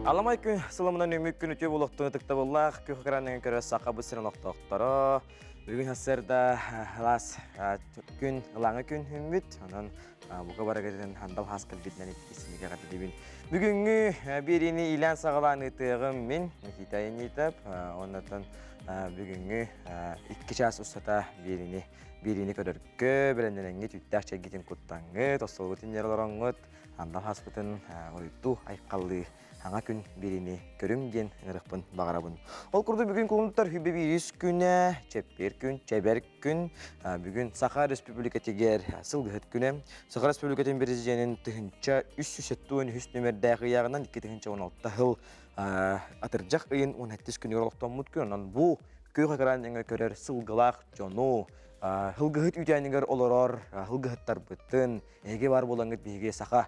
Аламай күн сыламынан үмүк күн үтүө буолуохтун ытыктабыллаах күөх экранынан көрөр сахабыт сирин олохтоохторо. Бүгүн сарсыарда алаас күн ылааҥы күн хүммүт. Онон бука барыгытын хандал хаас кэлбитинэн иккисинигэ эҕэрдэлиибин. Бүгүҥҥү биэриини иилээн саҕалаан ыытыаҕым мин Никита Янитов. Оннотон бүгүҥҥү 2 чаас устата биэриини биэриини көрөргө бэлэмнэнэҥҥит үүттээх чэйгитин куттаҥҥыт, остуолгутун ньэр олороҥҥут Анда хаспытын уруйдуу айхаллыы саҥа күн бириини көрүҥ диэн ыҥырыахпын баҕарабын. Ол курдук бүгүн кулунтар хүбэ биирис күнэ, чэппиэр күн, чэбэр күн. Бүгүн Саха Республикатыгар сылгыһыт күнэ. Саха Республикатын президенин 1373 нүмердээх ыйааҕынан 2016 сыл атырдьах ыйын 17 күнүгэр олохтоммут күн. Онон бу күөх экран өҥө көрөр сылгылаах дьону, сылгыһыт үүтээнигэр олорор сылгыһыттарбытын, Эһиги баар буолаҥҥыт биһиги саха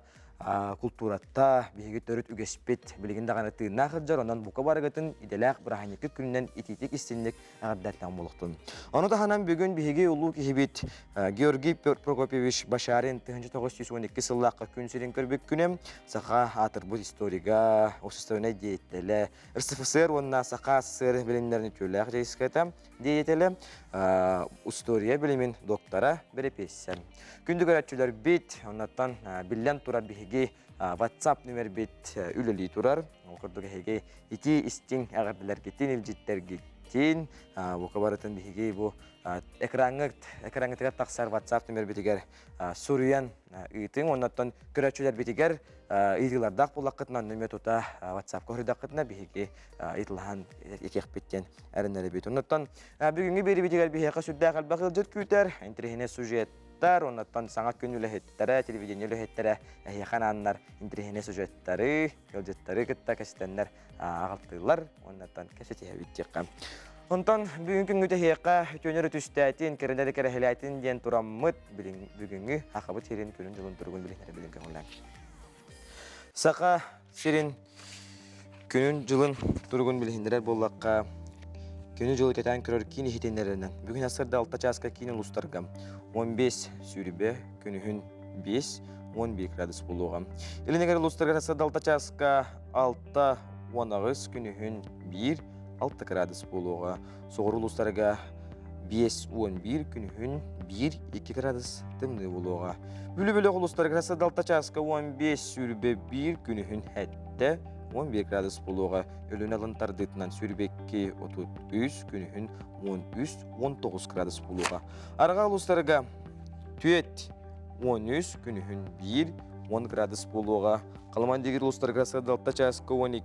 култуурата, биһиги төрүт үгэспит билигин даҕаны тыыннаах сылдьар, онон бука барыгытын идэлээх бырааһынньыккыт күнүнэн итиитик истинник эҕэрдэлээн буолуохтун. Ону таһынан бүгүн биһиги улуу киһибит Георгий Прокопьевич Башарин 1912 сыллаахха күн сирин көрбүт күнэ саха аатырбыт историга, общественнай деятелэ, РСФСР уонна Саха СССР билимнэрин үтүөлээх дьайыската диэйэтэлэ, устуоруйа билимин доктора, бэрэпиэссэр. Күндү көрөөччүлэрбит, оннуттан биллэн турар биһиги WhatsApp нүмербит үлэлии турар. Ол курдук эһиги ити истиҥ эҕэрдэлэргитин, илдьиттэргитин, бука барытын биһиги бу экраҥҥыт экраҥҥытыгар тахсар WhatsApp нүмербитигэр суруйан ыытыҥ. Оннуттан көрөөччүлэрбитигэр ыйытыылардаах буоллаххытына, онно эмиэ тута WhatsApp-ка суруйдаххытына биһиги ыйытылаһан этиэхпит диэн эрэнэрэбит. Оннуттан бүгүҥҥү биэриибитигэр биһиэхэ сүрдээх элбэх ыалдьыт күүтэр, интэриэһинэй сюжеттар, оннуттан саҥа күн үлэһиттэрэ, телевидение үлэһиттэрэ эһиэхэ анааннар интэриэһинэй сюжеттары, ыалдьыттары кытта кэпсэтэннэр аҕалтыыллар, оннуттан кэпсэтиһэбит диэххэ. Онтон бүгүн күҥҥүт эһиэхэ үтүөнү түстээтин, кэрэлэри кэрэһилээтин диэн тураммыт бүгүҥҥү Сахабыт сирин күнүн-дьылын туругун билиһиннэрэ билин көҥүллээн. Саха сирин күнүн-дьылын туругун билиһиннэрэр буоллахха, күнү-дьылы кэтээн көрөр киин иһитиннэрэринэн, бүгүн сарсыарда 6 чааска киин улуустарга 15 сүүрбэ, күнүһүн 5, 11 градус буолуоҕа. Илин эҥэр улуустарга сарсыарда 6 чааска 6, 18, күнүһүн 1, 6 градус буолуоҕа. Соҕуруу улуустарга 5-11 күнүһүн 1-2 градус тымныы буолуоҕа. Бүлүү бөлөх улуустарыгар садалта чааска 15 сүүрбэ 1 күнүһүн 7 11 градус буолуоҕа. Өлүнэ алын тардыытынан сүүрбэ 2 33 күнүһүн 13 19 градус буолуоҕа. Арҕаа улуустарга 4 13 күнүһүн 1 10 градус буолуоҕа. Халыман дигир улуустарыгар садалта чааска 12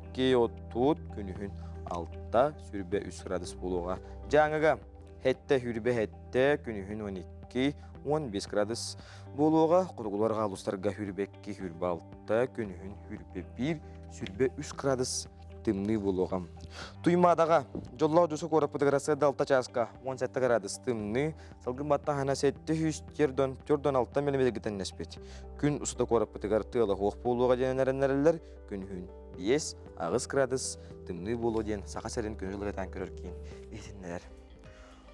30 күнүһүн 6 сүүрбэ үс градус буолуоҕа. Дьааҥыга сэттэ сүүрбэ сэттэ, күнүһүн 12, 15 градус буолуоҕа. Хотугулар хаалустарга сүүрбэ икки, сүүрбэ алта, күнүһүн сүүрбэ биир, сүүрбэ үс градус тымныы буолуоҕа. Туймаадаҕа дьоллоох дьусу куораппытыгар сыада алта чааска 17 градус тымныы, салгын баттаһына 700 тердон төрдөн алта миллиметргэ тэннэспит. Күн устата куораппытыгар тыала суох буолуоҕа диэн эрэннэрэллэр. Күнүһүн 5, 8 градус тымныы буолуо диэн Саха сирин күнү ылыгатаан көрөр киин иһитиннэрэр.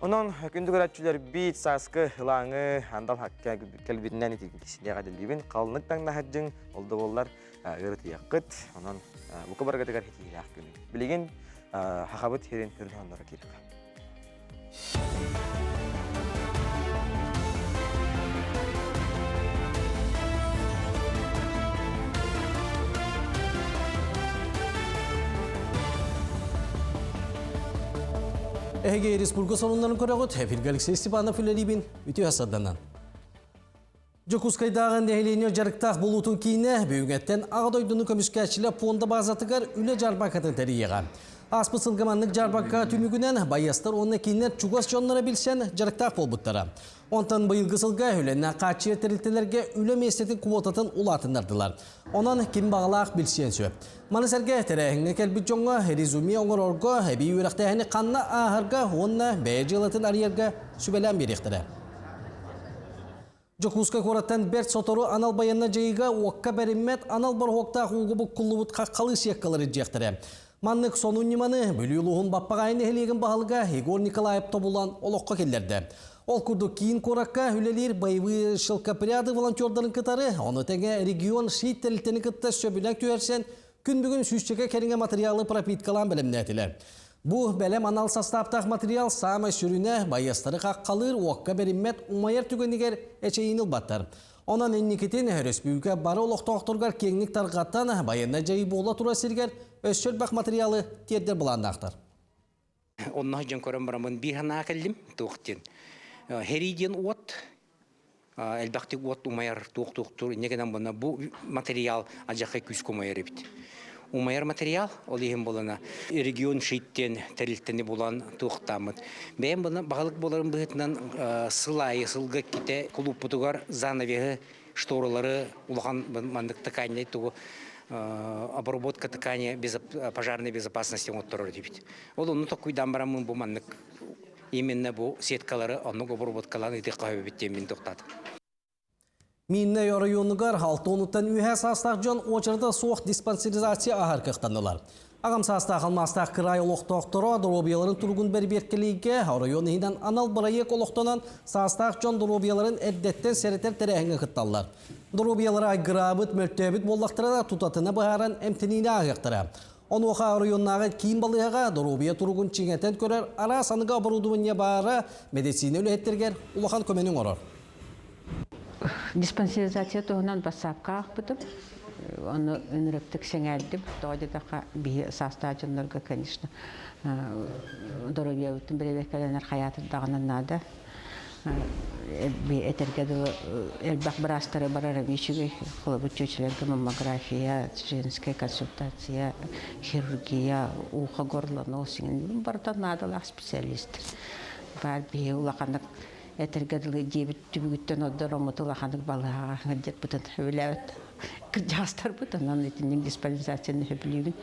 Онон күндү көрөөччүлэрбит сааскы ылааҥы андал хакка кэлбитинэн итинкисиниэҕэ дэллибин халнык таҥнаһырдьыҥ ол да буоллар ыарытыйаххыт онон бука барыгытыгар хитиилээх күнү билигин хахабыт сирин үрүн онноро киирэххэ Эһиги республика сонуннарын көрөҕүт. Эфиргэ Алексей Степанов үлэлиибин. Үтүө сарданан. Дьокуускайдааҕы нэһилиэнньэ дьарыктаах буолуутун киинэ бүгүҥҥэттэн Аҕа дойдуну көмүскээччилэр пуонда баазатыгар үлэ дьаарбаҥкатын тэрийиэҕэ. Ааспыт сылга маннык дьаарбаҥка түмүгүнэн байыастар уонна кинилэр чугас дьонноро билсэн дьарыктаах буолбуттара. Онтон быйылгы сылга үлэннэн хааччыйар тэрилтэлэргэ үлэ миэстэтин квотатын улаатыннардылар. Онон ким баҕалаах билсиэн сөп. Маны сэргэ тэрээһиҥҥэ кэлбит дьоҥҥо резюме оҥорорго, эбии үөрэхтээһини ханна ааһарга уонна бэйэ дьыалатын арыйарга сүбэлээн биэриэхтэрэ. Дьокуускай куораттан бэрт сотору анал байыаннай дьайыыга уокка бэриммэт анал бороһуоктаах ууга буккуллубут хаххалыы сиэккалары илдьиэхтэрэ. Маннык сонун ньыманы Бүлүү улууһун Баппаҕаайы нэһилиэгин баһылыга Егор Николаев тобулан олоххо киллэрдэ. Ол курдук киин куоракка үлэлиир боевые шелкопряды волонтердарын кытары, ону тэҥэ регион ШИТ тэрилтэни кытта сөбүлэҥ түһэрсэн, Күн бүгүн сүүсчэкэ кэриҥэ материалы пропиткалаан бэлэмнээтилэр. Бу бэлэм анал састааптаах материал саамай сүрүнэ байыастары хаххалыыр, уокка бэриммэт, умайар түгэнигэр эчэйиини ылбаттар. Онон инникитин өрөспүүбүлүкэ бары олохтоохторугар киэҥник тарҕатан, байыаннай дьайыы буола турар сиригэр өссө элбэх материалы тиэрдэр былааннаахтар. Онно дьон көрөн бараммын биир санаа кэллим туох диэн. Херий диэн уот элбэхтик уот умайар туох-туохтуур инньэ гынан буолна бу материал адьахай күүскэ умайар эбит. Умайар материал ол иһин буолана регион шит диэн тэрилтэни булан туохтааммыт. Бэйэм буна баһылык буоларым быһыытынан сыл аайы сылга иккитэ кулууппутугар занавеһы шторалары улахан маннык тканьнай тугу обработка ткани пожарной безопасности оҥотторор диибит. Ол онну токуйдаан бараммын бу маннык именно бу сеткалары оннук обработкалаан ыытыахха сөбүт диэн мин тохтаатым. Миннэй оройуонугар 60-уттан үөһэ саастаах дьон уочарата суох диспансеризация аһар кыахтаннылар. Аҕам саастаах алмаастаах кыраай олохтоохторо доруобуйаларын туругун бэрбиэркэлииргэ оройуон иһинэн анал бырайыак олохтонон саастаах дьон доруобуйаларын эрдэттэн сэрэтэр тэрээһиҥҥэ кытталлар. Доруобуйалара айгыраабыт, мөлтөөбүт буоллахтарына тутатына быһааран эмтэниини ааһыахтара. Онуоха оройуоннааҕы киин балыыһаҕа доруобуйа туругун чиҥэтэн көрөр араас аныгы оборудование баара медицина үлэһиттэригэр улахан көмөнү оҥорор. Диспансеризация туһунан бассаапка аахпытым. Ону ынырыктык сэҥээрдим. Тоҕо диэтэххэ, биһи саастаах дьоннорго, конечно, доруобуйабытын бэрэбиэркэлэнэр хайаатар даҕаны наада. Этэргэ дылы, элбэх быраастары барар эмиэ үчүгэй. Холобур, чүөчэлэргэ маммография, женская консультация, хирургия, ухо, горло, нос барыта наадалаах специалист. Баар биһи улаханнык этэргэ дылы дьиэбит түбүгүттэн ордор омуту улаханнык балыһаҕа сылдьарбытын сөбүлээбэт кырдьаҕастарбыт онон итинник диспансеризацияны сөбүлүүбүн.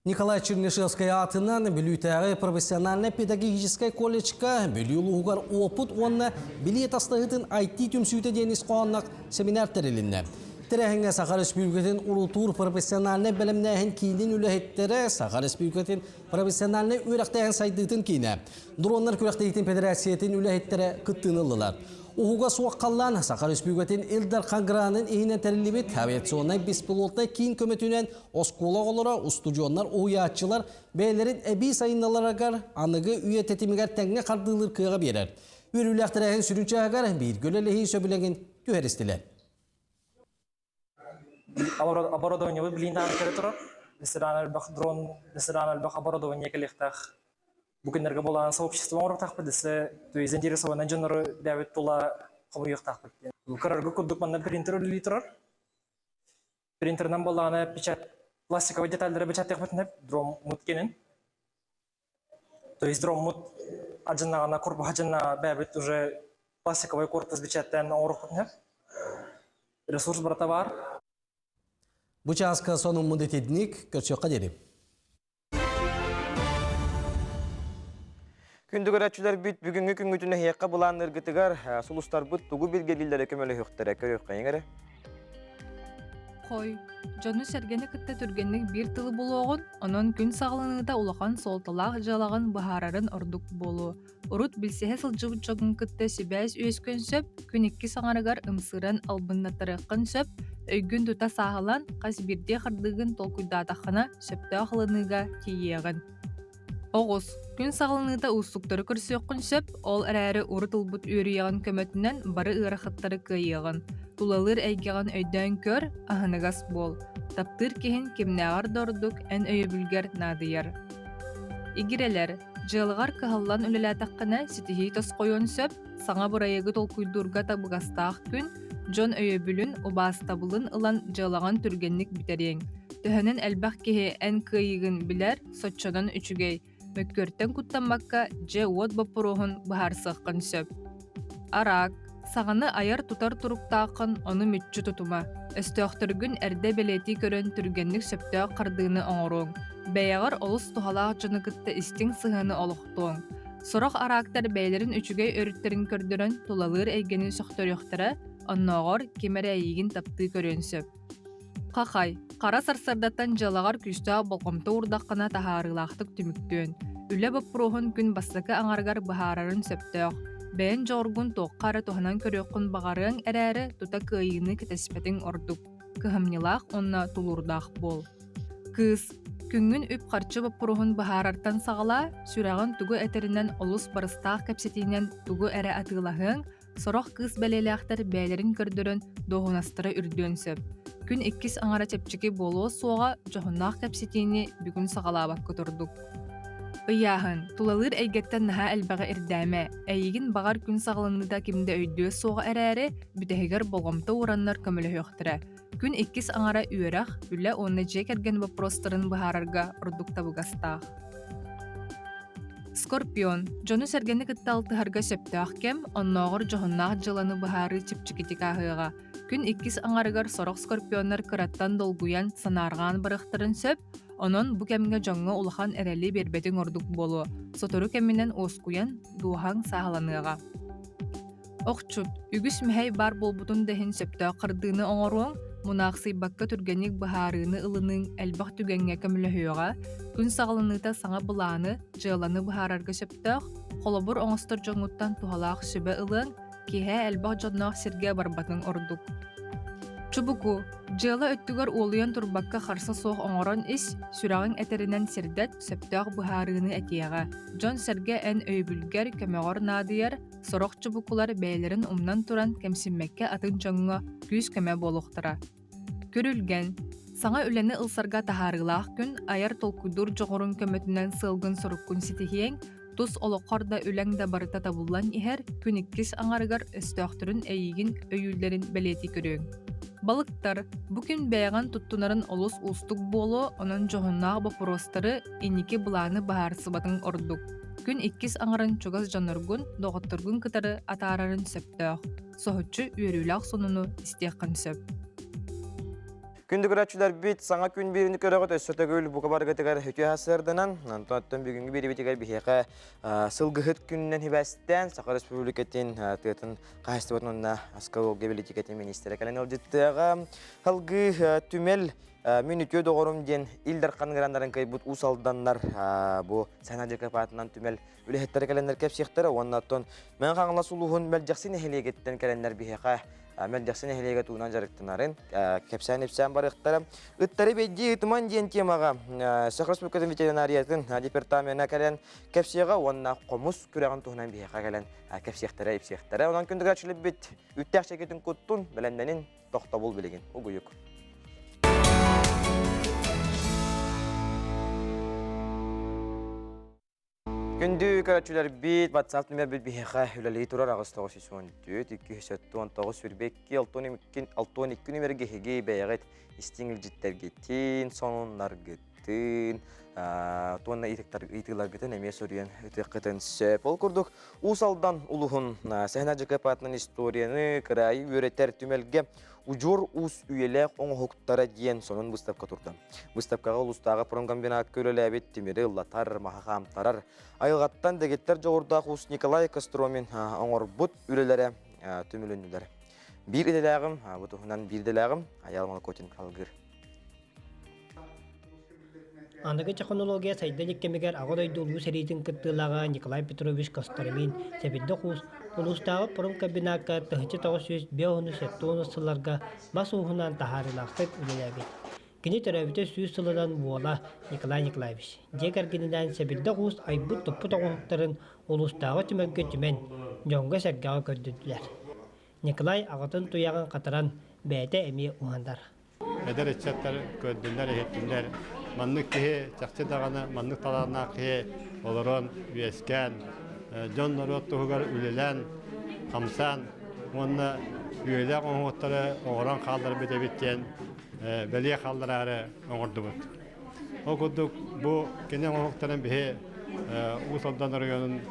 Николай Чернышевскай аатынан Бүлүүтээҕи профессиональнай педагогическай колледжка Бүлүү улууһугар уопут уонна билии тастаһыытын IT түмсүүтэ диэн ис хоһоонноох семинар тэрилиннэ. Тэрээһиҥҥэ Саха Республикатын урутуур профессиональнай бэлэмнээһин киинин үлэһиттэрэ Саха Республикатын профессиональнай үөрэхтээһин сайдыытын киинэ, Дроннар күрэхтэһиитин федерациятын үлэһиттэрэ кыттыыны ыллылар. Уһуга суох халлаан Саха Республикатын Ил Дархан гранын иһинэн тэриллибит авиационнай беспилотнай киин көмөтүнэн оскуола оҕолоро, устудьуоннар, уһуйааччылар бэйэлэрин эбии сайынналарыгар аныгы үйэ тэтимигэр тэҥҥэ хардыылыыр кыаҕы биэрэр. Үөрүүлээх тэрээһин сүрүн чааһыгар бииргэ үлэлэһии сөбүлэҥин түһэристилэр. Оборудованиебыт билиин кэлэ турар. Ресторан элбэх дрон, ресторан элбэх оборудование кэлиэхтээх. Бу күннэргэ буолаан сообщество оҥоруохтаахпыт, десе то есть заинтересованный дьоннору бэйэбит тула хомуйуохтаахпыт диэн. Көрөргө курдук манна принтер үлэлии турар. Принтерынан буоллаҕына печать пластиковый детальдары печаттыахпытын дроммут кэнин. То есть дроммут адьыннаҕына корпуһа дьыннаҕа бэйэбит уже пластиковый корпус печаттаан оҥоруохпутун Ресурс барыта баар. Бу чааска сонуммут итинник, көрсүөххэ диэри. Күндү көрөөччүлэрбит бүгүҥҥү күҥҥүтүн эһиэхэ былаанныыргытыгар сулустарбыт тугу билгэлииллэрэ көмөлөһүөхтэрэ көрүөххэйиҥ эрэ. Хой, дьону-сэргэни кытта түргэнник биир тылы булуоҕун, онон күн саҕаланыыта улахан суолталаах дьыалаҕын быһаарарын ордук буолуо. Урут билсиһэ сылдьыбыт дьоҥҥун кытта сибээс үөскүөн сөп, күн иккис аҥарыгар ымсыыран албыннаттарыаххын сөп, өйгүн тута сааһылаан, хас биирдии хардыыгын толкуйдаатаххына, сөптөөх ылыныыга тиийиэҕин. Оҕус, күн саҕаланыыта уустуктары көрсүөххүн сөп, ол эрээри урут ылбыт үөрүйэҕин көмөтүнэн бары ыарахаттары кыайыаҕын. Тулалыыр эйгэҕин өйдөөн көр, аһыныгас буол. Таптыыр киһин кимнээҕэр да ордук эн өйөбүлгэр наадыйар. Игирэлэр, Дьыалаҕар кыһаллан үлэлээтэххинэ, ситиһии тосхойуон сөп, саҥа бырайыагы толкуйдуурга табыгастаах күн, дьон өйөбүлүн, убаастабылын ылан дьыалаҕын түргэнник бүтэриэҥ. Төһөнөн элбэх киһи эн кыайыыгын билэр, соччонон үчүгэй. Мөккүөртэн куттаммакка, дьиэ-уот боппуруоһун быһаарсыаххын сөп. Араак, саҥаны айар-тутар туруктааххын, ону мүччү тутума. Өстөөхтөргүн эрдэ бэлиэтии көрөн түргэнник сөптөөх хардыыны оҥоруоҥ. Бэйэҕэр олус туһалаах дьону кытта истиҥ сыһыаны олохтуоҥ. Сорох араактар бэйэлэрин үчүгэй өрүттэрин көрдөрөн тулалыыр эйгэни сөхтөрүөхтэрэ, оннооҕор ким эрэ эйигин таптыы көрүөн сөп. Хахай, хара сарсыардаттан дьыалаҕар күүстээх болҕомто уурдаххына таһаарыылаахтык түмүктүөн. Үлэ боппуруоһун күн бастакы аҥарыгар быһаарарын сөптөөх. Бэйэн дьоҕургун туохха эрэ туһанан көрүөххүн баҕарыаҥ эрээри, тута кыайыыны кэтэспэтиҥ ордук. Кыһамньылаах уонна тулуурдаах буол. Кыыс, күҥҥүн үп-харчы боппуруоһун быһаарартан саҕалаа, сүрэҕин тугу этэринэн олус барыстаах кэпсэтиинэн тугу эрэ атыылаһыаҥ, сорох кыыс бэлиэлээхтэр бэйэлэрин көрдөрөн дуоһунастара үрдүөн сөп. Күн иккис аҥара чэпчэки буолуо суоҕа, дьоһуннаах кэпсэтиини бүгүн саҕалаабаккыт ордук. Ыйааһын, тулалыыр эйгэттэн наһаа элбэҕи ирдээмэ. Эйигин баҕар күн саҕаланыыта ким да өйдүө суоҕа эрээри, бүтэһигэр болҕомто уураннар көмөлөһүөхтэрэ. Күн иккис аҥара үөрэх, үлэ уонна дьиэ кэргэн боппуруостарын быһаарарга ордук табыгастаах. Скорпион дьону-сэргэни кытта алтыһарга сөптөөх кэм, оннооҕор дьоһуннаах дьыаланы быһаарыы чэпчэкитик ааһыаҕа. Күн иккис аҥарыгар сорох скорпионнар кыраттан долгуйан, санаарҕаан барыахтарын сөп, онон бу кэмҥэ дьоҥҥо улахан эрэли биэрбэтиҥ ордук буолуо. Сотору кэминэн уоскуйан, дууһаҥ сааһыланыаҕа. Охчут, үгүс мэһэй баар буолбутун да иһин сөптөөх хардыыны оҥоруоҥ, мунаахсыйбакка түргэнник быһаарыыны ылыныыҥ элбэх түгэҥҥэ көмөлөһүөҕэ, күн саҕаланыыта саҥа былааны, дьыаланы быһаарарга сөптөөх, холобур оҥостор дьоҥҥуттан туһалаах сүбэ ылыаҥ, киэһэ элбэх дьонноох сиргэ барбатыҥ ордук. Чубуку, дьыала өттүгэр уолуйан турбакка харса суох оҥорон ис, сүрэҕиҥ этэринэн сирдэт, сөптөөх быһаарыыны этиэҕэ. Дьон-сэргэ эн өйөбүлгэр, көмөҕөр наадыйар, Сорох чубукулар бэйэлэрин умнан туран кэмсиммэккэ атын дьоҥҥо күүс-көмө буолуохтара. Күрүлгэн. Саҥа үлэни ылсарга таһаарыылаах күн айар толкуйдуур дьоҕуруҥ көмөтүнэн сыалгын-соруккун ситиһиэҥ, тус олоххор да үлэҥ да барыта табыллан иһэр, күн иккис аҥарыгар өстөөхтөрүн эйиигин өйүүллэрин бэлиэтии көрүөҥ. Балыктар, бу күн бэйэҕин туттунарын олус уустук буолуо, онон дьоһуннаах боппуруостары, инники былааны быһаарсыбатыҥ ордук. Күн иккис аҥарын чугас дьонноргун, доҕотторгун кытары атаарарын сөптөөх, соһуччу үөрүүлээх сонуну истиэххин сөп. Күндү көрөөччүлэрбит, саҥа күн биирини көрөҕүт өссө төгүл бука барыгытыгар үтүө сарсыарданан, онтон оттон бүгүҥҥү биэрибитигэр биһиэхэ сылгыһыт күнүнэн хибээстээн Саха Республикатын тыатын хаһаайыстыбатын уонна аскалолга бэлитикэтин министрэ кэлэн ыалдьыттыаҕа. Салгыы түмэл Мин үтүө доҕорум диэн Ил Дархан граннарын кыайбыт Уус Алданнар бу Сана Дьакапаатынан түмэл үлэһиттэрэ кэлэннэр кэпсиэхтэрэ уонна оттон Мэҥэ Хаҥалас улууһун Мэлдьэхси нэһилиэгиттэн кэлэннэр биһиэхэ Мэлдьэхси нэһилиэгэ тугунан дьарыктанарын кэпсээн-ипсээн барыахтара. Ыттары бэйдии ытыман диэн темаҕа Саха Республикатын ветеринариятын департамена кэлэн кэпсиэҕэ уонна хомус күрэҕин туһунан биһиэхэ кэлэн кэпсиэхтэрэ-ипсиэхтэрэ. Онон күндү үттээх чэкитин куттун, бэлэмнэнин тохтобул билигин угуйук. Күндү көрөөччүлэрбит, WhatsApp нүмербит биһиэхэ үлэлии турар 8914 279 22 62 нүмергэ эһиги бэйэҕит истиҥ илдьиттэргитин, сонуннаргытын, туонна ыйытыыларгытын эмиэ суруйан ыытыаххытын сөп. Ол курдук Уус Алдан улуһун Сэһэн Ардьакыап историяны кыраайы үөрэтэр түмэлгэ Удьуор уус үйэлээх оҥоһуктара диэн сонун выставка турда. Выставкаҕа улуустааҕы промкомбинатка үлэлээбит тимири ыллатар, маһы хаамтарар, айылҕаттан дэгиттэр дьоҕурдаах уус Николай Костромин оҥорбут үлэлэрэ түмүлүннүлэр. Биир идэлээҕим, бу туһунан биир идэлээҕим Айаал Молокотин алгыыр. Аныгы технология сайда илик кэмигэр Аҕа дойду Улуу сэриитин кыттыылааҕа Николай Петрович Костромин Сэбирдэх Уус улуустааҕы промкомбинакка 1905 70 сылларга мас ууһунан таһаарыылаахтык үлэлээбит. Кини төрөөбүтэ сүүс сылынан уола Николай Николаевич дьиэ кэргэнинээн Сэбирдэх Уус айбыт-туппут оҥоһуктарын улуустааҕы түмэлгэ түмэн, дьоҥҥо-сэргэҕэ көрдөрдүлэр. Николай аҕатын туйаҕын хатаран бэйэтэ эмиэ уһанар. Эдэр ыччаттар көрдүннэр, иһиттиннэр. Маннык киһи чахчы даҕаны маннык талааннаах киһи олорон, үөскээн, дьон-норуот туһугар үлэлээн, хамсаан уонна үйэлээх оҥоһуктары оҥорон хаалларбыт эбит диэн бэлиэ хааллараары оҥордубут. Ол курдук бу кини оҥоһуктарын биһи Уус Алдан оройуонун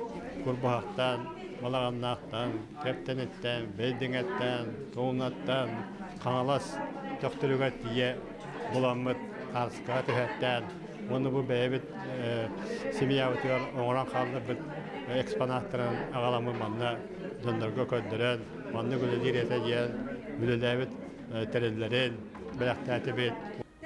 Курбуһахтан, Балаҕаннаахтан, Кэптэниттэн, Бэйдиҥэттэн, Тулунаттан, Хаҥалас Төхтүрүгэр тиийэ буламмыт хааскаҕа түһэттээн уонна бу бэйэбит семьябытыгар оҥорон хаалларбыт экспонаттарын аҕаламмыт манна дьоннорго көрдөрөн, маннык үлэлиир этэ диэн үлэлээбит тэриллэрин бэлэхтээтибит.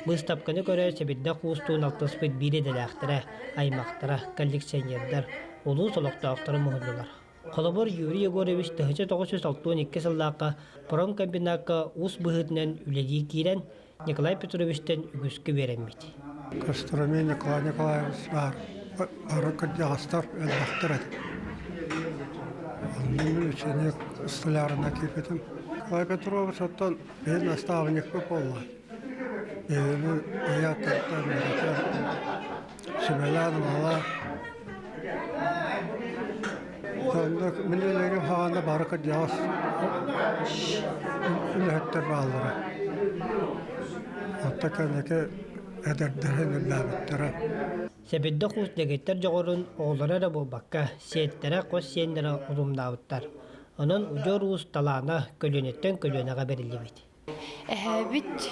Быыстапканы көрө сэбирдэх уустуун алтыспыт биир идэлээхтэрэ, аймахтара, коллекционердар, улуус олохтоохторо муһуннулар. Холобур, Юрий Егорович 1962 сыллаахха промкомбинакка уус быһыытынан үлэлии киирэн, Николай Петровичтан үгүскэ үөрэммит. Костромин Николай Николаевич баар бары кырдьаҕастар элбэхтэр этэ. Онно мин ученик столярына киирбитим. Николай Петрович оттон биһи наставникпыт буолла. Биһини ыйа тартан үөрэтэн, сүбэлээн-амалаан Оннук мин үлэлиирим хаҕана бары кырдьаҕас үлэһиттэр бааллара. Оттон кэнники эдэрдэрин үлэлээбиттэрэ. Сэбирдэх уус дэгиттэр дьоҕурун оҕолоро эрэ буолбакка, сиэттэрэ, хос сиэннэрэ утумнаабыттар. Онон удьуор уус талаана көлүөнэттэн көлүөнэҕэ бэриллибит. Эһээбит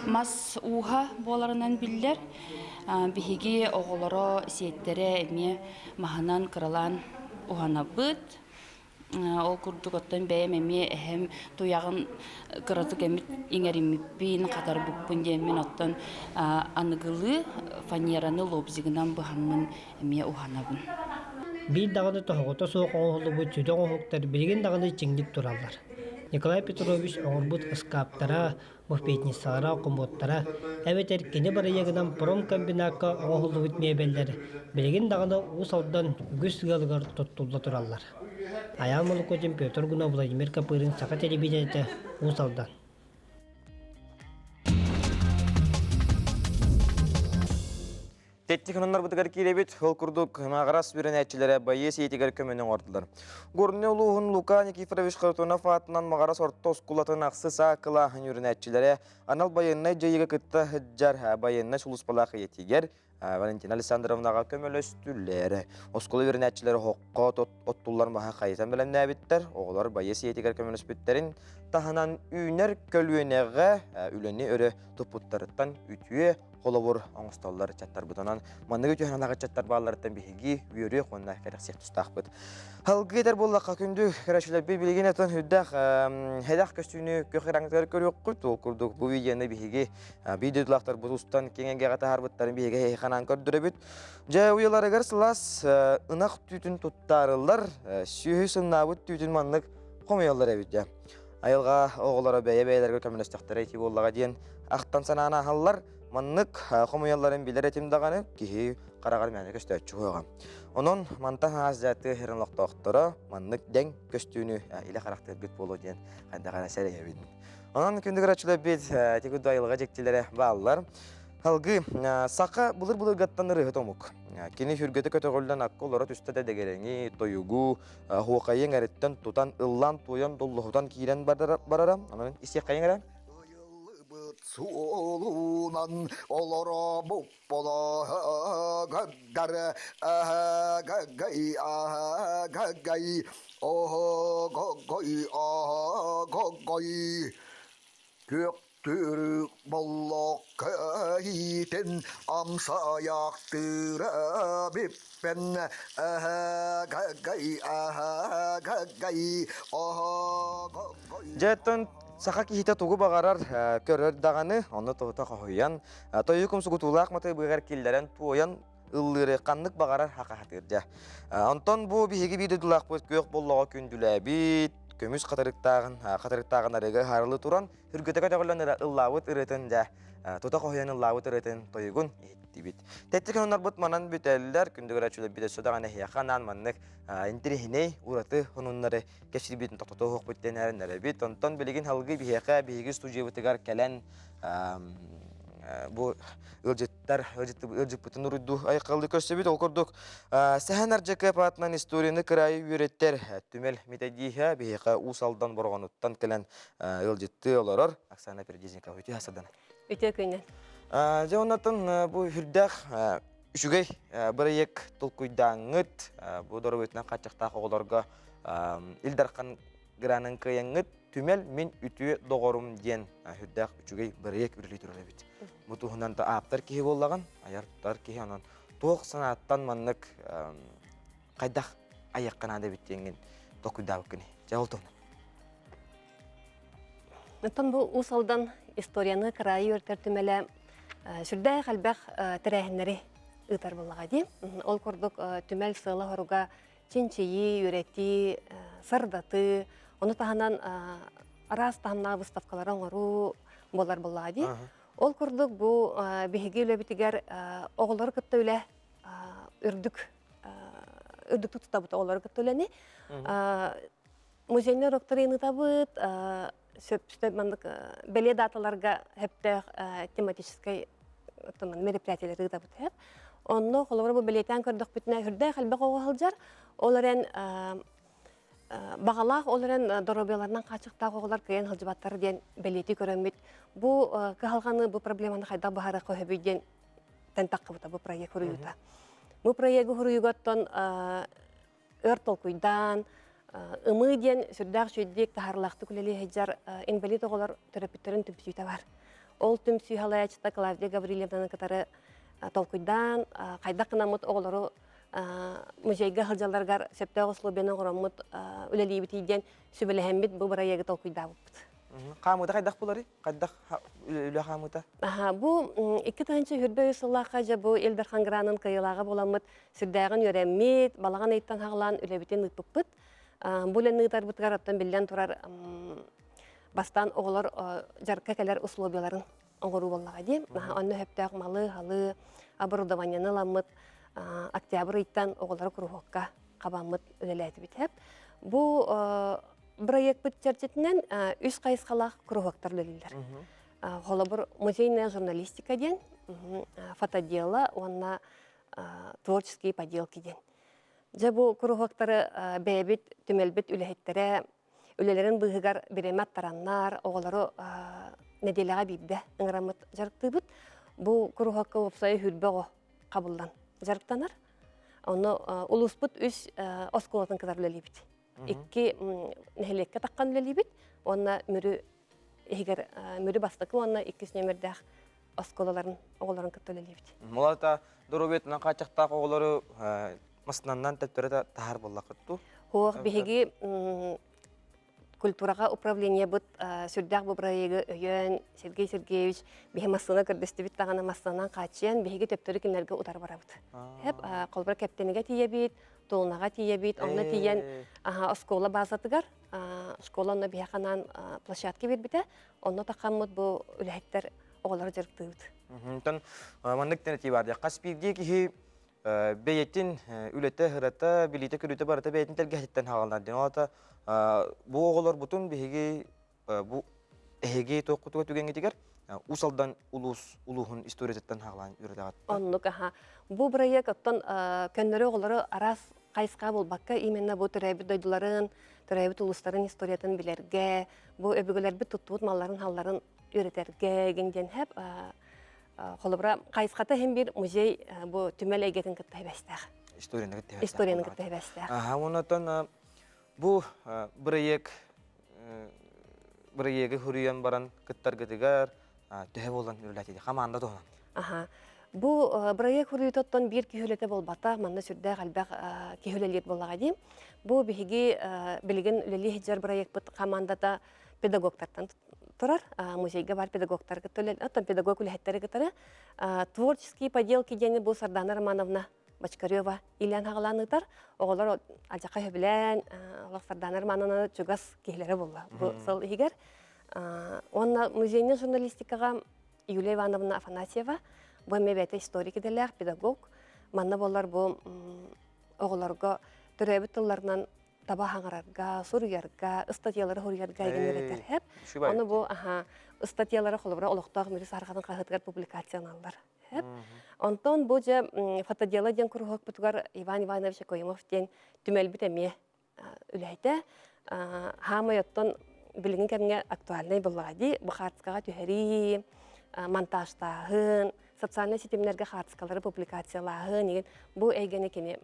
мас ууһа буоларынан биллэр. Биһиги оҕолоро, сиэттэрэ эмиэ маһынан кыралаан уһанабыт. Ол курдук оттон бэйэм эмиэ эһэм туйаҕын кыратык эмит иҥэриммиппин, хатарбыппын диэммин оттон аныгылыы фанераны лобзигынан быһаммын эмиэ уһанабын. Биир даҕаны тоһоҕото суох оҥоһуллубут сүдү оҥоһуктар билигин даҕаны чиҥник тураллар. Николай Петрович оҥорбут ыскааптара, буфетницалара, хомуоттара эбэтэр кини бырайыагынан промкомбинакка оҥоһуллубут миэбэллэр билигин даҕаны Уус Алдан үгүс ыалыгар туттулла тураллар. Айаал Молокотин, Петр Гунов, Владимир Копырин, Саха телевидениетэ, Уус Алдан. Тэттик хононнорбутугар киирэбит, ол курдук Маҕарас үөрэнээччилэрэ байыас ийэтигэр көмөнү оҥордулар. Горнай улууһун Лука Никифорович Харитонов аатынан Маҕарас орто оскуолатын ахсыс А кылааһын үөрэнээччилэрэ анал байыаннай дьайыыга кытта сылдьар байыаннай сулууспалаах ийэтигэр Валентина Александровнаҕа көмөлөстүлэр. Оскуола үөрэнээччилэрэ оһоххо оттуллар маһы хайытан бэлэмнээбиттэр, оҕолор байыас ийэтигэр көмөлөспүттэрин таһынан үүнэр көлүөнэҕэ үлэни өрө туппуттарыттан үтүө холобур оҥостоллор ыччаттарбытынан манныгы түһэн ыччаттар баалларыттан биһиги үөрүөх уонна кэрэхсиэх тустаахпыт. Халгы этэр буоллахха күндү көрөөччүлэрбит билигин отон үрдэх һэдэх көстүүнү көх ыраңытыгар көрүөххүт. Ол курдук бу видеоны биһиги биир дойдулаахтарбыт устан киэҥ эйгэҕэ таһаарбыттарын биһиги ханаан көрдөрөбүт. Дьэ уйаларыгар сылаас ынах түүтүн туттарыллар, сүөһү сымнаабыт түүтүн маннык хомуйаллар эбит дьэ. Айылҕа оҕолоро бэйэ-бэйэлэргэ көмөлөстөхтөрө ити буоллаҕа диэн ахтан санаан ааһаллар. Маннык хомуйалларын билэр этим даҕаны киһи хараҕар мээнэ көстөөччү уһуоҕа. Онон мантан аас дьааты сирин олохтоохторо маннык дэҥ көстүүнү илэ харахтыыргыт буолуо диэн хайдах эрэ сэрэйэбин. Онон күндү көрөөччүлэрбит ити курдук айылҕа дьиктилэрэ бааллар. Салгыы саха былыр-былыргаттан ырыаһыт омук. Кини сүргэтэ көтөҕүллэн акка олоро түстэ да дэгэрэҥи, тойугу, оһуохайын эриттэн тутан, ыллаан-туойан, доллоһутан киирэн барара. Онон истиэххэйиҥ эрэ. Суолунан олоробупполо гаггар гаггай гаггай оһогогой оһогогой күөх Түрүк боллокка иитин амсайахтыыра биппен аһагагай аһагагай оһогогой Дьэ, саха киһитэ тугу баҕарар көрөр даҕаны, онно тоһута хоһуйан, тойук умсугутуулаах матыыбыгар киллэрэн туойан ыллыыры ханнык баҕарар хахаһатыыр дьэ. Онтон бу биһиги биир дойдулаахпыт күөх боллоҕо күндүлээбит, көмүс хатырыктааҕын, хатырыктааҕын арыыга ыһаарылыы туран, үргүтэ көтөҕүллэн ыллаабыт ырыатын дьэ, тута хоһуйан ыллаабыт ырыатын тойугун иһиттибит. Тэттик хоннорбут манан бүтэллэр, күндү көрөөччүлэрбит өссө даҕаны эһиэхэ анаан маннык интириһинэй ураты хонуннары кэпсиирбитин тохтотуохпут диэн эрэнэрэбит. Онтон билигин салгыы биһиэхэ биһиги студиябытыгар кэлэн бу ыалдьыттар ыалдьыппытын уруйдуу айхаллыы көрсөбүт. Ол курдук Сэһэн Ардьакыап аатынан историяны кыраайы үөрэттэр түмэл методиһа биһиэхэ Уус Алдан Бороҕонуттан кэлэн ыалдьыттыы олорор Оксана Передезникова. Үтүө сардан. Үтүө күнүн. Дьэ оннотон бу үрдээх үчүгэй бырайыак толкуйдааҥҥыт бу доруобуйатынан хааччахтаах оҕолорго Ил Дархан гранын кыайаҥҥыт түмэл мин үтүө доҕорум диэн сүрдээх үчүгэй бырайыак үлэлии турар эбит. Бу туһунан да ааптар киһи буоллаҕын, айар тутар киһи онон туох санааттан маннык хайдах айыахха наада эбит диэҥҥин толкуйдаабыккыный? Дьэ ол туһунан. Оттон бу Уус Алдан историяны кыраайы үөрэтэр түмэлэ сүрдээх элбэх тэрээһиннэри ыытар буоллаҕа дии. Ол курдук түмэл сыала-соруга чинчийии, үөрэтии, сырдатыы, ону таһынан араас таһымнаах выставкалары оҥоруу буолар буоллаҕа дии. Ол курдук бу биһиги үлэбитигэр оҕолору кытта үлэ үрдүк үрдүктүк тутабыт оҕолору кытта үлэни. Музейный уроктары ыытабыт, сөп маннык бэлиэ даталарга сөптөөх тематическай мероприятиелары ыытабыт сөп. Онно холобура бу бэлиэтээн көрдөхпүтүнэ үрдээх элбэх оҕо сылдьар. Ол эрэн баҕалаах ол эрэн доруобуйаларынан хааччахтаах оҕолор кыайан сылдьыбаттар диэн бэлиэтии көрөммүт бу кыһалҕаны бу проблеманы хайдах быһаарыахха сөбүй диэн тэн таххыбыта бу проект хуруйута. Бу проегы хуруйугаттан өр толкуйдаан ымыы диэн сүрдээх үчүгэйдик таһаарылаахтык үлэлии сылдьар инбэлиит оҕолор төрөппүттэрин түмсүүтэ бар. Ол түмсүү салайааччыта Клавдия Гаврильевнаны кытары толкуйдаан хайдах гынаммыт оҕолору музейга сылдьалларыгар сөптөөх условияны оҥороммут үлэлиибитий диэн сүбэлэһэммит бу бырайыагы толкуйдаабыппыт. Хаамыыта хайдах буларый? Хайдах үлэ хаамыыта? Бу 2023 сыллаахха дьэ бу Ил Дархан гранын кыайыылааҕа буоламмыт сүрдээҕин үөрэммит, балаҕан ыйыттан хаҕалаан үлэбитин ыыппыппыт. Бу үлэни ыытарбытыгар оттон биллэн турар бастаан оҕолор дьарыкка кэлэр условияларын оҥоруу буоллаҕа дии. Онно сөптөөх малы, халы, оборудованиены ыламмыт октябрь ыйтан оҕолору куруһуокка хабаммыт үлэлээтибит. Бу бырайыакпыт чэрчитинэн үс хайысхалаах куруһуоктар үлэлииллэр. Холобур, музейная журналистика диэн, фотодело уонна творческие поделки диэн. Дьэ бу куруһуоктары бэйэбит түмэлбит үлэһиттэрэ үлэлэрин быыһыгар бириэмэ аттараннар, оҕолору нэдиэлэҕэ биирдэ ыҥыраммыт дьарыктыыбыт. Бу куруһуокка уопсайа хүрбэ оҕо хабыллан дьарыктанар. Онно улууспут үс оскуолатын кытары үлэлиибит. Икки нэһилиэккэ таххан үлэлиибит уонна Мүрү иһигэр Мүрү бастакы уонна иккис нүөмэрдээх оскуолаларын оҕолорун кытта үлэлиибит. Молата доруобуйатынан хааччахтаах оҕолору массыынанан төттөрү таһар буоллаххыт дуу? Суох, биһиги культураҕа управлениебыт сүрдээх бу бырайыагы өйөөн Сергей Сергеевич биһи массыына көрдөстүбүт даҕаны массыынанан хааччыйан биһиги төптөрү кинилэргэ утары барабыт. Хэп холобура Кэптэнигэ тиийэбит, Тулунаҕа тиийэбит, онно тиийэн оскуола базатыгар школа онно биһиэхэ анаан площадка биэрбитэ, онно тахаммыт бу үлэһиттэр оҕолору дьарыктыыбыт. Онтон маннык этии бар хас биирдии киһи бэйэтин үлэтэ, ырата, билиитэ-көрүүтэ барыта бэйэтин тэлгэһэтиттэн хааланар диэн. Ол аата бу оҕолорбутун биһиги бу эһиги туоххутуга түгэҥҥитигэр Уус Алдан улуус улууһун историятыттан хаалаан үөрэтэҕит. Оннук аха. Бу бырайыак оттон көннөрү оҕолору араас хайысха буолбакка именно бу төрөөбүт дойдуларын, төрөөбүт улуустарын историятын билэргэ, бу өбүгэлэрбит туттубут малларын-халларын үөрэтэргэ гин диэн хэп холобура хайысхата иһин биир музей бу түмэл эйгэтин кытта хибэстээх. Историяны кытта хибэстээх. Историяны кытта хибэстээх. Аха, оннотон бу бырайыак бырайыагы хуруйан баран кыттаргытыгар төһө буолан үлэлээтиди хамаанда туһунан. Аха. Бу бырайыак хуруйутуттан биир киһи үлэтэ буолбата, манна сүрдээх элбэх киһи үлэлиир буоллаҕа дии. Бу биһиги билигин үлэлии сылдьар бырайыакпыт хамаандата педагогтартан турар. Музейга бар педагогтар кытта оттон педагог үлэһиттэри кытары творческие поделки диэни бу Сардана Романовна Бочкарева илэн хаҕалаан ыытар. Оҕолор алдьархай сөбүлээн олох Сардана Романовна чугас киһилэрэ буолла бу сыл иһигэр. Уонна музейный журналистикаҕа Юлия Ивановна Афанасьева бу эмиэ бэйэтэ историк идэлээх педагог. Манна буоллар бу оҕолорго төрөөбүт тылларынан таба хаҥарарга, суруйарга, ыстатыйалары суруйарга игин үөрэтэр хэп. Ону бу аха ыстатыйалары холобура олохтоох Мүрү саарҕатын хаһыатыгар публикацияланаллар. Хэп. Онтон бу дьэ фотодела диэн куруһуокпутугар Иван Иванович Окоемов диэн түмэлбит эмиэ үлэһитэ. Хаамай оттон билиҥҥи кэмҥэ актуальнай буоллаҕа дии. Бу хаартыскаҕа түһэрии, монтажтааһын, социальнай ситимнэргэ хаартыскалары публикациялааһын игин бу эйгэни кини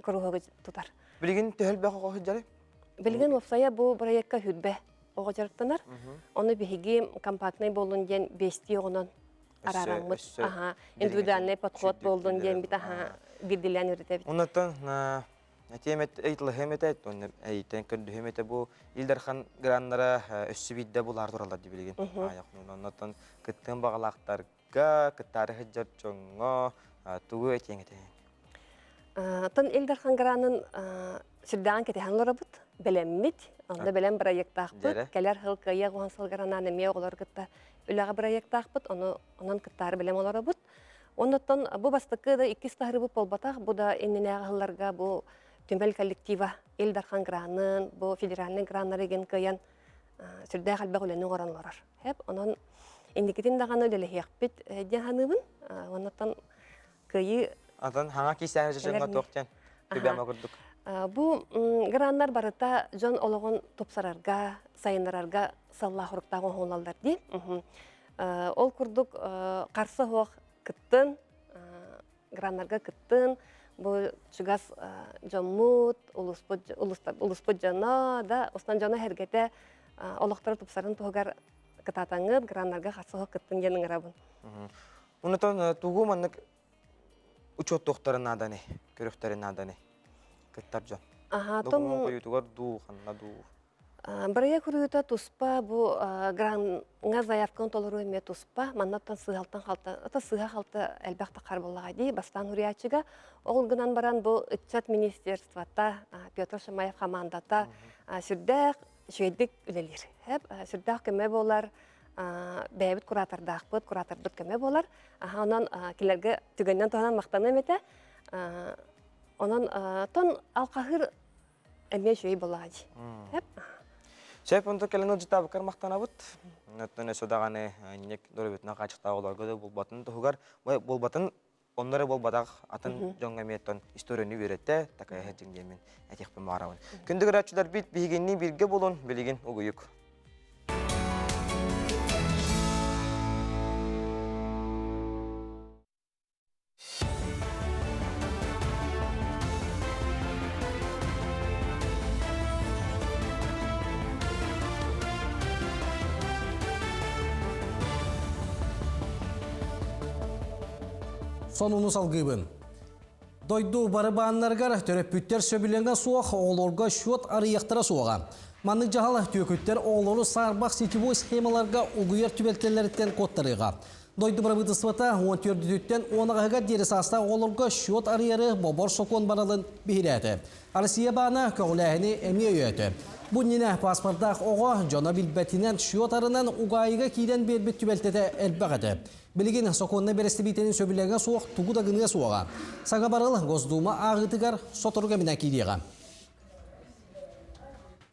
куруһуогу тутар. Билигин төһө элбэх оҕо сылдьарый? Билигин уопсайа бу бырайыакка хүрбэ оҕо дьарыктанар. Ону биһиги компактнай буоллун диэн биэстии оҕонон араараммыт. Аха, индивидуальный подход буоллун диэн бит аха биирдилээн үрэтэбит. Оннотон этиэм ыйыталаһыам этэ, онно эйтэн көрдөһүөм этэ бу Ил Дархан граннара өссө биирдэ булаар тураллар дии билигин. Оннотон кыттыан баҕалаахтар кыттаары сылдьар дьоҥҥо тугу этиэҥ этэй? Тон Ил Дархан гранын сүрдээҕин кэтэһэн олоробут. бэлэммит, онно бэлэм бырайыактаахпыт. Кэлэр сыл кыайыах уһан сылгар анаан эмиэ оҕолор кытта үлэҕэ бырайыактаахпыт, ону онон кыттаары бэлэм олоробут. Оннуттан бу бастакы да иккис таһырыбыт буолбатах, бу да иннинээҕи сылларга бу түмэл коллектива Ил Дархан гранын, бу федеральный граннары игин кыайан сүрдээх элбэх үлэни оҥорон олорор. Хэп, онон инникитин даҕаны үлэлэһиэхпит диэн саныыбын. Оннуттан кыайыы Атын хаҥа киисээн дьоҥҥо туох диэн түбэма курдук. Бу граннар барыта дьон олоҕун тупсарарга, сайыннарарга сыллаах-хоруктаах оҥоһуллаллар дии. Ол курдук харса суох кыттын, граннарга кыттын, бу чугас дьоммут, улуспут дьоно, да, устан дьоно эргэтэ олохторо тупсарын туһугар кытаатаҥҥыт, граннарга харса суох кыттын диэн ыҥырабын. Онтон тугу маннык учуоттуохтарын нааданы, көрүөхтэрин нааданы кыттар дьон? Аха, Докумуон хойуутугар дуу, ханна дуу? Бырайыак хуруйута туспа, бу граҥҥа заявканы толоруу эмиэ туспа. Маннаттан сыыһалтан халта, ата сыыһа-халта элбэх таххар буоллаҕа дии, бастаан хуруйааччыга. Ол гынан баран бу ыччат министерствота, Петр Шамаев хамаандата сүрдээх үчүгэйдик үлэлиир. Сүрдээх көмө буолар, бэйэбит куратордаахпыт, кураторбыт көмө буолар. Онон кинилэргэ түгэнинэн туһанан махтаныам этэ. Онон тон алхаһыыр эмиэ үчүгэй буоллаҕа дии. Сөп, онто кэлэн ылдьытаабыккар махтанабыт. Оттон өссө даҕаны инник доруобуйатынан хааччахтаах оҕолорго да булбатын туһугар буолбатын онно эрэ буолбатах атын дьоҥҥо эмиэ оттон историяны үөрэтэ такая сылдьыҥ диэммин этиэхпин баҕарабын. Күндү көрөөччүлэрбит биһигинни бииргэ буолун билигин угуйук. Сонуну салгыыбын. Дойду бары бааннарыгар төрөппүттэр сөбүлэҥэ суох оҕолорго счет арыйыахтара суоҕа. Маннык дьаһал түөкүттэр оҕолору саарбах сетевой схемаларга угуйар түбэлтэлэриттэн куоттарыаҕа. Дойду бырабыыталыстыбата 14-түттэн 10 диэри саастаах оҕолорго счет арыйары бобор сокуон барылын биһирээтэ. Россия баана көҕүлээһини эмиэ өйөөтө. Бу иннинэ паспордаах оҕо дьоно билбэтинэн счет арынан угаайыга киирэн биэрбит түбэлтэтэ элбэх этэ. Билигин сокуоннай бэрэстэбиитэлин сөбүлэҥэ суох тугу да гыныа суоҕа. Саҥа барыл Госдума ааҕыытыгар сотору кэминэн киириэҕэ.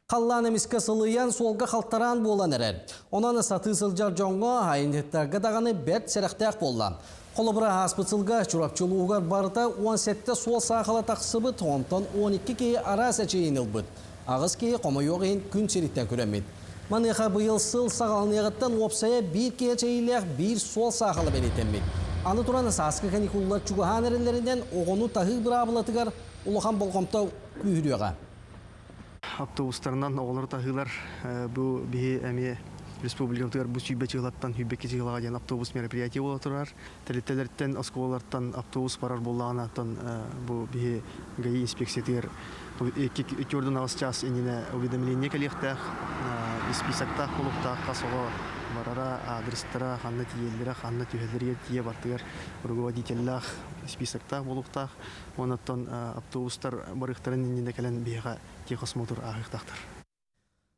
Халлаан эмискэ сылыйан, суолга халтараан буолан эрэр. Онон сатыы сылдьар дьоҥҥо, айанньыттарга даҕаны бэрт сэрэхтээх буолла. Холобура, ааспыт сылга Чурапчы улууһугар барыта 17 суол саахала тахсыбыт, онтон 12 киһи араас эчэйиини ылбыт. Аҕыс киһи хомойуох иһин күн сириттэн күрэммит. Маныаха быйыл сыл саҕаланыаҕыттан уопсайа биир киһи эчэйиилээх биир суол саахала бэлиэтэммит. Аны туран, сааскы каникуллар чугаһаан эрэллэринэн оҕону таһыы быраабылатыгар улахан болҕомто күүһүрүөҕэ. Автобустарынан оҕолору таһыылар бу биһи эмиэ республикабытыгар бу сүүрбэ чыылаттан сүүрбэкки чыылаҕа диэн автобус мероприятие буола турар. Тэрилтэлэртэн, оскуолалартан автобус барар буоллаҕына, оттон бу биһи ГАИ инспекциятыгар икки ордун аҕыс чаас иннинэ уведомление кэлиэхтээх, исписоктаах буолуохтаах хас оҕо барара, аадырыстара, ханна тиийэллэрэ, ханна түһэллэригэр тиийэ бартыгар руководителлаах списоктаах буолуохтаах. Онон автобустар барыахтарын иннинэ кэлэн биһиэхэ техосмотр ааһыахтаахтар.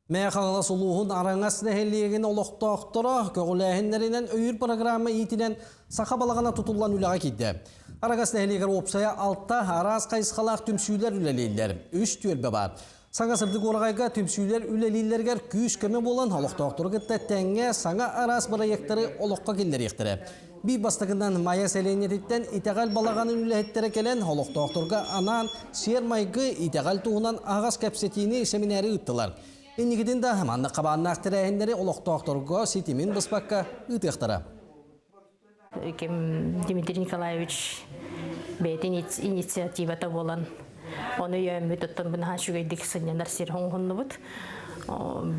Мэҥэ Хаҥалас улууһун Араҥас нэһилиэгин олохтоохторо көҕүлээһиннэринэн өйүүр программа иитинэн саха балаҕана тутуллан үлэҕэ киирдэ. Араҥас нэһилиэгэр уопсайа алта араас хайысхалаах түмсүүлэр үлэлииллэр. Үс түөлбэ баар. Саҥа сырдык уораҕайга түмсүүлэр үлэлииллэригэр күүс-көмө буолан олохтоохтору кытта тэҥҥэ саҥа араас бырайыактары олоххо киллэриэхтэрэ. Биир бастакынан Майа сэлиэнньэтиттэн итэҕэл балаҕанын үлэһиттэрэ кэлэн олохтоохторго анаан сиэр-майгы итэҕэл туһунан аһаҕас кэпсэтиини сэминээри ыыттылар. Инникитин да маннык хабааннаах тэрээһиннэри олохтоохторго ситимин быспакка ыытыахтара. Ким Дмитрий Николаевич бэйэтин инициативата буолан ону өйөөммүт оттон бынаһа үчүгэйдик сынньанар сир оҥоһуннубут.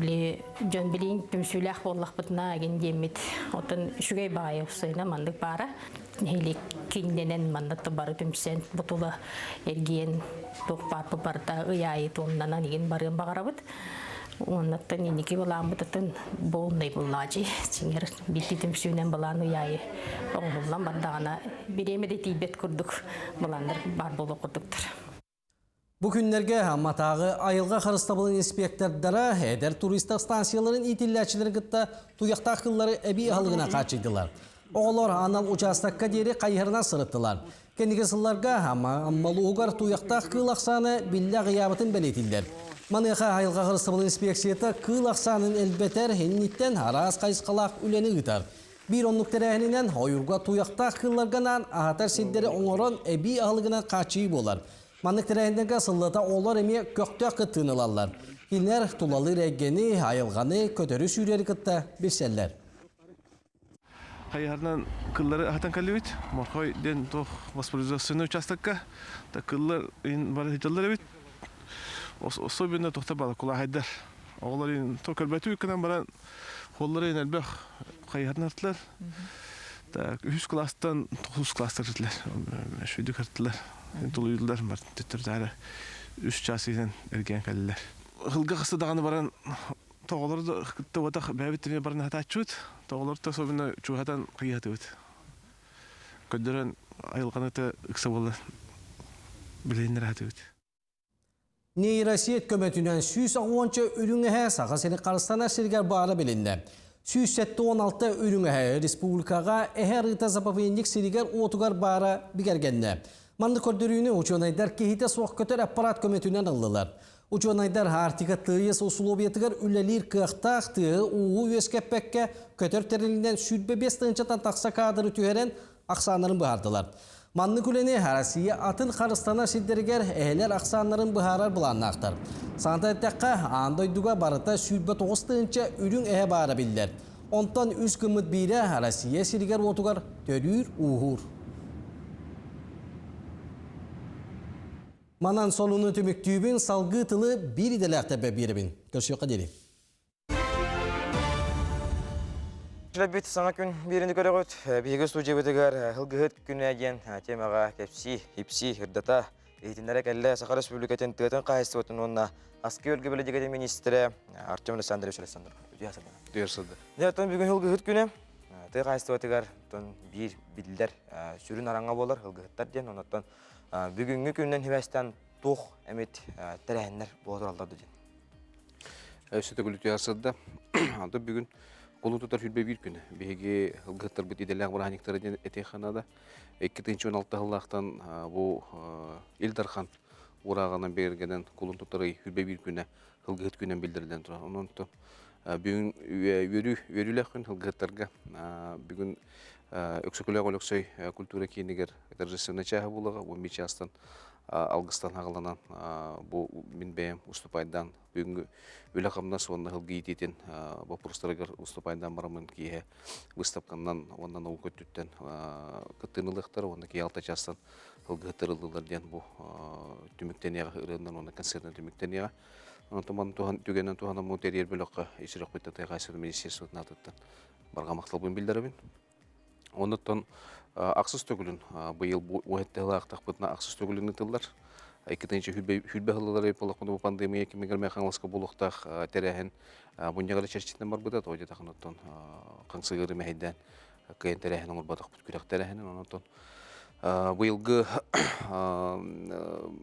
Били дьон билиин түмсүүлээх буоллахпытына агин диэммит оттон үчүгэй баайы усайна маннык баара нэһилиэк киннэнэн манна бары түмсэн бутула эргиэн туох баар барыта ый аайы туомнанан игин барыан баҕарабыт Уоннаттан инники былааммытытын буолнай буллаачы чиҥэр биирди түмсүүнэн былаан ый аайы оҥоһуллан бардаҕына бириэмэ да тиийбэт курдук былааннар баар буолуох курдуктар. Бу күннэргэ Амматааҕы айылҕа харыстабылын инспектордара эдэр туристар станцияларын иитиллээччилэрин кытта туйахтаах кыллары эбии аһылыгынан хааччыйдылар. Оҕолор анал учаастакка диэри хайыһарынан сырыттылар. Кэнники сылларга Амма улууһугар туйахтаах кыыл ахсаана биллэ аҕыйаабытын бэлиэтииллэр. Маныаха айылҕа харыстабылын инспекцията кыыл ахсаанын элбэтэр инниттэн араас хайысхалаах үлэни ыытар. Биир оннук тэрээһининэн ойуурга туйахтаах кыылларга анаан аһатар сирдэри оҥорон эбии аһылыгынан хааччыйыы буолар. Маннык тэрээһиннэргэ сыллата оҕолор эмиэ көхтөөх кыттыыны ылаллар. Кинилэр тулалыыр эйгэни, айылҕаны, көтөрү-сүүрэри кытта билсэллэр. Хайыһарынан кыллары аһатан кэллибит. Морхой диэн туох воспроизводственный участокка кыллар бары сылдьаллар эбит. Особенно тохта балакулаахайдар. Оҕолор то көрбөтү гынан баран холлары элбэх хайыһарынан артылар. Так, үһүс класстан тоҕус класстар артылар. Шүйдүк артылар. Тулуйдулар, төттөрү үс час иһинэн эргийэн кэллилэр. Хылга хасты даҕаны баран тоҕолор да кытта уотах бэйэбит тимир баран хатааччыбыт. Тоҕолор да особенно чугаһатан кыйыһатыбыт. Көрдөрөн айылҕаны да ыкса буолла билиһиннэрэ хатыбыт. Нейросеть көмөтүнэн 160 үрүҥ эһэ Саха сирин харыстанар сиригэр баара билиннэ. 176 үрүҥ эһэ республикаҕа эһэ арыыта заповедник сиригэр-уотугар баара бигэргэннэ. Маннык көрдөрүүнү учуонайдар киһитэ суох көтөр аппарат көмөтүнэн ыллылар. Учуонайдар Арктика тыйыс усулуобуйатыгар үлэлиир кыахтаах тыаһы ууһу үөскэппэккэ көтөр тэрилинэн 25 тыһыынчаттан тахса кадры түһэрэн ахсааннарын быһаардылар. Маннык үлэни Россия атын харыстанар сирдэригэр эһэлэр ахсааннарын быһаарар былааннаахтар. Санатан эттэххэ, аан дойдуга барыта 29 тыһыынча үрүҥ эһэ баара биллэр. Онтон үс гыммыт биирэ Россия сиригэр-уотугар төрүүр-ууһуур. Манан сонуну түмүктүүбүн, салгыы тылы биир идэлээхтэрбэ биэрэбин. Көрсүөххэ диэри. Бүт саҥа күн биирини көрөҕүт. Биһиги студиябытыгар Һылгыһыт күнэ диэн темаҕа кэпсии, ипсии, ырдата иһитиннэрэ кэллэ Саха Республикатын тыатын хаһайыстыбатын уонна аскы-үөлгэ бэлитикэтин министрэ Артем Александрович Александров. Үтүө сылдьан. Үтүө сылдьан. Дьэ, оттон бүгүн Һылгыһыт күнэ тыа хаһайыстыбатыгар оттон биир биллэр сүрүн араҥа буолар Һылгыһыттар диэн. Онон бүгүҥҥү күнүнэн сибээстээн туох эмит тэрээһиннэр буола тураллар диэн. Өссө төгүл үтүө сырда. Анда бүгүн кулун тутар хүрбэ биир күнэ. Биһиги ылгыттарбыт идэлээх бырааһынньыктара диэн этиэххэ наада. 2016 сыллаахтан бу Ил Дархан урааҕынан бигэргэнэн кулун тутар ый хүрбэ биир күнэ ылгыһыт күнэн биллэриллэн турар. Онон бүгүн үөрүү үөрүүлээх күн ылгыһыттарга бүгүн Өксөкүлээх Өлөксөй культура киинигэр торжественнай чааһы буолуоҕа. 11 чаастан алгыстан аҕаланан бу мин бэйэм уступайдаан бүгүҥҥү үлэ-хамнас уонна сылгы иитиитин боппуруостарыгар уступайдаан бараммын киэһэ выставканан уонна наука өттүттэн кыттыыны ылыахтара уонна киэһэ алта чаастан сылгыһыттар ыллылар диэн бу түмүктэниэҕэ ырыанан уонна концертынан түмүктэниэҕэ. Онтон маны туһан түгэнэн туһанаммын тэрийэр бөлөххө ис сүрэхпиттэн тыа хаһаайыстыбатын министерствотын аатыттан барҕа махталбын биллэрэбин. Оннуттан ахсыс төгүлүн быйыл бу уһаттыһылаахтахпытына ахсыс төгүлүн ыытыллар. Иккитинчи хүрбэ сыллары бу пандемия кэмигэр Мэхаҥаласка буолуохтаах тэрээһин мунньаҕар чэрчитинэн барбыта. Тоҕо диэтэххинэ оттон хаҥсыгыры мэһэйдээн кыайан тэрээһин оҥорботохпут күрэх тэрээһинин. Онон быйылгы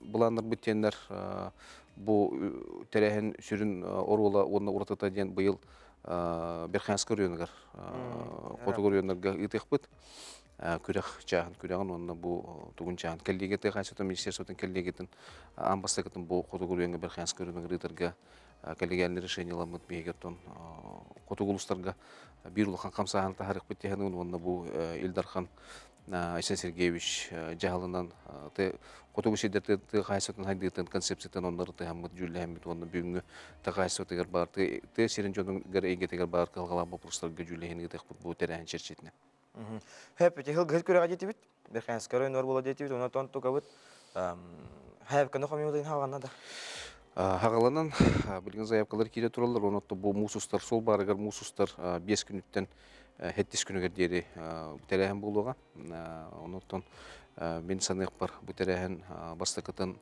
былааннарбыт диэннэр бу тэрээһин сүрүн оруола уонна уратыта диэн быйыл Верхоянскай оройуонугар хотугу оройуоннарга ыытыахпыт күрэх чааһын күрэҕин уонна бу тугун чааһын кэллиэгэ тыа хаһаайыстыбатын министерствотын кэллиэгэтин аан бастакытын бу хотугу оройуоҥҥа Верхоянскай оройуонугар ыытарга коллегиальный решение ыламмыт биһиги оттон хотугу улуустарга биир улахан хамсааһын таһаарыахпыт диэхинин уонна бу Ил Дархан Айсен Сергеевич дьаһалынан хотугу сирдэр тыа хаһаайыстыбатын сайдыытын концепциятын онно ырытыһаммыт, дьүүллэһэммит уонна бүгүҥҥү тыа хаһаайыстыбатыгар баар тыа сирин дьонугар эйгэтигэр баар кыһалҕалаах боппуруостарга дьүүллэһиини ыытыахпыт бу тэрээһин чэрчитинэн. Хэп ити хыл күрэҕэ диэтибит. Верхоянскай районугар буола диэтибит. Онон тукабыт хайапканы хомуйууларын хаалганна да. Хагаланан билигин заявкалар киирэ тураллар. Онон бу муус устар суол баарыгар муус устар 5 күнүттэн хэттис күнүгэр диэри тэрээһин буолуоҕа. Онуттан мин саныахпар бу тэрээһин бастакытын.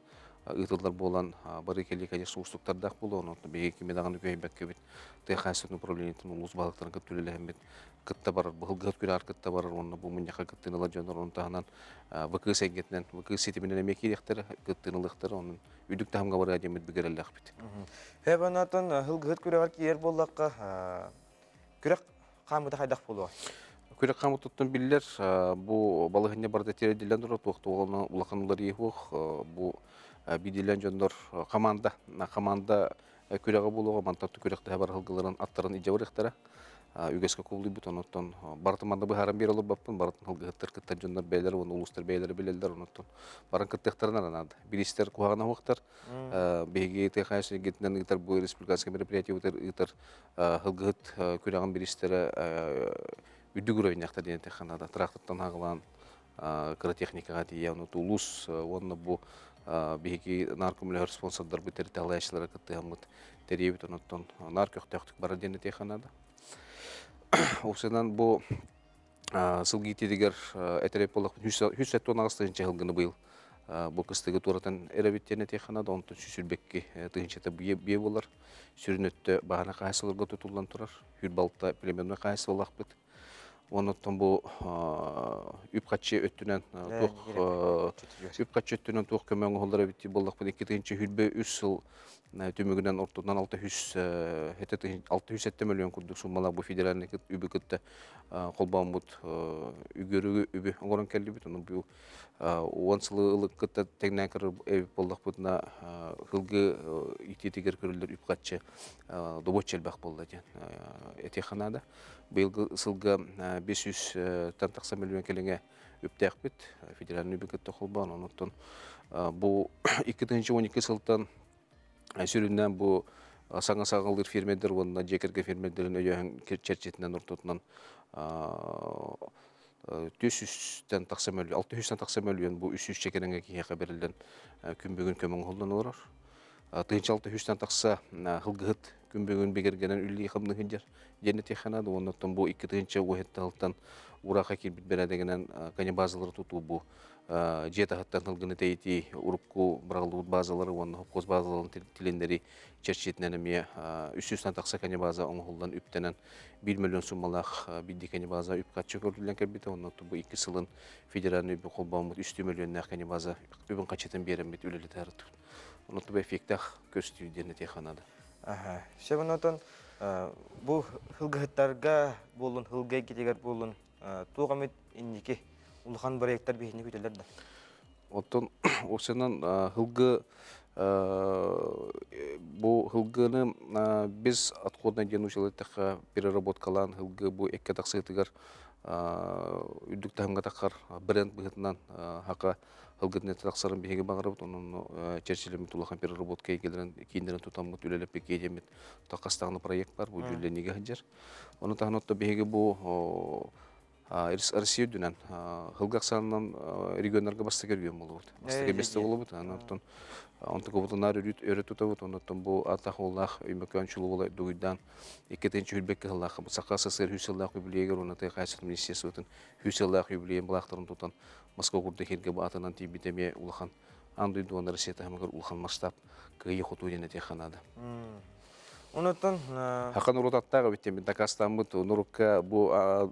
ыытыллар буолан бары кэлии конечно уустуктардаах буолуо онон биһиги кими даҕаны күһэйбэккэбит тыа хаһаайыстыбатын управлениетын улуус баһылыктарын кытта үлэлэһэммит кытта барар быһылгыһыт күрэҕэр кытта барар уонна бу мунньахха кыттыыны ылар дьоннор ону таһынан ВКС эйгэтинэн ВКС ситиминэн эмиэ киириэхтэрэ кыттыыны ылыахтара онон үрдүк таһымҥа барыа диэммит бүгэрэллээхпит. Хэбанатын хылгыһыт күрэҕэр киирэр буоллахха күрэх хаамыта хайдах буолуо? Күрэх хаамытыттан биллэр бу балаһынньа барыта тиэрдиллэн турар туох улахан уларыйыы суох бу биирдиилээн дьоннор команда команда күрэҕэ буолуоҕа мантан күрэхтэһэ бар сылгыларын аттарын илдьэ барыахтара үгэскэ кубулуйбут онуттан барытын манна быһааран биэрэ олорбоппун барытын сылгыһыттар кыттар дьоннор бэйэлэрэ уонна улуустар бэйэлэрэ билэллэр онуттан баран кыттыахтарын эрэ наада бириистэр куһаҕана суохтар биһиги тыа хаһаайыстыбатын ыытар бу республиканскай мероприятиебытыгар ыытар сылгыһыт күрэҕин бириистэрэ үрдүк уровенньахтар диэн этиэххэ наада трактордан хаҕылаан кыра техникаҕа тиийэ ону улуус уонна бу биһиги наар көмөлөһөр спонсордарбыт тэрилтэ салайааччылара кыттыһаммыт тэрийэбит онуттан наар көхтөөхтүк барар диэн этиэххэ наада. Уопсайынан бу сылгы иитиитигэр этэрэй буоллахпын 178 тыһыынча сылгыны быйыл бу кыстыгы туоратан эрэбит диэн этиэххэ наада онтон 122 тыһыынчата бие буолар сүрүн өттө баһана хаһаайыстыбаларга тутуллан турар хүр балта племенной хаһаайыстыбалаахпыт Онуттан бу үп-харчы өттүнэн туох үп-харчы өттүнэн туох көмө оҥоһуллар эбит буоллахпын 2023 сыл түмүгүнэн ортотунан 607 миллион курдук суммалаах бу федеральный үбү кытта холбооммут үгүөрүгү үбү оҥорон кэллибит. Ону бу уон сылы ылык кытта тэҥнээн көрөр эбит буоллахпытына сылгы иитиитигэр көрүллэр үп-харчы добуочча элбэх буолла диэн этиэххэ наада. Быйылгы сылга 500-тан тахса миллион кэлиҥэ үптээхпит федеральный үбү кытта холбоон онуттан бу 2012 сылтан сүрүннээн бу саҥа саҕалыыр фермердэр уонна дьиэ кэргэн фермердэрин өйөөһүн чэрчитинэн ортотунан 400-тэн тахса мөлүйүөн, 600-тэн тахса мөлүйүөн бу 300 кэриҥэ киһиэхэ бэриллэн күн бүгүн көмө оҥоһуллан олорор. 1600-тэн тахса сылгыһыт күн бүгүн бигэргэнэн үлэлии хамныы сылдьар диэн этиэххэ наада. Уонна бу 2017 сылтан ураха киирбит бэрээдэгинэн конебазалары тутуу бу дьиэ таһыттан сылгыны тэйитии урукку быраҕыллыбыт базалары уонна хопкуос базаларын тилиннэри чэрчитинэн эмиэ 300-тэн тахса конебаза оҥоһуллан үптэнэн 1 миллион суммалаах биирдии конебаза үп-харчы көрүллэн кэлбитэ. Онно бу икки сылын федеральный үбү холбооммут 3 миллионнаах конебаза үбүн харчытын биэрэммит үлэлэтэ Онно туба эффектаах көстүү диэн этиэххэ наада. Аха. Сөбүн отон бу сылгыһыттарга буоллун, сылгы эйгэтигэр буоллун, туох эмит инники улахан проекттар биһини күтэллэр да? Оттон осынан сылгы бу сылгыны без отходной диэн училаттахха переработкалаан сылгы бу экке тахсыытыгар үрдүк таһымга таххар бренд быһыытынан хака Ылгытын тахсарын биһиги баҕарабыт, онон чэрчилэммит улахан переработка эйгэлэрин кииннэрин тутаммыт үлэлэппиккэ диэммит таххастаҕына проект бар, бу дьүүллэниигэ сылдьар. Ону таһынан отто биһиги бу Россия үрдүнэн сылгы ахсаанынан регионнарга бастакы регион буолубут. Бастакы место буолубут. Онтон онтукубутунаар өрө тутабыт. Онтон бу атах уоллаах Өймөкөөн чулуу дугуйдаан 2 сыллаах Саха СССР 100 сыллаах юбилейгар уонна тыа хаһаайыстыбатын министерствотын 100 сыллаах юбилейин былаахтарын тутан Москва курдук иһиргэ баатынан тиийбит эмиэ улахан аан дойду уонна Россия таһымыгар улахан масштаб кыайыы-хотуу диэн этиэххэ наада. Онуттан Хахан урут аттаах эбит диэн дакаастааммыт нурукка бу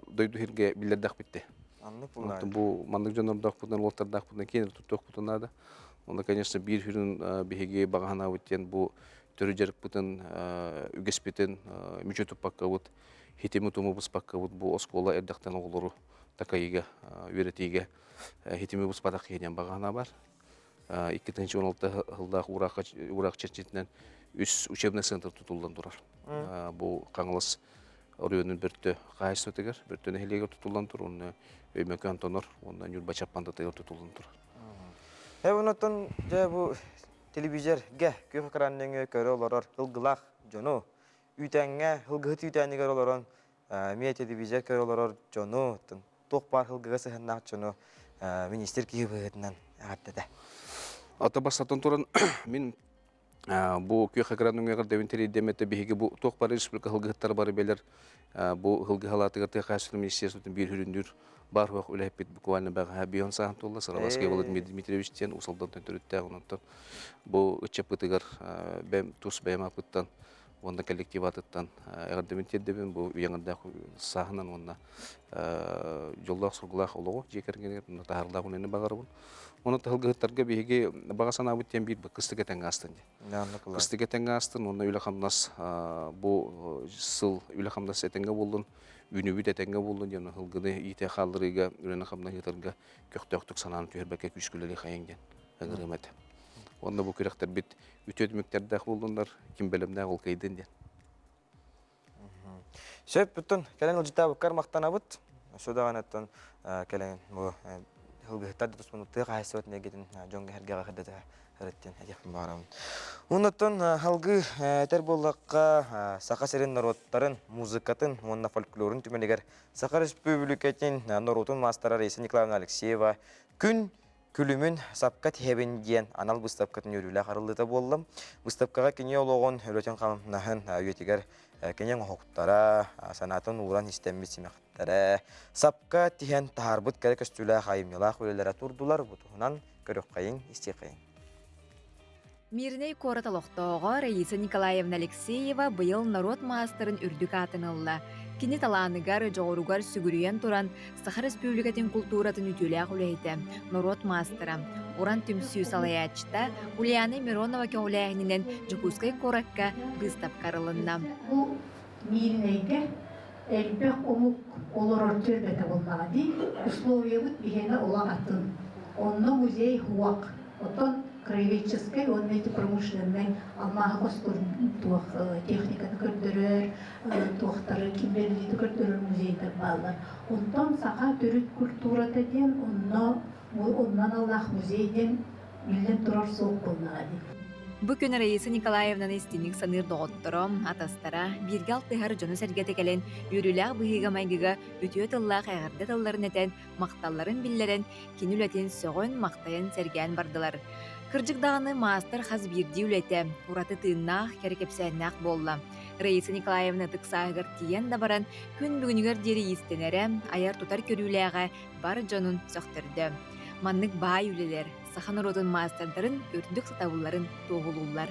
дойду иһиргэ биллэрдэхпит Аннык Бу маннык дьоннордоохпутунан, уолаттардаахпытынан киэн туттуохпутун наада. Онно, конечно, биир хүрүн биһиги баҕаһанаабыт диэн бу төрүт дьарыкпытын, үгэспитин мүчү туппаккабыт, хитими туму быспаккабыт бу оскуола эрдэхтэн оҕолору такайыыга, үөрэтиигэ хитими быспатах киһи диэн баҕаһана бар. 2016 сыллаах уураах чэрчитинэн үс учебный центр тутуллан турар. Бу Хаҥалас оройуонун Бөртө хаһаайыстыбатыгар, Бөртө нэһилиэгэр тутуллан тур, уонна Өймөкөөн Тонор уонна Ньурба Чаппандатыгар тутуллан турар. Э, онтон дьэ бу телевизорга күөх экран нөҥүө көрө олорор ылгылаах дьону үүтээҥҥэ, ылгыһыт үүтээнигэр олорон эмиэ телевизор көрө олорор дьону, туох баар сылгыга сыһыаннаах дьону министр киһи быһыытынан эҕэрдэтэ. Ата бастатан туран мин бу күөх экран өҥөҕөр дэбин тэрийдэмэтэ биһиги бу туох бары республика сылгыһыттара бары бэлэр бу сылгы халаатыгар тыа хаһаайыстыбатын министерствотын биир хүрүннүүр Бар хуох үлэһиппит буквально бэҕэһээ бион сааһын туолла Сараласкай Владимир Дмитриевич диэн Уус Алдантан төрүттээх онтон бу ыччаппытыгар бэм тус бэйэм ааппыттан уонна коллектив аатыттан эҕэрдэбин тиэрдэбин бу үйэҥэрдээх сааһынан уонна дьоллоох-соргулаах олоҕу дьиэ кэргэнигэр уонна таһаарылаах үлэни баҕарабын. Онон таһылгыһыттарга биһиги баҕа санаабыт диэн биир кыстык этэҥҥэ аастын диэн. Кыстык этэҥҥэ аастын уонна үлэ-хамнас бу сыл үлэ-хамнас этэҥҥэ буоллун, үүнүүбүт этэҥҥэ буоллун диэн ыһылгыны иитэ хаалларыыга, үлэни-хамнаһы ыытарга көхтөөхтүк санааны түһэрбэккэ күүскэ үлэлии хайыҥ диэн ыҥырыам этэ. Уонна бу күрэхтэрбит үтүө түмүктэрдээх буоллуннар, ким бэлэмнээх ол кыайдын диэн. Сөп, бүтүн кэлэн ылдьытаабыккар махтанабыт. Өссө даҕаны оттон кэлэн бу ылгыһыттар да туспун тыа хаһаайыстыбатын эйгэтин дьоҥҥо сэргэҕэ сырдата сырыттын этиэхпин баҕарабын. Оннуттан салгыы этэр буоллахха, Саха сирин норуоттарын музыкатын уонна фольклорун түмэлигэр Саха Республикатын норуотун маастара Раиса Николаевна Алексеева күн Күлүмүн сапка тиһэбин диэн анал быыстапкатын үөрүүлээх арыллыыта буолла. Быыстапкаҕа кини олоҕун, үлэтин-хамнаһын үйэтигэр кини оҥоһуктара, санаатын ууран истэммит симэхтэрэ, сапка тиһэн таһаарбыт кэрэ көстүүлээх айымньылаах үлэлэрэ турдулар. Бу туһунан көрүөххэйиҥ, истиэххэйиҥ. Мирнэй куорат олохтооҕо Раиса Николаевна Алексеева быйыл норуот маастарын үрдүк аатын ылла. Кини талааныгар, дьоҕуругар сүгүрүйэн туран, Саха Республикатын култууратын үтүөлээх үлэһитэ, норуот маастара, Уран түмсүү салайааччыта Ульяна Миронова көҕүлээһининэн Дьокуускай куоракка быыстапка арылынна. Бу Мииринэйгэ элбэх омук олорор түөлбэтэ буоллаҕа дии. Условиябыт биһиэнэ олох атын. Онно музей хуак. Оттон краеведческай уонна ити промышленнай алмааһы хостуур туох техниканы көрдөрөр, туохтары кимберлиты көрдөрөр музейдар бааллар. Онтон саха төрүт культурата диэн онно онно аналлаах музей диэн биллэн турар суох буоллаҕа дии. Бу күн Раиса Николаевнаны истиҥник саныыр доҕотторо, атастара, бииргэ алтыһар дьоно-сэргэтэ кэлэн үөрүүлээх быһыыга-майгыга үтүө тыллаах эҕэрдэ тылларын этэн, махталларын биллэрэн, кини үлэтин сөҕөн-махтайан сэргээн бардылар. Кырдьык даҕаны маастар хас биирдии үлэтэ ураты тыыннаах, кэрэ кэпсээннээх буолла. Раиса Николаевна ытык сааһыгар тиийэн да баран, күн бүгүнүгэр диэри иистэнэрэ, айар-тутар көрүүлээҕэ бар дьонун сөхтөрдө. Маннык баай үлэлэр саха норуотун маастардарын үрдүк сатабылларын туоһулууллар.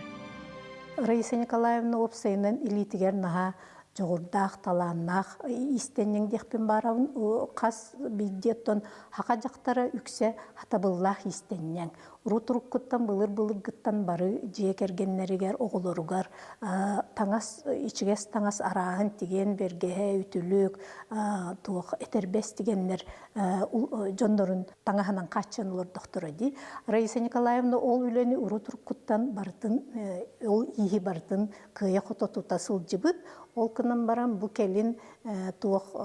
Раиса Николаевна уопсайынан илиитигэр наһаа дьоҕурдаах, талааннаах иистэнньэҥ диэхпин баарабын. Хас биирдии оттон саха дьахтара үксэ хатабыллаах иистэнньэҥ. Урут уруккуттан былыр-былыргыттан бары дьиэ кэргэннэригэр, оҕолоругар таҥас, ичигэс таҥас арааһын тигэн, бэргэһэ, үтүлүк, туох этэрбэс тигэннэр дьоннорун таҥаһынан хааччыйан олордохторо дии. Раиса Николаевна ол үлэни урут уруккуттан барытын, ол ииһи барытын кыайа-хото тута сылдьыбыт. Ол гынан баран бу кэлин туох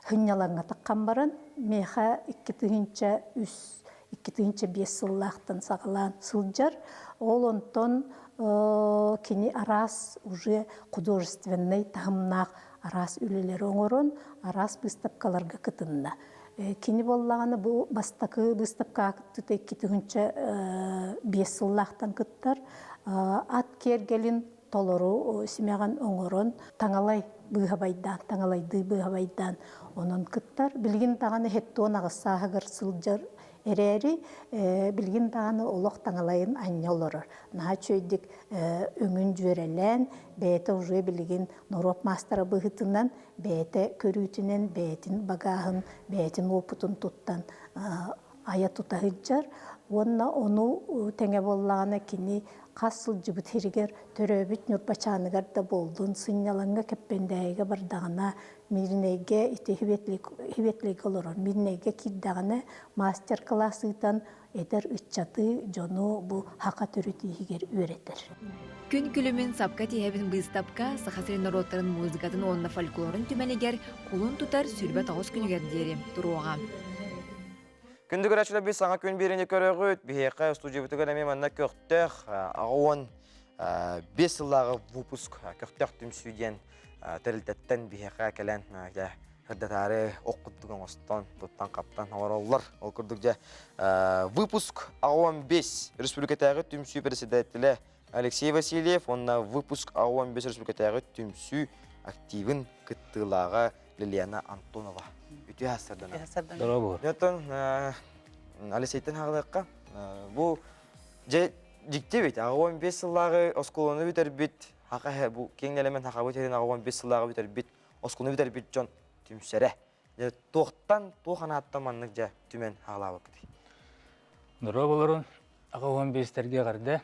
сынньалаҥҥа таххан баран, миэхэ 2003 2005 сыллаахтан саҕалаан сылдьар. Ол онтон кини араас уже художественнай таһымнаах араас үлэлэри оҥорон, араас быыстапкаларга кытынна. Кини буоллаҕына бу бастакы быыстапкаҕа кыттыыта 2005 сыллаахтан кыттар. Ат киэргэлин толору симэҕин оҥорон, таҥалай быыһабайдаан, таҥалайдыы быыһабайдаан онон кыттар. Билигин даҕаны 78 сааһыгар сылдьар эрээри, билигин даҕаны олох таҥалайын анньа олорор. Наһаа үчүгэйдик өҥүн дьүөрэлээн, бэйэтэ уже билигин норуот маастара быһыытынан бэйэтэ көрүүтүнэн, бэйэтин багааһын, бэйэтин уопутун туттан айа тута сылдьар уонна ону тэҥэ буоллаҕына кини хас сылдьыбыт сиригэр төрөөбүт Ньурбачааныгар да буоллун, сынньалаҥҥа Кэппэндээйигэ бардаҕына, Мииринэйгэ ити Хиветлигэ олорор Мииринэйгэ киирдэҕинэ мастер-класс ыытан эдэр ыччаты, дьону бу саха төрүт ииһигэр үөрэтэр. Күн күлүмүн сапка тиһэбин быыстапка Саха сирин норуоттарын музыкатын уонна фольклорун түмэлигэр кулун тутар 29 күнүгэр диэри туруоҕа. Күндү көрөөччүлэр біз саҥа күн биэриини көрөҕүт. Биһиэхэ студиябытыгар эмиэ манна көхтөөх 65 сыллааҕы выпуск көхтөөх түмсүү диэн тэрилтэттэн биһиэхэ кэлэн дьэ сырдатаары ох курдук оҥостон туттан-хаптан олороллор. Ол курдук дьэ выпуск 65 республикатааҕы түмсүү председателэ Алексей Васильев уонна выпуск 65 республикатааҕы түмсүү активын кыттыылааҕа Лилиана Антонова. Үтүө хассардана. Доробу. Оттон Алексейтен хаалыахха. Бу дьэ дьикти эбит. 85 сыллааҕы оскуоланы бүтэрбит, хаха бу киэҥ нэлэмэн хахабыт сирин 85 сыллааҕы бүтэрбит, оскуоланы бүтэрбит дьон түмсэрэ. Дьэ туохтан, туох анааттан маннык дьэ түмэн хаалаабыккытый? Дорооболорун 85-тэргэ эҕэрдэ.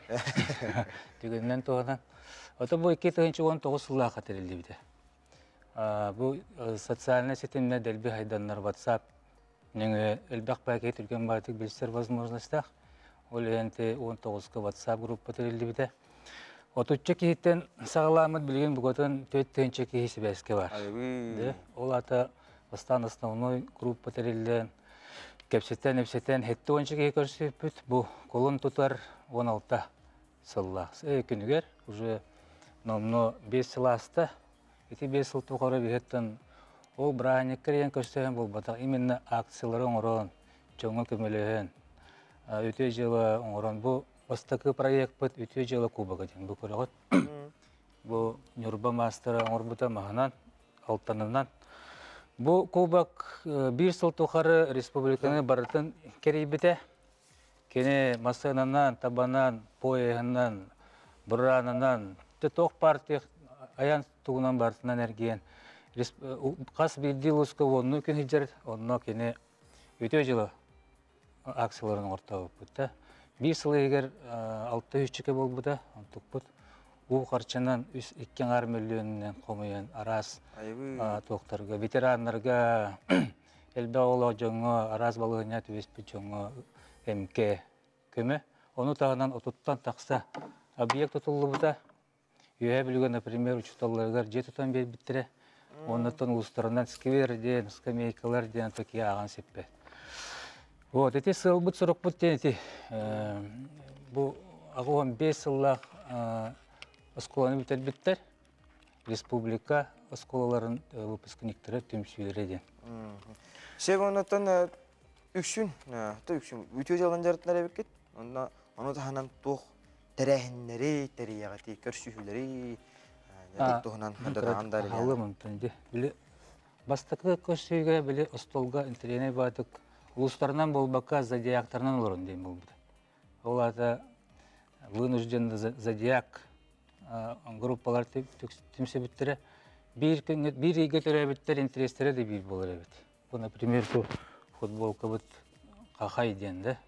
Түгэнинэн туһанан. Ото бу 2019 сыллаахха тэриллибитэ. Бу социальнай ситимнэ дэлби хайданнар WhatsApp нөҥүө элбэх баакей түргэн баатык билсэр возможностаах. Ол иһин 19-ка WhatsApp группа тэриллибитэ. Отучча киһиттэн саҕалааммыт билигин букатын 4 тыһыынча киһи сибээскэ бар. Ол аата бастаан основной группа тэриллэн, кэпсэтэн-эпсэтэн 70 киһи көрсүппүт. Бу кулун тутар 16 сыллаах күнүгэр уже номнуо 5 сыл ааста. Ити 5 сыл тухары биһиттэн ол бырааһынньыкка диэн көрсөһөн буолбатах, именно акциялары оҥорон, дьоҥҥо көмөлөһөн, үтүө дьыала оҥорон бу бастакы проекпыт Үтүө дьыала кубога диэн бу көрөҕүт. Бу Ньурба маастара оҥорбута маһынан, алтанынан. Бу кубок биир сыл тухары республиканы барытын кэрийбитэ. Кини массыынанан, табанан, поеһынан, буранынан, туох партия айан тугунан барытынан эргийэн хас биирдии улууска уоннуу күн сылдьар, онно кини үтүө дьыла акцияларын оҥортообуппут да. Биир сыл иһигэр 6 үчүкэ буолбута, онтукпут уу харчынан үс икки аҥаар мөлүйүөнүнэн хомуйан араас туохтарга, ветераннарга, элбэх оҕолоох дьоҥҥо, араас балаһыанньа түбэспит дьоҥҥо эмкэ көмө. Ону таһынан отуттан тахса объект тутуллубута. Үөһээ Бүлүүгэ, например, учууталларыгар дьиэ тутан биэрбиттэрэ. Оннуттан улуустарынан сквер диэн, скамейкалар диэн такие ааҕан сиппэт. Вот, ити сыалбыт сорукпут диэн ити бу 85 сыллаах оскуоланы бүтэрбиттэр. Республика оскуолаларын выпускниктара түмсүүлэрэ диэн. Сеп оннуттан үксүн, үксүн үтүө дьыалан дьарыктанар эбиккит. Онно ону таһынан туох тэрээһиннэри тэрийэҕитий, көрсүһүүлэри туһунан хандадаҕан да Халым онтон ди. Били бастакы көрсүүгэ били остуолга интэриэнэй баатык улуустарынан буолбакка зодиактарынан олорон диэн буолбута. Ол аата вынужден зодиак группалар түмсүбүттэрэ. Биир күҥҥэ биир ыйга төрөөбүттэр интэриэстэрэ да биир буолар эбит. Бу, например, бу футболкабыт хахай диэн да.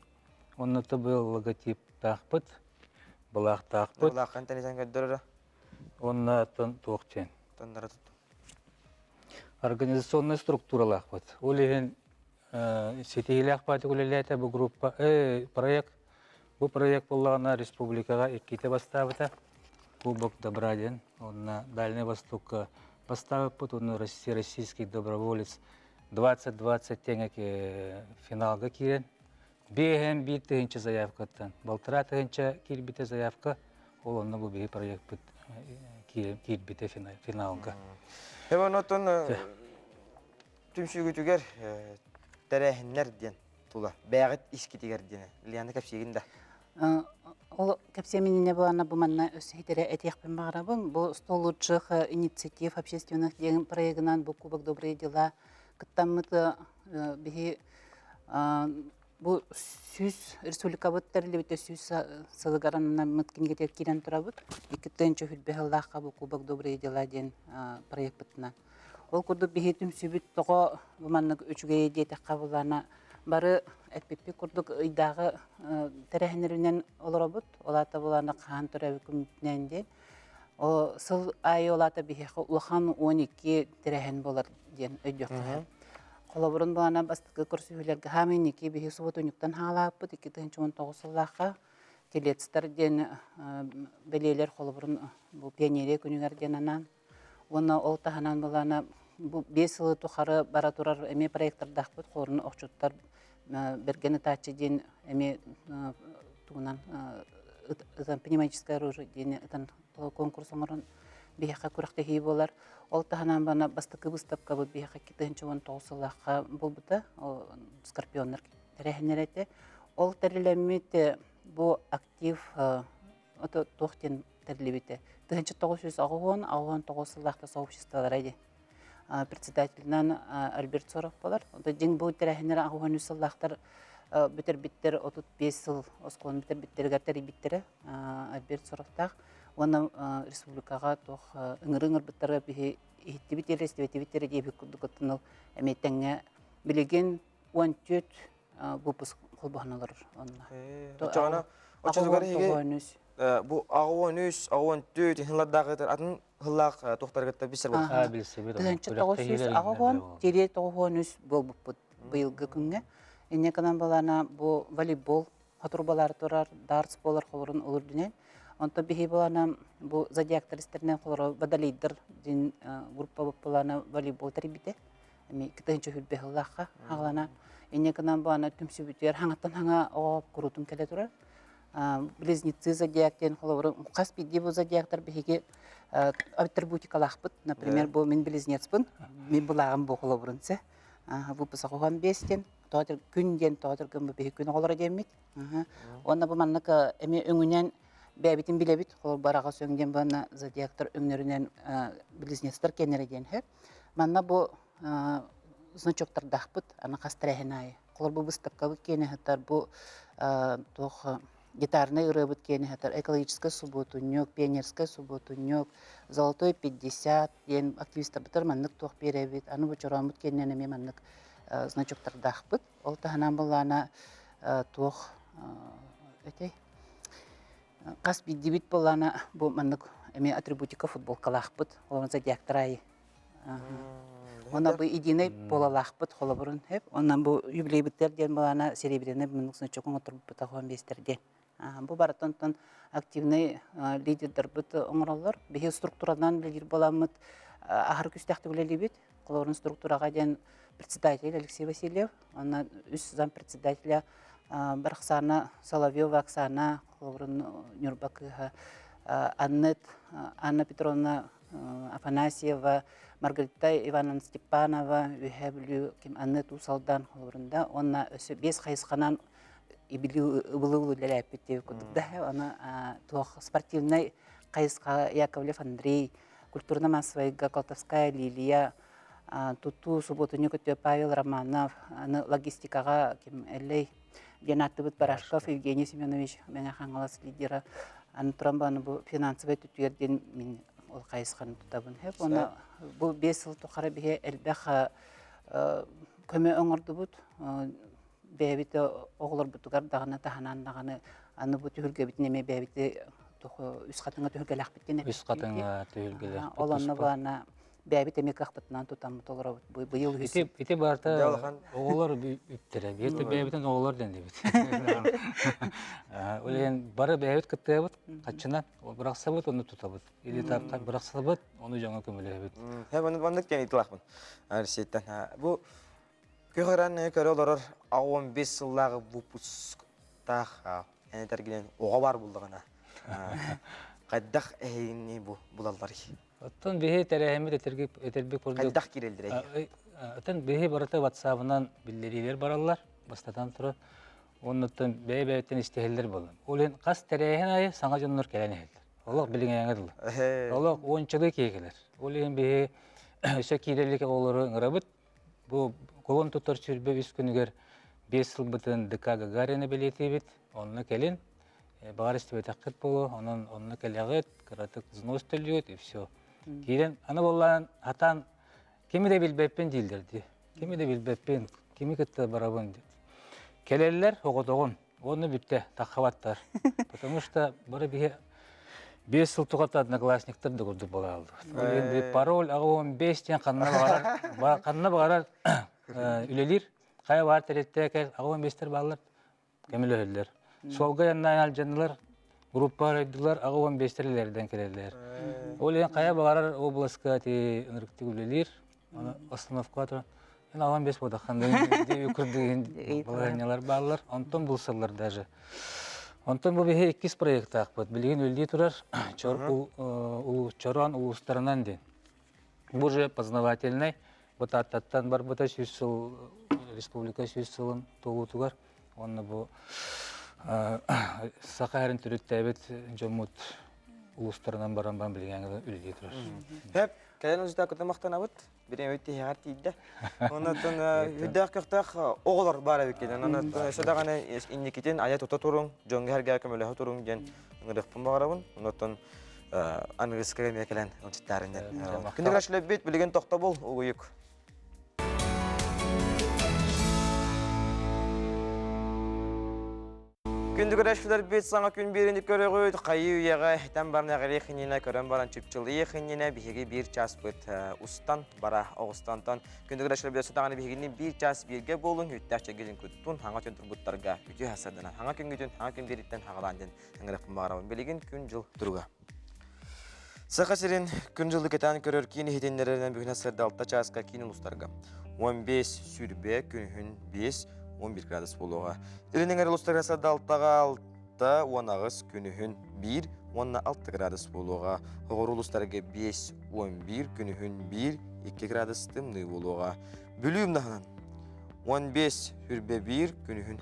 Онно быйыл логотиптаахпыт, былаахтаахпыт. Былааххан тэнитэн көрдөрөрө. Онно оттон туох диэн. Тоннара туттум. Организационнай структуралаахпыт. Ол иһин ситиһиилээх баатык үлэлээтэ бу группа, проект. Бу проект буоллаҕына республикаҕа иккитэ бастаабыта. Кубок добра диэн. Онно Дальний Востокка бастаабыппыт, уонна Россия российский доброволец 20-20 тэҥэ финалга киирэн биэһэн биир тыһыынча заявкаттан балтараа тыһыынча киирбитэ заявка ол онно бу биһи проекпыт киирбитэ финалга. Эбэн оттон түмсүүгүтүгэр тэрээһиннэр диэн тула бэйэҕит искитигэр диэн Лена кэпсиигин да. Ол кэпсиэмининэ буолана бу манна өссө хитэрэ этиэхпин баҕарабын. Бу 100 лучших инициатив общественных диэн проегынан бу Кубок Добрые дела кыттаммыт биһи бу сүүс республикабыт тэриллибитэ сүүс сылыгар анаммыт кинигэтигэр киирэн турабыт. Иккиттэн чөһүрбэ сыллаахха бу Кубок Добрые дела диэн проекпытынан. Ол курдук биһи түмсүүбүт тоҕо бу маннык үчүгэй диэтэххэ булана бары эппиппит курдук ыйдааҕы тэрээһиннэринэн олоробут. Ол аата булана хаһан төрөөбүт күммүтүнэн диэн. О сыл аайы ол аата биһиэхэ улахан 12 тэрээһин буолар диэн өйдүөххэ сөп. Холобурун булана бастакы көрсүһүүлэргэ хаамый инники биһи субботунньуктан хаалааппыт 2019 сыллаахха телецтэр диэн бэлиэлэр холобурун бу пионерия күнүгэр диэн анаан Уонна ол таһынан былаана бу биэс сылы тухары бара турар эмиэ проектордаахпыт холорун охчуттар бэргэн ытааччы диэн эмиэ тугунан ытан пневматическое оружие диэни ытан конкурс оҥорон биһиэхэ күрэхтэһии буолар. Ол таһынан бана бастакы выставкабыт биһиэхэ 2019 сыллаахха буолбута. Скорпионнар тэрээһиннэрэ этэ. Ол тэрилэммит бу актив ото туох диэн тэриллибитэ. 1980 89 сыллаахта сообществолара ди. Председателинэн Альберт Соров болар. Онто дьиҥ бу тэрээһиннэр 83 сыллаахтар бүтэрбиттэр 35 сыл оскуоланы бүтэрбиттэригэр тэрийбиттэрэ Альберт Соровтаах. Уонна республикаҕа туох ыҥырыы ыҥырбыттара биһи иһиттибит или истибэтибит эрэ диэбит курдук оттон ол эмиэ тэҥҥэ билигин 14 выпуск холбоһон олорор онно. Оччоҕуна оччотугар эһиги бу 83, 84 сыллардаах атын сыллаах туохтаргыттар билсэр буолбут. Билсибит. 1980 тириэ 93 буолбуппут быйылгы күҥҥэ. Инньэ гынан балана бу волейбол хотурбалар турар, дартс буолар холорун олордунэн. Онто биһи балана бу зодиактар истэринэн холоро водолейдар дин группа балана волейбол тэрийбитэ. Эми кытыһынча хүрбэ сыллаахха хаҕалана. Инньэ гынан балана түмсүбүтүгэр хаҥаттан хаҥа оҕо курутун кэлэ турар. Близнецы зодиак диэн холобуру хас биирдии бу зодиактар биһиги атрибутикалаахпыт. Например, бу мин близнецпын, мин былааҕым бу холобурун сэ. Выпуск оҕон бес диэн, тоҕо күн диэн тоҕо түргэн бу биһи күн оҕолоро диэммит. Уонна бу маннык эмиэ өҥүнэн бэйэбитин билэбит. Холобур бараҕас өҥ диэн буонна зодиактар өҥнөрүнэн близнецтэр кэннэрэ диэн сөп. Манна бу значоктардаахпыт, аны хас тэрээһин аайы. Холобур, бу быыстапкабыт киэнэ сытар, бу туох гитарнай ырыабыт киэнэ сытар, экологическай субуотунньук, пионерскай субуотунньук, золотой 50 диэн активистарбытыгар маннык туох биэрэбит, аны бу чорооммут киэнинэн эмиэ маннык значоктардаахпыт. Ол таһынан былаана туох этэй? Хас биирдиибит былаана бу маннык эмиэ атрибутика футболкалаахпыт, ол зодиактар аайы. Онно бу единый буолалаахпыт холобурун хөп. Онон бу юбилейбыттар диэн былаана серебряный муннук значокун оторбута хоон биэстэр диэн. Бу барытын активный лидердарбыт оҥороллор. Биһи структуранан лидер буоламмыт аһар күстэхтик үлэлиибит. Холобурун структураҕа диэн председатель Алексей Васильев, онно үс зампредседателя Барахсана Соловьева Оксана, холобурун Ньурба кыыһа Аннет Анна Петровна Афанасьева, Маргарита Ивановна Степанова, Үөһээ Бүлүү ким Анна Уус Алдан холобурунда уонна өссө биэс хайысханан ибили ыбылы үлэлээппит диэбит курдук да аны туох спортивнай хайысха Яковлев Андрей, культурно-массовайга Колтовская Лилия, тутуу субуотунньук өттө Павел Романов, аны логистикаҕа ким Эллэй диэн ааттыбыт Барашков Евгений Семенович Мэҥэ Хаҥалас лидера аны туран бу бу финансовай түтүгэр диэн мин ол хайысханы тутабын. Уонна бу 5 сыл тухары биһи элбэх көмө оҥордубут. Бэйэбит оҕолорбутугар даҕаны таһынан даҕаны аны бу түһүлгэбитин эмиэ бэйэбит үс хатыҥа түһүлгэлээхпит диэн Үс хатыҥа түһүлгэлээхпит. Ол онно баана бэйэбит эмиэ кыахпытынан тутаммыт олоробут. Быйыл үһүс. Ити, ити барыта оҕолор үптэрэ. Биир бэйэбитин оҕолор дэннибит. Ол иһин бары бэйэбит кыттыабыт, хаччынан бырахсабыт, ону тутабыт. Или бырахсабыт, ону дьоҥо көмөлөһөбүт. Хэ, маннык диэн ыйтылаахпын. Арсиеттан. Бу Көһөрөн көрө олорор 15 сыллааҕы выпусктаах энэтэргинэн оҕо бар буллаҕына хайдах эһигини бу булалларый? Оттон биһи тэрээһиммит этэрби курдук Хайдах киирэллэрэй? Оттон биһи барыта WhatsApp-ынан биллэриилэр бараллар, бастатан туран. Оннуттан бэйэ-бэйэттэн истиһэллэр буолан. Ол иһин хас тэрээһин аайы саҥа дьоннор кэлэн иһэллэр. Олох билиҥээҥи дылы. Олох уончалыы киһи кэлэр. Ол иһин биһи өссө киирэлик оҕолору ыҥырабыт. Бу кулун тутар 23 күнүгэр 5 сылбытын ДК Гагарина бэлиэтиибит. Онно кэлин баҕар истибэтэххит буолуо, онон онно кэлэҕит, кыратык взнос төлүүт и все. Киирэн, аны буоллаан хатаан кими да билбэппин дииллэр дии. Кими да билбэппин, кими кытта барабын дип. Кэлэллэр оҕотоҕун, уонна бүттэ, таххабаттар. Потому что бары биһи 5 сыл тухата одноклассниктар да курдук буолааллыбыт. Пароль аҕа 15 диэн ханна баҕарар, ханна баҕарар үлэлиир. Хайа баар тэрилтэ кэл, аҕа 15-тер бааллар, көмөлөһөллөр. Суолга яннаан алдьаннылар, группа арайдылар, аҕа 15-тер илэрдэн кэлэллэр. Ол иһин хайа баҕарар областка ти ынырыктык үлэлиир. Аны остановка туран мен аҕам бес буодаххан курдук балаһыанньалар бааллар. Онтон булсаллар даже. Онтон бу биһи иккис проектаахпыт. Билигин үлэлии турар Чороон улуустарынан диэн. Бу же познавательный. Бу Тааттаттан барбыта 100 сыл республика 100 сылын туолуутугар. Уонна бу саха эрин төрүттээбит дьоммут улуустарынан баран баран билигин үлэлии турар. Хөп, кэлэн узда көтө мактанабыт. Бириэмэ тиһэҕэр тиийдэ. Онон үрдээх көхтөөх оҕолор баар эбиккин. Онон өссө даҕаны инникитин айа тута туруҥ, дьоҥҥо-сэргэҕэ көмөлөһө туруҥ диэн ыҥырыахпын баҕарабын. Онон аныгыскыга эмиэ кэлэн ылдьыттаарын диэн. Күндү көрөөччүлэрбит, билигин тохтобул угуйук. Күндү көрөөччүлэрбит саҥа күн биэриини көрөҕүт. Хайыы үйэҕэ этэн баран эҕириэх иннинэ көрөн баран чыпчылыйыах иннинэ биһиги биир чааспыт устан бара оҕустантан күндү көрөөччүлэрбит өссө даҕаны биһигини биир чаас бииргэ буолун үүттээх чэгилин куттун хаҥа түн турбуттарга үтүө хасарданан хаҥа күнгүтүн хаҥа күн биэриттэн хаҕалаан диэн ыҥырыахпын баҕарабын. Билигин күн-дьыл туруга. Саха сирин күн-дьылы кэтээн көрөр киин иһитиннэрэринэн бүгүн сарда 6 чааска киин улуустарга 15 сүрбэ күнүһүн 5 11 градус буолуоҕа. Илин эҥэр улуустарга сарда 6-га 6 18 күнүһүн 1 уонна 6 градус буолуоҕа. Оҕору улуустарга 5 11 күнүһүн 1 2 градус тымныы буолуоҕа. Бүлүү умнаһынан 15 хүрбэ 1 күнүһүн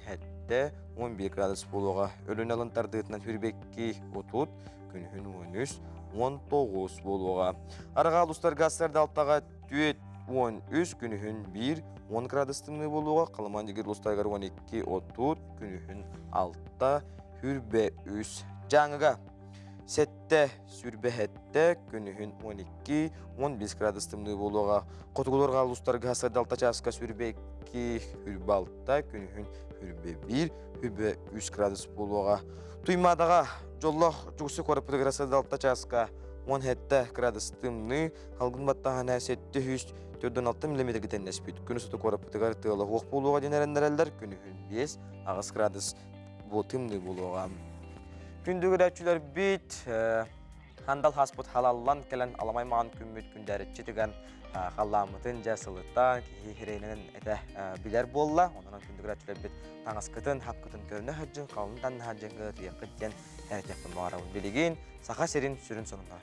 7 11 градус буолуоҕа. Өлүн алын тардыытынан хүрбэ 2 30 күнүһүн 13 19 буолуоҕа. Арҕаа улуустарга сардалтаҕа 4 13 күнүһүн 1 10 градус тымныы буолуоҕа. Халымаан дьигир улуустарыгар 12 30 күнүһүн 6 хүрбэ 3 Дьааҥыга 7 сүрбэ 7 күнүһүн 12 15 градус тымныы буолуоҕа. Хотугуларга улуустарга сардалта чааска сүрбэ 2 хүрбэ 6 күнүһүн хүрбэ 1 хүрбэ 3 градус буолуоҕа. Туймаадаҕа дьоллоох Чугусы куораппытыгар сардалта чааска 17 градус тымныы, халгын баттаһана 746 миллиметргэ тэннэспит. Күн устата куораппытыгар тыала суох буолуоҕа диэн эрэннэрэллэр. Күнүһүн 5-8 градус тымныы буолуоҕа. Күндү көрөөччүлэрбит, хандал хаспыт халаллан кэлэн аламай маҕан күммүт күндээриччи тыган халлааммытын дьэ сылыттан киһи хирэйинэн этэ билэр буолла. Онон күндү көрөөччүлэрбит таҥаскытын, хапкытын көрүнэ сылдьын, халын таннаһа дьыҥҥа ытыйаххыт диэн этиэхпин баҕарабын. Билигин Саха сирин сүрүн сонуннара.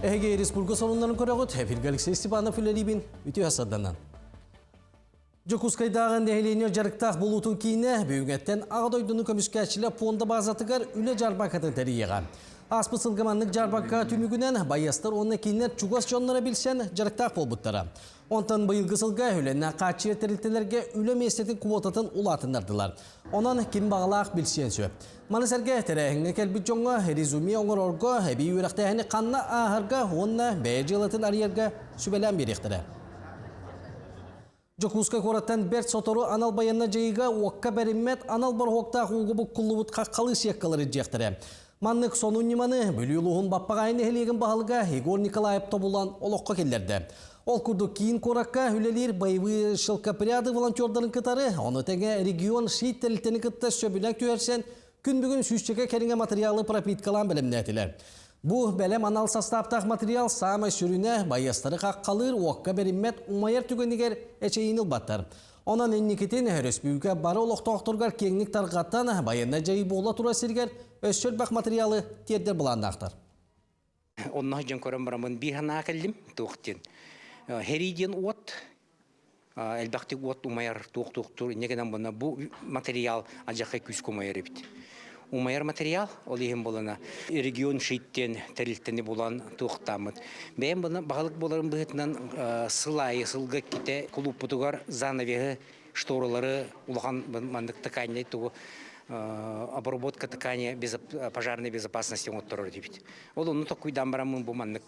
Эһиги республика сонуннарын көрөҕүт. Эфиргэ Алексей Степанов үлэлиибин. Үтүө сарданан. Дьокуускайдааҕы нэһилиэнньэ дьарыктаах буолуутун киинэ бүгүҥҥэттэн Аҕа дойдуну көмүскээччилэр пуонда баазатыгар үлэ дьаарбаҥкатын тэрийиэҕэ. Ааспыт сылга маннык дьаарбаҥка түмүгүнэн байыастар уонна кинилэр чугас дьонноро билсэн дьарыктаах буолбуттара. Онтон быйылгы сылга үлэннэн хааччыйар тэрилтэлэргэ үлэ миэстэтин квотатын улаатыннардылар. Онон ким баҕалаах билсиэн сөп. Маны сэргэ тэрээһиҥҥэ кэлбит дьоҥҥо резюме оҥорорго, эбии үөрэхтээһини ханна ааһарга уонна бэйэ дьыалатын арыйарга сүбэлээн биэриэхтэрэ. Дьокуускай куораттан бэрт сотору анал байыаннай дьайыыга уокка бэриммэт анал бороһуоктаах ууга буккуллубут хаххалыы сиэккалары илдьиэхтэрэ. Маннык сонун ньыманы Бүлүү улууһун Баппаҕаайы нэһилиэгин баһылыга Егор Николаев тобулан олоххо киллэрдэ. Ол курдук киин куоракка үлэлиир боевые шелкопряды волонтердарын кытары, ону тэҥэ регион ШИТ тэрилтэни кытта сөбүлэҥ түһэрсэн, күн бүгүн сүүсчэкэ кэриҥэ материалы пропиткалаан бэлэмнээтилэр. Бу бэлэм анал састааптаах материал саамай сүрүнэ байыастары хаххалыыр, уокка бэриммэт, умайар түгэнигэр эчэйиини ылбаттар. Онон инникитин өрөспүүбүлүкэ бары олохтоохторугар киэҥник тарҕатан, байыаннай дьайыы буола турар сиригэр өссө элбэх материалы тиэрдэр былааннаахтар. Онно дьон көрөн бараммын биир санаа кэллим туох диэн. Херий диэн уот элбэхтик уот умайар туох-туохтуур инньэ гынан буолна бу материал адьахай күүскэ умайар эбит. Умайар материал ол иһин буолана регион шит диэн тэрилтэни булан туохтааммыт. Бэйэм буолна баһылык буоларым быһыытынан сыл аайы сылга иккитэ кулууппутугар занавеһы шторалары улахан маннык тканьнай тугу обработка ткани пожарной безопасности оҥотторор этибит. Ол онну токкуйдаан бараммын бу маннык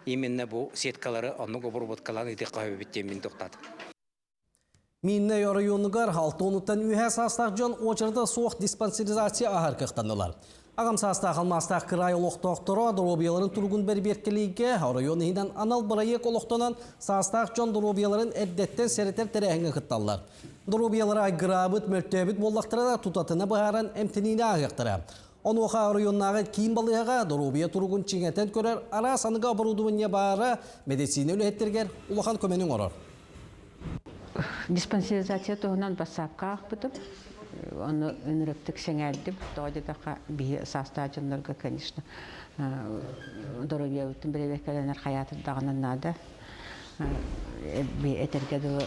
именно бу сеткалары оннук обработкалаан ыытыахха сөбүт диэн тохтаатым. Миннэй оройуонугар 6 үһэ саастаах дьон уочарата суох диспансеризация аһар кыахтаннылар. Аҕам саастаах алмаастаах кыраай олохтоохторо доруобуйаларын туругун бэрбиэркэлииргэ оройуон иһинэн анал бырайыак олохтонон саастаах дьон доруобуйаларын эрдэттэн сэрэтэр тэрээһиҥҥэ кытталлар. Доруобуйалара айгыраабыт, мөлтөөбүт буоллахтарына тутатына быһааран эмтэниини ааһыахтара. Онуоха оройуоннааҕы киин балыыһаҕа доруобуйа туругун чиҥэтэн көрөр араас аныгы оборудование баара медицина үлэһиттэригэр улахан көмөнү оҥорор. Диспансеризация туһунан бассаапка аахпытым. Ону ынырыктык сэҥээрдим. Тоҕо диэтэххэ, биһи саастаах дьоннорго, конечно, доруобуйабытын бэрэбиэркэлэнэр хайаатар даҕаны наада. Этэргэ дылы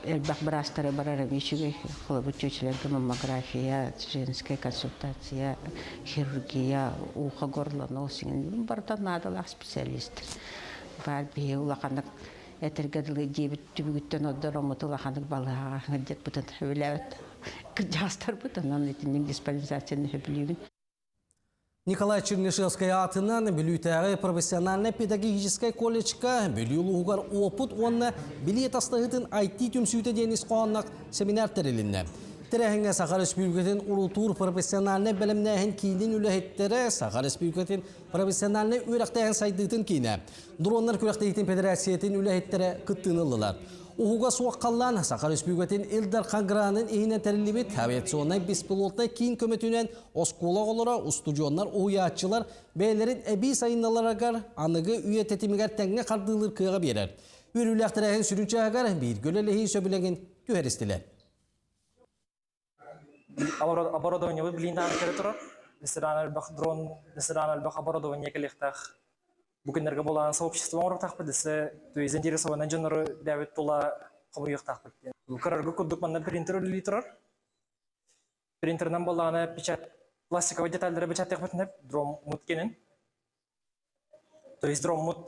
элбэх быраастары барар эмиэ үчүгэй. Холобур, чүөчэлэргэ маммография, женская консультация, хирургия, ухо, горло, нос барыта наадалаах специалист. Баар биһи улаханнык этэргэ дылы дьиэбит түбүгүттэн ордороммут улаханнык балыһаҕа сылдьарбытын сөбүлээбэт кырдьаҕастарбыт онон итинник диспансеризацияны сөбүлүүбүн. Николай Чернышевскай аатынан Бүлүүтээҕи профессиональнай педагогическай колледжка Бүлүү улууһугар уопут уонна билии тастаһыытын IT түмсүүтэ диэн ис хоһоонноох семинар тэрилиннэ. Тэрээһиҥҥэ Саха Республикатын урутуур профессиональнай бэлэмнээһин киинин үлэһиттэрэ Саха Республикатын профессиональнай үөрэхтээһин сайдыытын киинэ, дроннар күрэхтэһиитин федерациятын үлэһиттэрэ кыттыыны ыллылар. Уһуга суох халлаан Саха Республикатын Ил Дархан гранын иһинэн тэриллибит авиационнай беспилотнай киин көмөтүнэн оскуола оҕолоро, устудьуоннар, уһуйааччылар бэйэлэрин эбии сайынналарыгар аныгы үйэ тэтимигэр тэҥҥэ хардыылыыр кыаҕы биэрэр. Үөрүүлээх тэрээһин сүрүн чааһыгар бииргэ үлэлэһии сөбүлэҥин түһэристилэр. Оборудованиебыт билиин кэлэ турар. Ресторан элбэх дрон, ресторан элбэх оборудование кэлиэхтээх. Бу күннэргэ буолаан сообщество оҥоруохтаахпыт, десе то есть заинтересованный дьоннору бэйэбит тула хомуйуохтаахпыт диэн. Кыраргы курдук манна принтер үлэлии турар. Принтерынан буоллаҕына печать пластиковай детальдары печаттыахпытын дрон мут кенен. То есть дроммут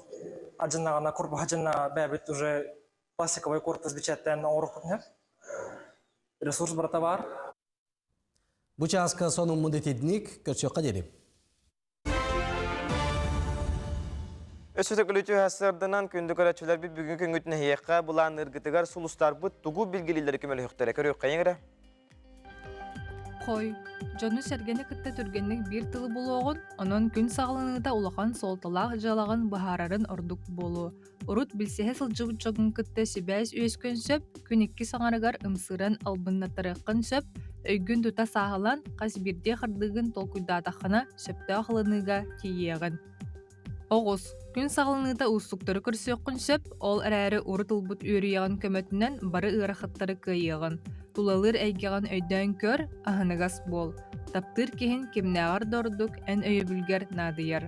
адьыннаҕына корпуһа дьыннаҕа бэйэбит уже пластиковай корпус бичээттэн оҥоруохпут Ресурс барыта баар. Бу чааска сонуммут итинник көрсүөххэ диэри. Өссө төкүлүтү сырдынан күндү көрөөччүлэрбит бүгүҥҥү күҥҥүтүн эһиэхэ былаанныыргытыгар сулустарбыт тугу билгилииллэри көмөлөһүөхтэрэ көрүөххэйиҥ эрэ. Хой, дьону-сэргэни кытта түргэнник биир тылы булуоҕун, онон күн саҕаланыыта улахан суолталаах дьыалаҕын быһаарарын ордук буолуо. Урут билсиһэ сылдьыбыт дьоҥҥун кытта сибээс үөскүөн сөп, күн иккис аҥарыгар ымсыыран албыннаттарыаххын сөп, өйгүн тута сааһылаан, хас биирдии хардыыгын толкуйдаатаххына, сөптөөх ылыныыга тиийиэҕин. Оҕус, күн саҕаланыыта уустуктары көрсүөххүн сөп, ол эрээри урут ылбыт үөрүйэҕин көмөтүнэн бары ыарахаттары кыайыаҕын. Тулалыыр эйгэҕин өйдөөн көр, аһыныгас буол. Таптыыр киһин кимнээҕэр да ордук эн өйөбүлгэр наадыйар.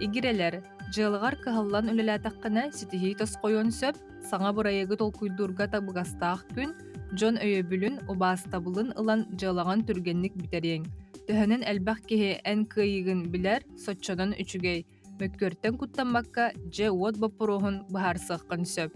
Игирэлэр, дьыалаҕар кыһаллан үлэлээтэххинэ ситиһии тосхойуон сөп, саҥа бырайыагы толкуйдуурга табыгастаах күн, дьон өйөбүлүн, убаастабылын ылан дьыалаҕын түргэнник бүтэриэҥ. Төһөнөн элбэх киһи эн кыайыыгын билэр, соччонон үчүгэй, мөккүөртэн куттаммакка дьиэ-уот боппуруоһун быһаарсыаххын сөп.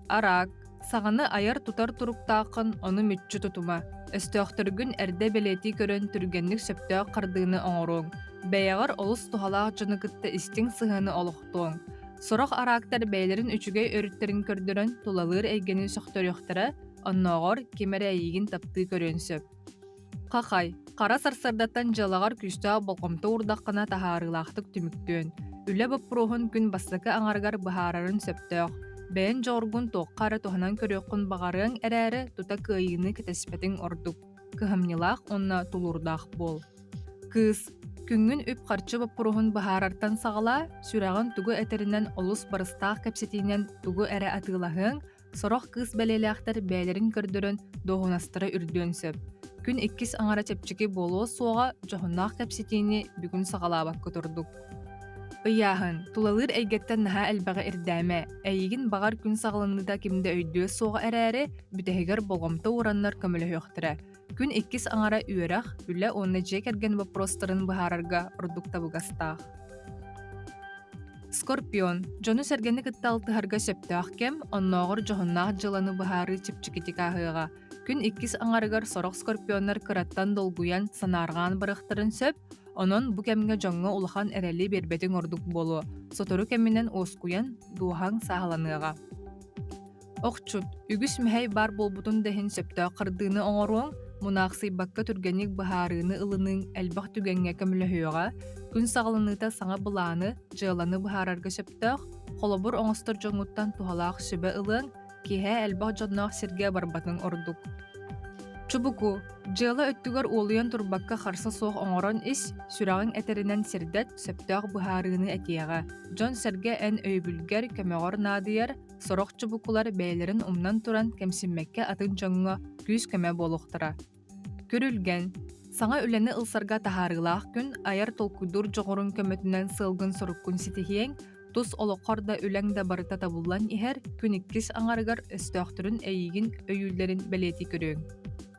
Араак, саҥаны айар-тутар туруктааххын ону мүччү тутума. Өстөөхтөргүн эрдэ бэлиэтии көрөн түргэнник сөптөөх хардыыны оҥоруоҥ. Бэйэҕэр олус туһалаах дьону кытта истиҥ сыһыаны олохтуоҥ. Сорох араактар бэйэлэрин үчүгэй өрүттэрин көрдөрөн тулалыыр эйгэни сөхтөрүөхтэрэ, оннооҕор ким эрэ эйигин таптыы көрүөн сөп. Хахай, хара сарсыардаттан дьыалаҕар күүстээх болҕомто уурдаххына таһаарыылаахтык түмүктүөн, үлэ боппуруоһун күн бастакы аҥарыгар быһаарарын сөптөөх. Бэйэҥ дьоҕургун туохха эрэ туһанан көрүөххүн баҕарыаҥ эрээри, тута кыайыыны кэтэспэтиҥ ордук. Кыһамньылаах уонна тулуурдаах буол. Кыыс, күҥҥүн үп-харчы боппуруоһун быһаарартан саҕалаа, сүрэҕин тугу этэринэн олус барыстаах кэпсэтиинэн тугу эрэ атыылаһыаҥ, Сорох кыыс бэлиэлээхтэр бэйэлэрин көрдөрөн дуоһунастара үрдүөн сөп. Күн иккис аҥара чэпчэки буолуо суоҕа, дьоһуннаах кэпсэтиини бүгүн саҕалаабакка турдук. Ыйааһын, тулалыыр эйгэттэн наһаа элбэҕи ирдээмэ. Эйигин баҕар күн саҕаланыыта ким да өйдүө суоҕа эрээри, бүтэһигэр болҕомто уураннар көмөлөһүөхтэрэ. Күн иккис аҥара үөрэх, үлэ уонна дьиэ кэргэн боппуруостарын быһаарарга ордук табыгастаах. Скорпион дьону-сэргэни кытта алтыһарга сөптөөх кэм, оннооҕор дьоһуннаах дьыаланы быһаарыы чэпчэкитик ааһыаҕа. Күн иккис аҥарыгар сорох скорпионнар кыраттан долгуйан, санаарҕаан барыахтарын сөп, онон бу кэмҥэ дьоҥҥо улахан эрэли биэрбэтиҥ ордук буолуо. Сотору кэминэн уоскуйан, дууһаҥ сааһыланыаҕа. Охчут, үгүс мэһэй баар буолбутун да иһин сөптөөх хардыыны оҥоруоҥ, мунаахсыйбакка түргэнник быһаарыыны ылыныыҥ элбэх түгэҥҥэ көмөлөһүөҕэ, күн саҕаланыыта саҥа былааны, дьыаланы быһаарарга сөптөөх, холобур оҥостор дьоҥҥуттан туһалаах сүбэ ылыаҥ, киэһэ элбэх дьонноох сиргэ барбатыҥ ордук. Чубуку, дьыала өттүгэр уолуйан турбакка харса суох оҥорон ис, сүрэҕиҥ этэринэн сирдэт, сөптөөх быһаарыыны этиэҕэ. Дьон-сэргэ эн өйөбүлгэр, көмөҕөр наадыйар, Сорох чубукулар бэйэлэрин умнан туран кэмсиммэккэ атын дьоҥҥо күүс-көмө буолуохтара. Күрүлгэн Саҥа үлэни ылсарга таһаарыылаах күн айар толкуйдуур дьоҕуруҥ көмөтүнэн сыалгын-соруккун ситиһиэҥ, Тус олоххор да үлэҥ да барыта табыллан иһэр, күн иккис аҥарыгар өстөөхтөрүн эйигин өйүүллэрин бэлиэтии көрүөҥ.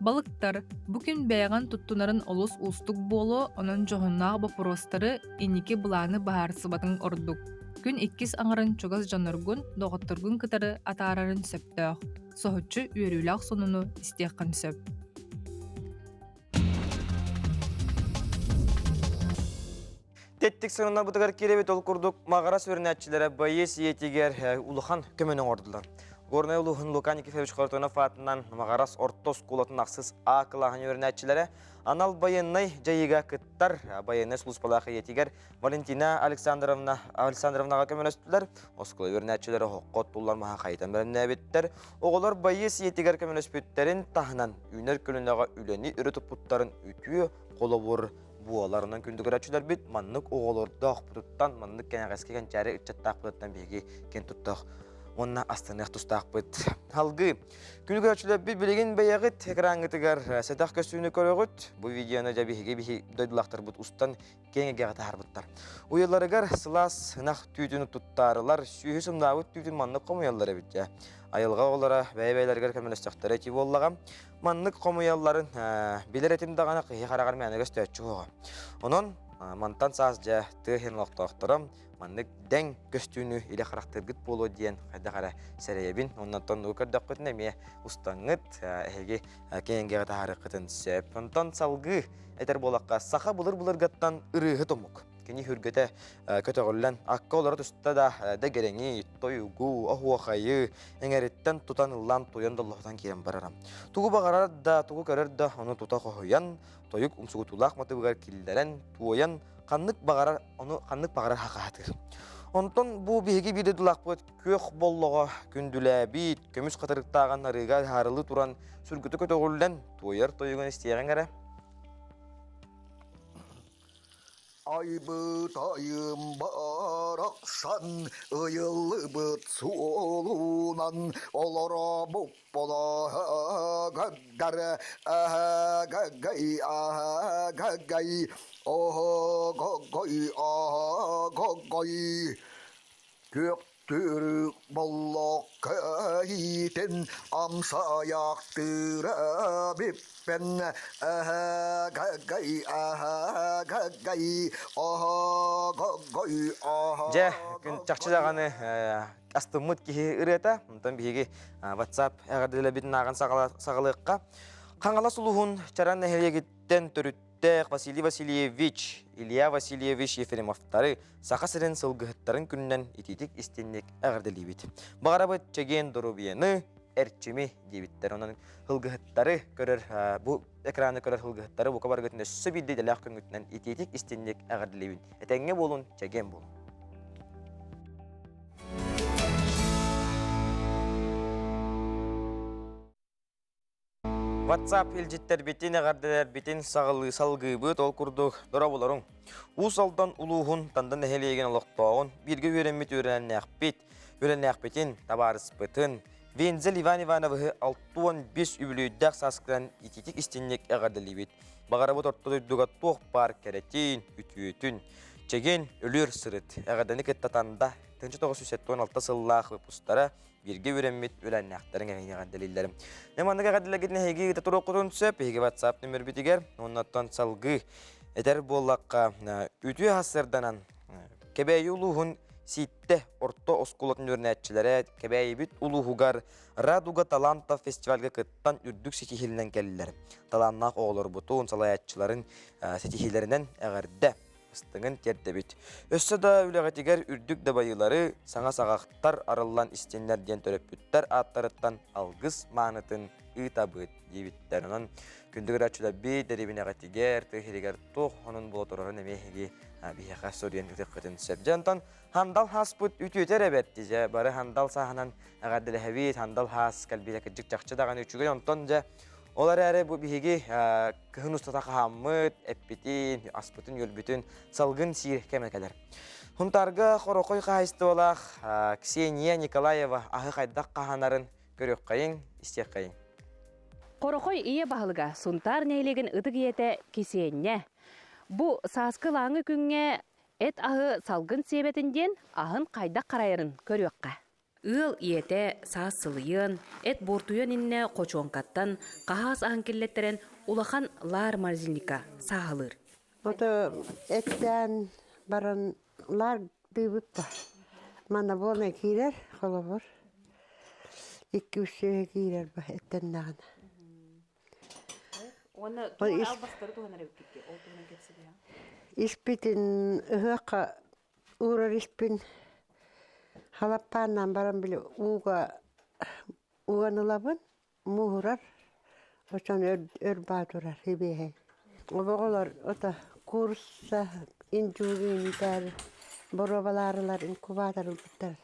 Балыктар, бу күн бэйэҕин туттунарын олус уустук буолуо, онон дьоһуннаах боппуруостары, инники былааны быһаарсыбатыҥ ордук. Күн иккис аҥарын чугас дьонноргун, доҕотторгун кытары атаарарын сөптөөх. Соһуччу үөрүүлээх сонуну истиэххин сөп. Тэттик сонуннарбытыгар киирэбит ол курдук Маҕарас үөрэнээччилэрэ байыас ийэтигэр улахан көмөнү оҥордулар. Горнай улууһун Лука Никифорович Харитонов аатынан Маҕарас орто оскуолатын ахсыс А кылааһын үөрэнээччилэрэ анал байыаннай дьайыыга кыттар байыаннай сулууспалаах ийэтигэр Валентина Александровна Александровнаҕа көмөлөстүлэр. Оскуола үөрэнээччилэрэ оһоххо оттуллар маһа хайытан бэлэмнээбиттэр. Оҕолор байыас ийэтигэр көмөлөспүттэрин таһынан үүнэр көлүнэҕэ үлэни өрө туппуттарын үтүө холобур буолар. Онон күндү көрөөччүлэрбит маннык оҕолордоохпутуттан, маннык кэнэҕэски кэнчээри ыччаттаахпытыттан биһиги киэн туттах уонна астыныах тустаахпыт. Салгыы күнү көрөөччүлэрбит билигин бэйэҕит экраҥҥытыгар сэтэх көстүүнү көрөҕүт. Бу видеоны дьэ биһиги биһи дойдулаахтарбыт устан киэҥ эйгэҕэ таһаарбыттар. Уйаларыгар сылаас ынах түүтүн туттаарылар, сүүһү сымнаабыт түүтүн маннык хомуйаллар эбит дьэ. Айылҕа оҕолоро бэйэ-бэйэлэригэр көмөлөстөхтөрө ити буоллаҕа. Маннык хомуйалларын билэр этим даҕаны киһи хараҕар мээнэ көстөөччү суоҕа. Онон мантан саас дьэ тыа иһин олохтоохторо маннык дэҥ көстүүнү илэ харахтыыргыт буолуо диэн хайдах эрэ сэрэйэбин. Оннортон нугу көрдөххүтүнэ эмиэ устаҥҥыт эһиги киэҥ таһаарыаххытын сөп. Онтон салгыы этэр буолахха саха былыр-былыргаттан ырыаһыт омук. Кини хүргэтэ көтөҕүллэн, акка олоро түстэ да дэгэрэҥи, тойугу, оһуохайы эҥэриттэн тутан ыллаан туйан доллоһутан киирэн барара. Тугу баҕарар да, тугу көрөр да, ону тута хоһуйан, тойук умсугутуулаах матыбыгар киллэрэн, туойан, ханнык баҕарар, ону ханнык баҕарар хахаатыыр. Онтон бу биһиги биир дойдулаахпыт күөх боллоҕо күндүлээбит, көмүс хатырыктааҕын арыыга ыһаарылыы туран сүргүтэ көтөҕүллэн, туойар тойугун истиэҕиҥ эрэ. Айбыт айым барахсан ыйыллыбыт суолунан олоробупполоһагар аһагагай аһагагай оһогогой оһогогой күөх Түрүк боллоққа иитин амсаяқтыра биппен аһагагай аһагагай оһогогой оһо Дьэ, күн чахчы даҕаны астыммыт киһи ырыата. Онтон биһиги WhatsApp эҕэрдэлэбитин ааҕан саҕалыахха. Хаҥалас улууһун Чаран нэһилиэгиттэн төрүт Тээх Василий Васильевич, Илья Васильевич Ефремовтары Саха сирин сылгыһыттарын күнүнэн итиитик истинник эҕэрдэлиибит. Баҕарабыт чэгиэн доруобуйаны, эрчими диэбиттэр. Онон сылгыһыттары көрөр, бу экраны көрөр сылгыһыттары бука барыгытын өссө биирдэ идэлээх күҥҥүтүнэн итиитик истинник эҕэрдэлиибин. Этэҥҥэ буолун, чэгиэн буолун. WhatsApp илдьиттэрбитин, эҕэрдэлэрбитин саҕалыы салгыыбыт. Ол курдук, дорооболоруҥ. Уус Алдан улууһун Танда нэһилиэгин олохтооҕун, бииргэ үөрэммит үөрэннээхпит, үөрэннээхпитин, табаарыспытын Вензель Иван Ивановиһы 65 үбүлүөйдээх сааскынан итиитик истинник эҕэрдэлиибит. Баҕарабыт орто дойдуга туох баар кэрэтин, үтүөтүн, чэгин, өлүөр сырыт. Эҕэрдэни кытта Танда 1976 сыллаах выпустара бииргэ үөрэммит үлээннээхтэрин эһиги эҕэрдэлииллэрим. Дьэ маннык эҕэрдэлэргитин эһиги ыыта туруоххутун сөп. Эһиги WhatsApp нөмөрбүтүгэр уоннаттан салгыы этэр буоллахха үтүө сарсыарданан Кэбээйи улууһун Сииттэ орто оскуолатын үөрэнээччилэрэ Кэбээйибит улууһугар Радуга талантов фестивальга кыттан үрдүк ситиһиилэнэн кэллилэр. Талааннаах оҕолорбутун, салайааччыларын ситиһиилэринэн эҕэрдэ! Ыстыҥын тиэрдэбит. Өссө да үлэҕитигэр үрдүк дабайыылары, саҥа саҕахтар арыллан истиннэр диэн төрөппүттэр ааттарыттан алгыс маанытын ыытабыт диэбиттэр. Онон күндү көрөөччүлэрбит дэриэбинэҕитигэр, тыа сиригэр туох онон буола турарын эмиэ эһиги биһиэхэ суруйан ыытыаххытын сөп. Дьэ онтон хандал хааспыт үтүөтэ эрэ бэрт дьэ бары хандал сааһынан эҕэрдэлэһэбит, хандал хаас кэлбитэ кырдьык чахчы даҕаны үчүгэй. Онтон дьэ Ол эрээри бу биһиги кыһын устата хаһааммыт, эппитин, аспытын-үөлбүтүн салгын сиир кэмэ кэлэр. Хунтаарга хорохой хаһаайыстыбалаах Ксения Николаева аһы хайдах хаһаанарын көрүөххэйиҥ, истиэххэйиҥ. Хорохой ийэ баһылыга Сунтаар нэһилиэгин ытык ийэтэ Кисиэнньэ. Бу сааскы ылааҥы күҥҥэ Эт аһы салгын сиэбэтин диэн аһын хайдах харайарын көрүөххэ. Ыал ийэтэ саас сылыйыан, эт буортуйуон иннэ хочуоҥкаттан хаһаас аһын киллэттэрэн улахан лаар морозильникка сааһылыыр. Ото эттээн баран лаар дыыбыт да манна буолан киирэр холобур икки-үс сүөһү киирэр ба эттэннэҕинэ. Уонна туох албастары туһанар эбиккит ол туһунан кэпсэтиһэҥ. Испитин ыһыахха уурар испин халаппааннаан баран били ууга уган ылабын мууһурар очон өр өр баа турар сибиэһэй. Оҕолор ото куурусса индюгинитэр боруобалаарылар инкубатор ылбыттар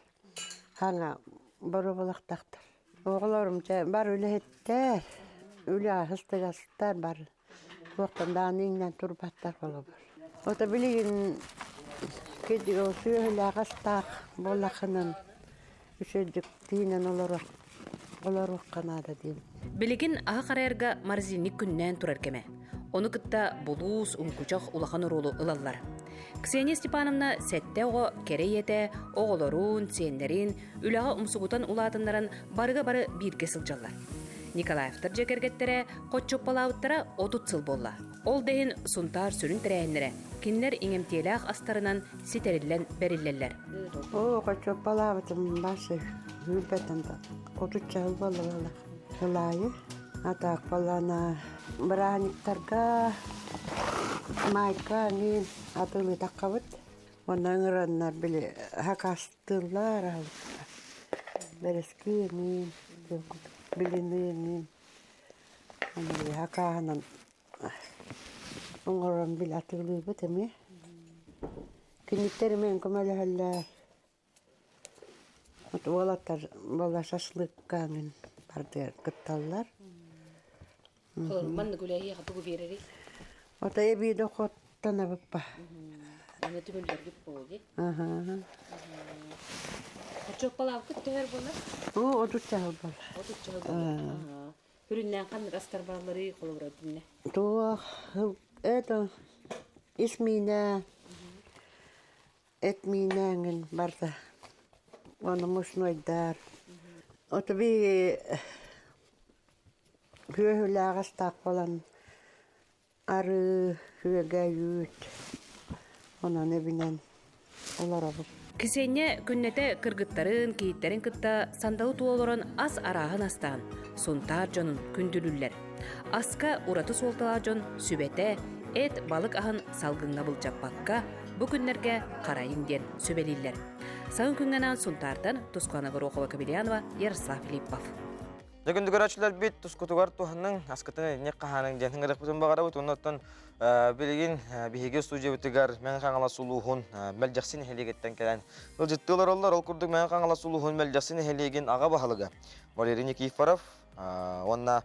хаҥа боруобалахтахтар. Оҕолорум дьэ бары үлэһиттэр, үлэ аһыстыгастар бары. Туохтан даҕаны иҥнэн турбаттар холобур. Ото билигин сүөһүлээх астаах буоллаххынан үчүгэйдик тиинэн олоруох олоруохха наада диэн. Билигин аһы харайарга морозильник күннээн турар кэмэ. Ону кытта булуус, уҥкучах улахан оруолу ылаллар. Ксения Степановна сэттэ оҕо кэрэ ийэтэ, оҕолорун, сиэннэрин үлэҕэ умсугутан улаатыннаран барыга бары бииргэ сылдьаллар. Николаевтар дьиэ кэргэттэрэ хоччоппалаабыттара 30 сыл буолла. Ол да иһин Сунтаар сүрүн тэрээһиннэрэ кинилэр иҥэмтиэлээх астарынан ситэриллэн бэриллэллэр. Оо, хоччоппалаабытым баасы үүрбэтэн да отучча сыл буолла буолла. Сылаайы атаак буоллаана бырааһынньыктарга майка миин атыылыы таххабыт. Онно ыҥыраннар били хакастыыллар аһылыкка. Бэрэски миин, блины миин. Аны били хакааһынан оҥорон били атыылыыбыт эмиэ. Киниттэр эмиэ көмөлөһөллөр. Уолаттар буолла шашлыкка мин бардыгар кытталлар. Маннык үлэһиэхэ тугу биэрэрий? Ото эбии дохуоттанабыппа. Аны түмүллэргит буолуо дии. Оччоппалаабыккыт төһөр буолар? Оо, отучча сыл буолла. Отучча сыл буолла. Хүрүннээн ханнык астар баалларый холобура динне? Туох, это ис миинэ Эт миинээҥин барда уонна мучнойдар. Ото биһиги күөһүлээх астаах буолан арыы, күөгэ, үүт онон эбинэн олоробут. Кисиэнньэ күннэтэ кыргыттарын, кийииттэрин кытта сандалы тула олорон ас арааһын астаан, Сунтаар дьонун күндүлүүллэр. Аска ураты суолталаах дьон сүбэтэ, эт, балык аһын салгыҥҥа былдьаппакка, бу күннэргэ харайыҥ диэн сүбэлииллэр. Саҥа күҥҥэ анаан Сунтаартан Тускана Горохова-Кобельянова, Ярослав Филиппов. Дьэ күндү көрөөччүлэрбит тускутугар туһаныҥ, аскытын итинник хаһааныҥ диэн ыҥырыахпытын баҕарабыт. Оннуттан билигин биһиги студиябытыгар Мэҥэ Хаҥалас улууһун Мэлдьэхси нэһилиэгиттэн кэлэн ыалдьыттыы олороллор. Ол курдук Мэҥэ Хаҥалас улууһун Мэлдьэхси нэһилиэгин аҕа баһылыга Валерий Никифоров уонна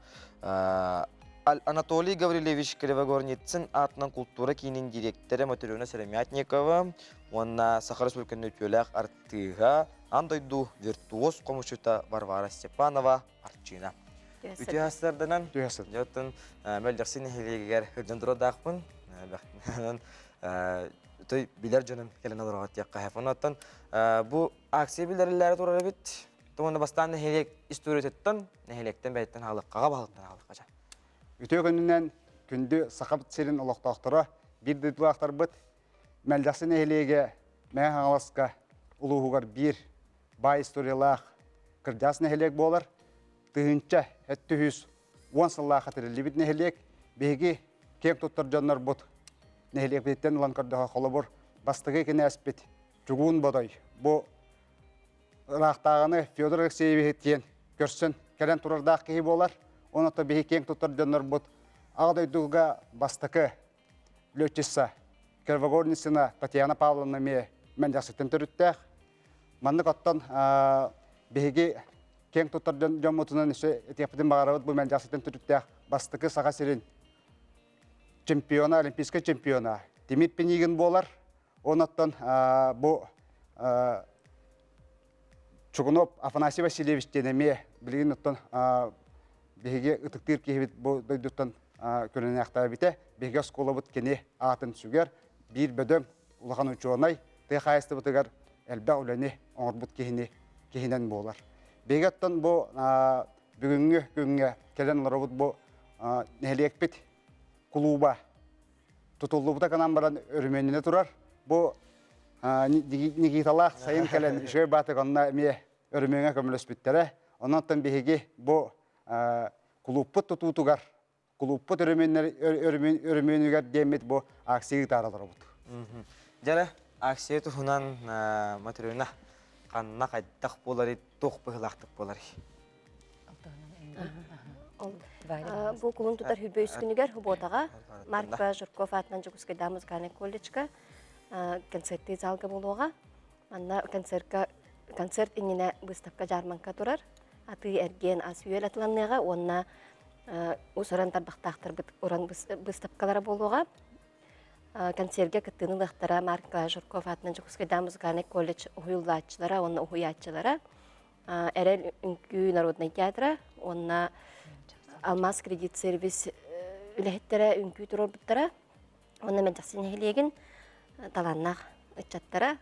Анатолий Гаврильевич Кривогорницын аатынан култуура киинин дириэктэрэ Матрена Сыромятникова уонна Саха Республикатын үтүөлээх артыыһа, аан дойду виртуоз хомусчута Варвара Степанова Арчыына. Үтүө астарданан, дьоттон Мэлдьэхси нэһилиэгигэр сылдьан турардаахпын. Той билэр дьонум кэлэн олороҕут диэххэ. Онон бу акция билэриллээри турар эбит. Уонна бастаан нэһилиэк историятыттан, нэһилиэктэн бэйэттэн хаалыккаҕа баһылыктан хаалыкка Үтүө күнүнэн күндү Сахабыт сирин олохтоохторо, биир дойдулаахтарбыт Мэлдьэхси нэһилиэгэ Мэҥэ Хаҥаласка улууһугар биир баай историялаах кырдьаҕас нэһилиэк буолар. 1710 сыллаахха тэриллибит нэһилиэк. Биһиги киэҥ туттар дьоннорбут нэһилиэкпититтэн ылан көрдөхө холобур бастакы кинээспит Чугуун Бодой бу ыраахтааҕыны Федор Алексеевиһы тиэн көрсөн кэлэн турардаах киһи буолар. Онон биһи киэҥ туттар дьоннорбут Аҕа дойдуга бастакы летчица Кривогорницына Татьяна Павловна эмиэ Мэлдьэхситтэн төрүттээх. Маннык оттон биһиги киэҥ туттар дьоммутунан өссө этиэхпитин баҕарабыт бу Мэлдьэхситтэн төрүттээх бастакы Саха сирин чемпиона, олимпийскай чемпиона Тимир Пинигин буолар. Онон бу Чугунов Афанасий Васильевич диэн эмиэ билигин оттон биһиги ытыктыыр киһибит бу дойдуттан күрэнээхтээбитэ. Биһиги оскуолабыт кини аатын сүгэр биир бөдөҥ. улахан учуонай, тыа хаһаайыстыбатыгар элбэх үлэни оҥорбут киһини киһинэн буолар. Биһиги оттон бу бүгүҥҥү күҥҥэ кэлэн олоробут бу нэһилиэкпит кулууба тутуллубута гынан баран өрөмүөннэнэ турар. Бу Никиталаах сайын кэлэн үчүгэй баатык онно эмиэ өрөмүөҥҥэ көмөлөспүттэрэ. Онон биһиги бу кулууппут тутуутугар кулууппут өрөмүөнүгэр диэммит бу акция ыытаары олоробут. Дьэ, акция туһунан Матрена ханна хайдах буоларый, туох быһыылаахтык буоларый? Бу кулун тутар хүбэ үс күнүгэр Хуботаҕа Марк Жирков аатынан Дьокуускайдааҕы музыкальнай колледжка концерттыы залга буолуоҕа. Манна концертка концерт иннинэ выставка дьаармаҥка турар. Атыы-эргиэн ас-үөл атыланыаҕа уонна ус-уран тарбахтаахтарбыт уран быыстапкалара буолуоҕа. Концергэ кыттыыны ылыахтара Марк Жирков аатынан Дьокуускайдааҕы музыкальнай колледж уһуйуллааччылара уонна уһуйааччылара, Эрэл үҥкүү народнай театра уонна Алмаз кредит сервис үлэһиттэрэ үҥкүү туруорбуттара. Уонна Мэлдьэхси нэһилиэгин талааннаах ыччаттара,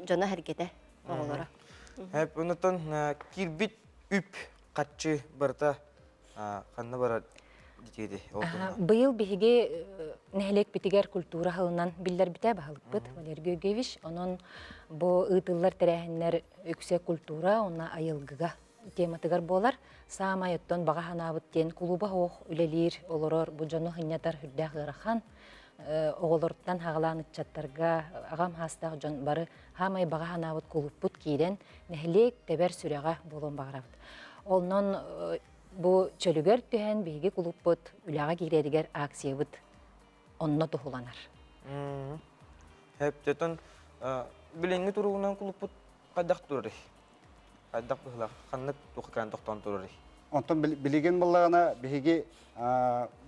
дьоно-сэргэтэ, оҕолоро. Онтон киирбит үп харчы барыта ханна барар диэти Быйыл биһиги нэһилиэкпитигэр культура сылынан биллэрбитэ баһылыкпыт Валерий Георгиевич. Онон бу ыытыллар тэрээһиннэр үксэ культура уонна айылгыга тематыгар буолар. Саамай оттон баҕа санаабыт диэн кулууба суох үлэлиир, олорор, бу дьону сынньатар сүрдээх ыарахан. Оҕолоруттан хаҕалаан ыччаттарга аҕам саастаах дьон бары саамай баҕа санаабыт кулууппут киирэн нэһилиэк тэбэр сүрэҕэ буолуон баҕарабыт. Онон бу чөлүгэр түһэн биһиги кулууппут үлэҕэ киирэригэр акциябыт онно туһуланар. Хөптөтөн билиҥҥи туругунан кулуппут хайдах турарый? Хайдах быһыылаах? Ханнык туох тохтоон турарый? Онтон билигин буллаҕына биһиги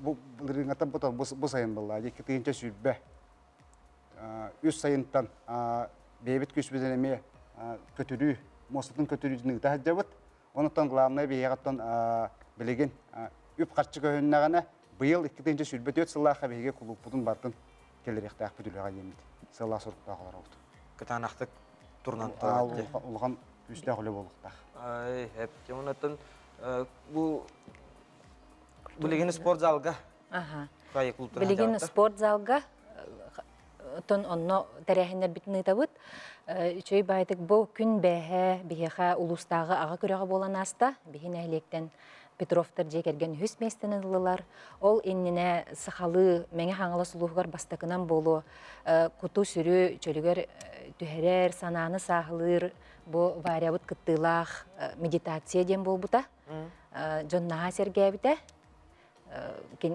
бу былырыыҥҥаттан бу сайын булла 2 тыһыынча 23 сайынтан бэйэбит күүспүтүн эмиэ көтүрүү муостатын көтүрүүтүн ыыта сылдьабыт. Онуттан главное биһиэҕиттэн билигин үп-харчы көһүннэҕинэ быйыл 2024 сыллаахха биһиги кулууппутун бартын кэллэриэхтээхпит үлэҕэ диэммит сыаллаах соруктаах олоробут. Кытаанахтык турунан улахан күүстээх үлэ буолуохтаах. Ай, эп онуттан бу билигин спортзалга Билигин спортзалга оттон онно тэрээһиннэрбитин ыытабыт. Үчүгэй баайтык бу күн бээһэ биһиэхэ улуустааҕы аҕа күрэҕэ буолан ааста. Биһи нэһилиэктэн Петровтар дьиэ кэргэн үһүс миэстэни ыллылар. Ол иннинэ сахалыы Мэҥэ Хаҥалас улууһугар бастакынан буолуо куту-сүрү чөлүгэр түһэрэр, санааны сааһылыыр бу Варябыт кыттыылаах медитация диэн буолбута. Дьон наһаа сэргээбитэ.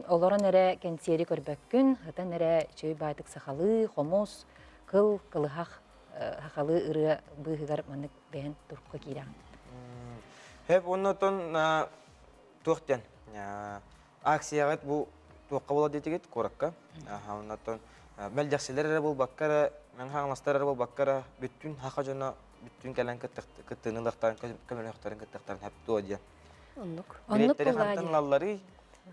Олорон эрэ кэнсиэри көрбөккүн, ытан эрэ үчүгэй баайтык сахалыы, хомус, кыл, кылыһах сахалыы ырыа быыһыгар маннык бэйэн турукка киирэҕин. Хэп оннотон туох диэн акцияҕыт бу туохха буола диэтигит куоракка. Оннотон мэлдьэхсилэр эрэ буолбакка эрэ, мэҥэ эрэ буолбакка эрэ бүттүүн саха дьоно бүттүүн кэлэн кыттыыны ылыахтарын көмөлөһүөхтэрин кыттыахтарын хэп дуо диэн. Оннук. Билеттэри хантан ылалларый?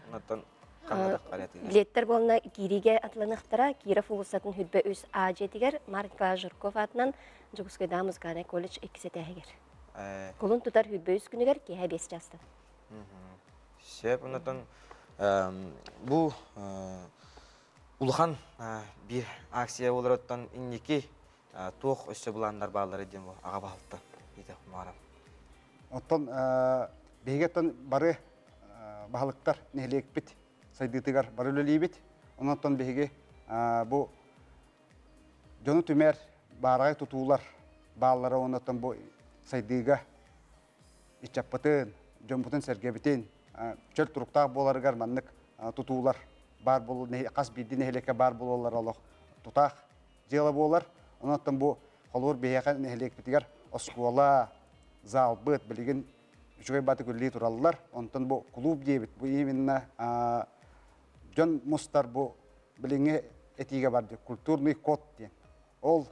Оннотон Билеттер буолна киириигэ атыланыахтара Киров уулуссатын 23 А дьиэтигэр Марк Жирков аатынан Дьокуускайдааҕы музыкальнай колледж иккис этээһигэр. Кулун тутар 23 күнүгэр киэһэ 5 чаастан. Сөп, оннотон бу улахан биир акция буоларыттан инники туох өссө былааннар бааллары диэн бу аҕа баһылта диэтэх маарам. Оттон биһиги оттон бары баһылыктар нэһилиэкпит сайдыытыгар бары үлэлиибит. Онон биһиги бу дьону түмэр баараҕай тутуулар бааллара оннуттан бу сайдыыга ыччаппытын, дьоммутун-сэргэбитин чөл туруктаах буоларыгар маннык тутуулар баар буолуу хас биирдии нэһилиэккэ баар буолаллар олох тутаах дьыала буолар. Онон бу холобур биһиэхэ нэһилиэкпитигэр оскуола, залбыт билигин үчүгэй баатык үлэлии тураллар. Онтон бу кулууп диэбит бу именно дьон мустар бу билиҥҥи этиигэ бар культурный код диэн. Ол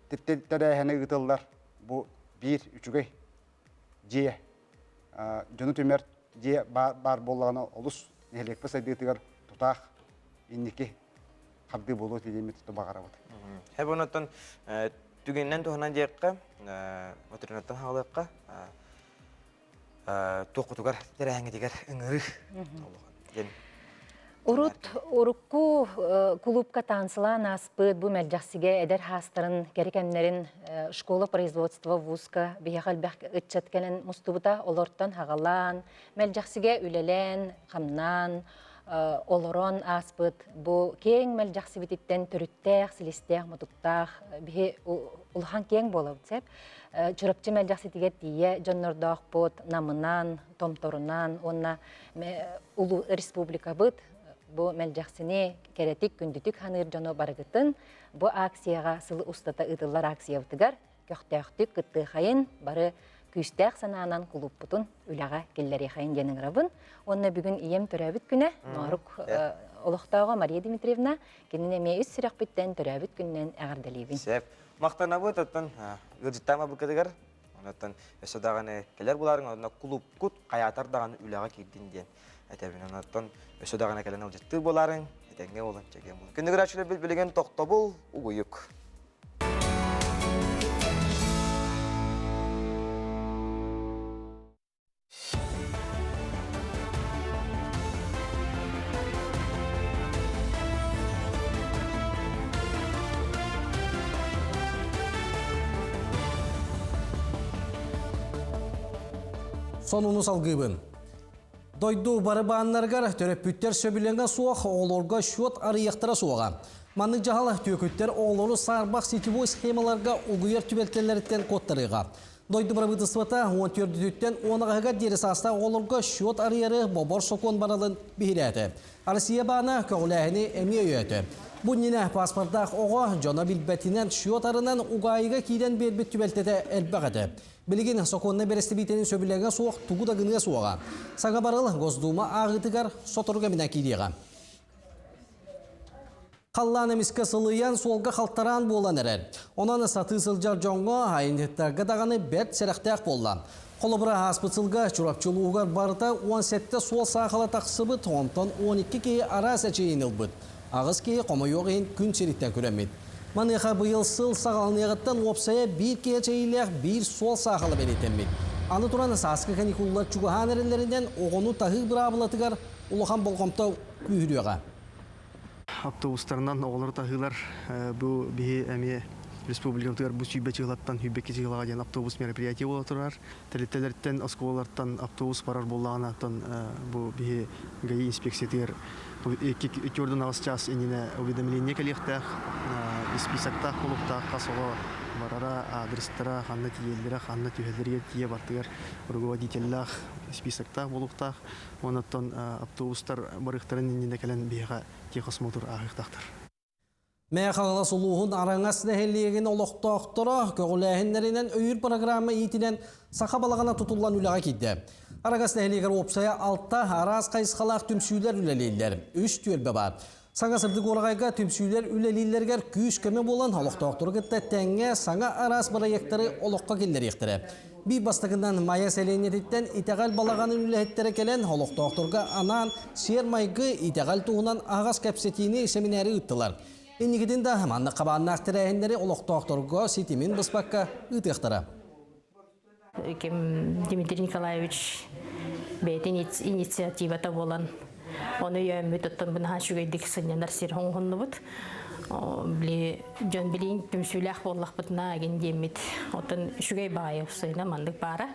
тэрээһини ыытыллар бу биир үчүгэй дьиэ дьону түмэр дьиэ баар буоллаҕына олус нэһилиэкпит сайдыытыгар тутаах инники. хардыы буолуо диэммит баҕарабыт. Хэп онотон түгэнинэн туһанан диэххэ, материнаттан хаалыахха, туоххутугар тэрээһиҥҥитигэр ыҥырыы диэн. Урут урукку кулуупка таансылаан ааспыт бу мэлдьэхсигэ эдэр хаастарын кэрэ кэмнэрин школа производства вузка биһиэхэ элбэх ыччат кэлэн мустубута. Олортон хаҕалаан, мэлдьэхсигэ үлэлээн, хамнаан, олорон ааспыт бу киэҥ мэлдьэхсибититтэн төрүттээх, силистээх, мутуктаах биһи улахан киэҥ буолабыт сөп. Чурапчы мэлдьэхситигэр тиийэ дьоннордоохпут, Намынан, Томторунан уонна улуу республикабыт бу мэлдьэхсини кэрэтик, күндүтүк ханыыр дьону барыгытын бу акцияҕа сыл устата ыытыллар акциябытыгар көхтөөхтүк кыттыахайын, бары күүстээх санаанан кулууппутун үлэҕэ киллэриэхэйин диэн ыҥырабын. Уонна бүгүн ийэм төрөөбүт күнэ, Ноорук олохтооҕо Мария Дмитриевна, кинини эмиэ үс сүрэхпиттэн төрөөбүт күнүнэн эҕэрдэлиибин. Сөп. Махтанабыт оттон ыалдьыттаама быкытыгар. Онтон өссө даҕаны кэлэр булаарыҥ онно кулуупкут хайаатар даҕаны үлэҕэ киирдин диэн этэбин. Онтон өссө даҕаны кэлэн ыалдьыттыы буолаарыҥ, этэҥҥэ буолун, чэгиэн буолун. Күндү көрөөччүлэрбит билигин тохтобул угуйук. Сонуну салгыыбын. Дойду бары бааннарыгар төрөппүттэр сөбүлэҥэ суох оҕолорго счет арыйыахтара суоҕа. Маннык дьаһал түөкүттэр оҕолору саарбах сетевой схемаларга угуйар түбэлтэлэриттэн куоттарыаҕа. Дойду бырабыыталыстыбата 14-түттэн 10 диэри саастаах оҕолорго счет арыйары бобор сокуон барылын биһирээтэ. Россия баана көҕүлээһини эмиэ өйөөтө. Бу иннинэ паспордаах оҕо дьоно билбэтинэн счет арынан угаайыга киирэн биэрбит түбэлтэтэ элбэх этэ. Билигин сокуоннай бэрэстэбиитэлин сөбүлэҥэ суох тугу да гыныа суоҕа. Саҥа барыл Госдума ааҕыытыгар сотору кэминэн киириэҕэ. Халлаан эмискэ сылыйан, суолга халтараан буолан эрэр. Онон сатыы сылдьар дьоҥҥо, айанньыттарга даҕаны бэрт сэрэхтээх буолла. Холобура, ааспыт сылга Чурапчы улууһугар барыта 17 суол саахала тахсыбыт, онтон 12 киһи араас эчэйиини ылбыт. Аҕыс киһи хомойуох иһин күн сириттэн күрэммит. Маныаха быйыл сыл саҕаланыаҕыттан уопсайа биир киһи эчэйиилээх биир суол саахала бэлиэтэммит. Аны туран, сааскы каникуллар чугаһаан эрэллэринэн оҕону таһыы быраабылатыгар улахан болҕомто күүһүрүөҕэ. Автобустарынан оҕолору таһыылар бу биһи эмиэ республикабытыгар бу сүүрбэ чыылаттан сүүрбэкки чыылаҕа диэн автобус мероприятие буола турар. Тэрилтэлэртэн, оскуолалартан автобус барар буоллаҕына, оттон бу биһи ГАИ инспекциятыгар икки ордун аҕыс чаас иннинэ уведомление кэлиэхтээх, исписоктаах буолуохтаах хас оҕо барара, аадырыстара, ханна тиийэллэрэ, ханна түһэллэригэр тиийэ бартыгар руководителлаах списоктаах буолуохтаах. Онон автобустар барыахтарын иннинэ кэлэн биһиэхэ техосмотр ааһыахтаахтар. Мэҥэ Хаҥалас улууһун Араҥас нэһилиэгин олохтоохторо көҕүлээһиннэринэн өйүүр программа иитинэн саха балаҕана тутуллан үлэҕэ киирдэ. Араҥас нэһилиэгэр уопсайа алта араас хайысхалаах түмсүүлэр үлэлииллэр. Үс түөлбэ баар. Саҥа сырдык уораҕайга түмсүүлэр үлэлииллэригэр күүс-көмө буолан олохтоохтору кытта тэҥҥэ саҥа араас бырайыактары олоххо киллэриэхтэрэ. Биир бастакынан Майа сэлиэнньэтиттэн итэҕэл балаҕанын үлэһиттэрэ кэлэн олохтоохторго анаан сиэр-майгы итэҕэл туһунан аһаҕас кэпсэтиини сэминээри ыыттылар. Инникитин да маннык хабааннаах тэрээһиннэри олохтоохторго ситимин быспакка ыытыахтара. Ким Дмитрий Николаевич бэйэтин инициативата буолан ону өйөөммүт оттон бынаһа үчүгэйдик сынньанар сир оҥоһуннубут. Били дьон билиин түмсүүлээх буоллахпытына агин диэммит. Оттон үчүгэй баайы сыйна маннык баара.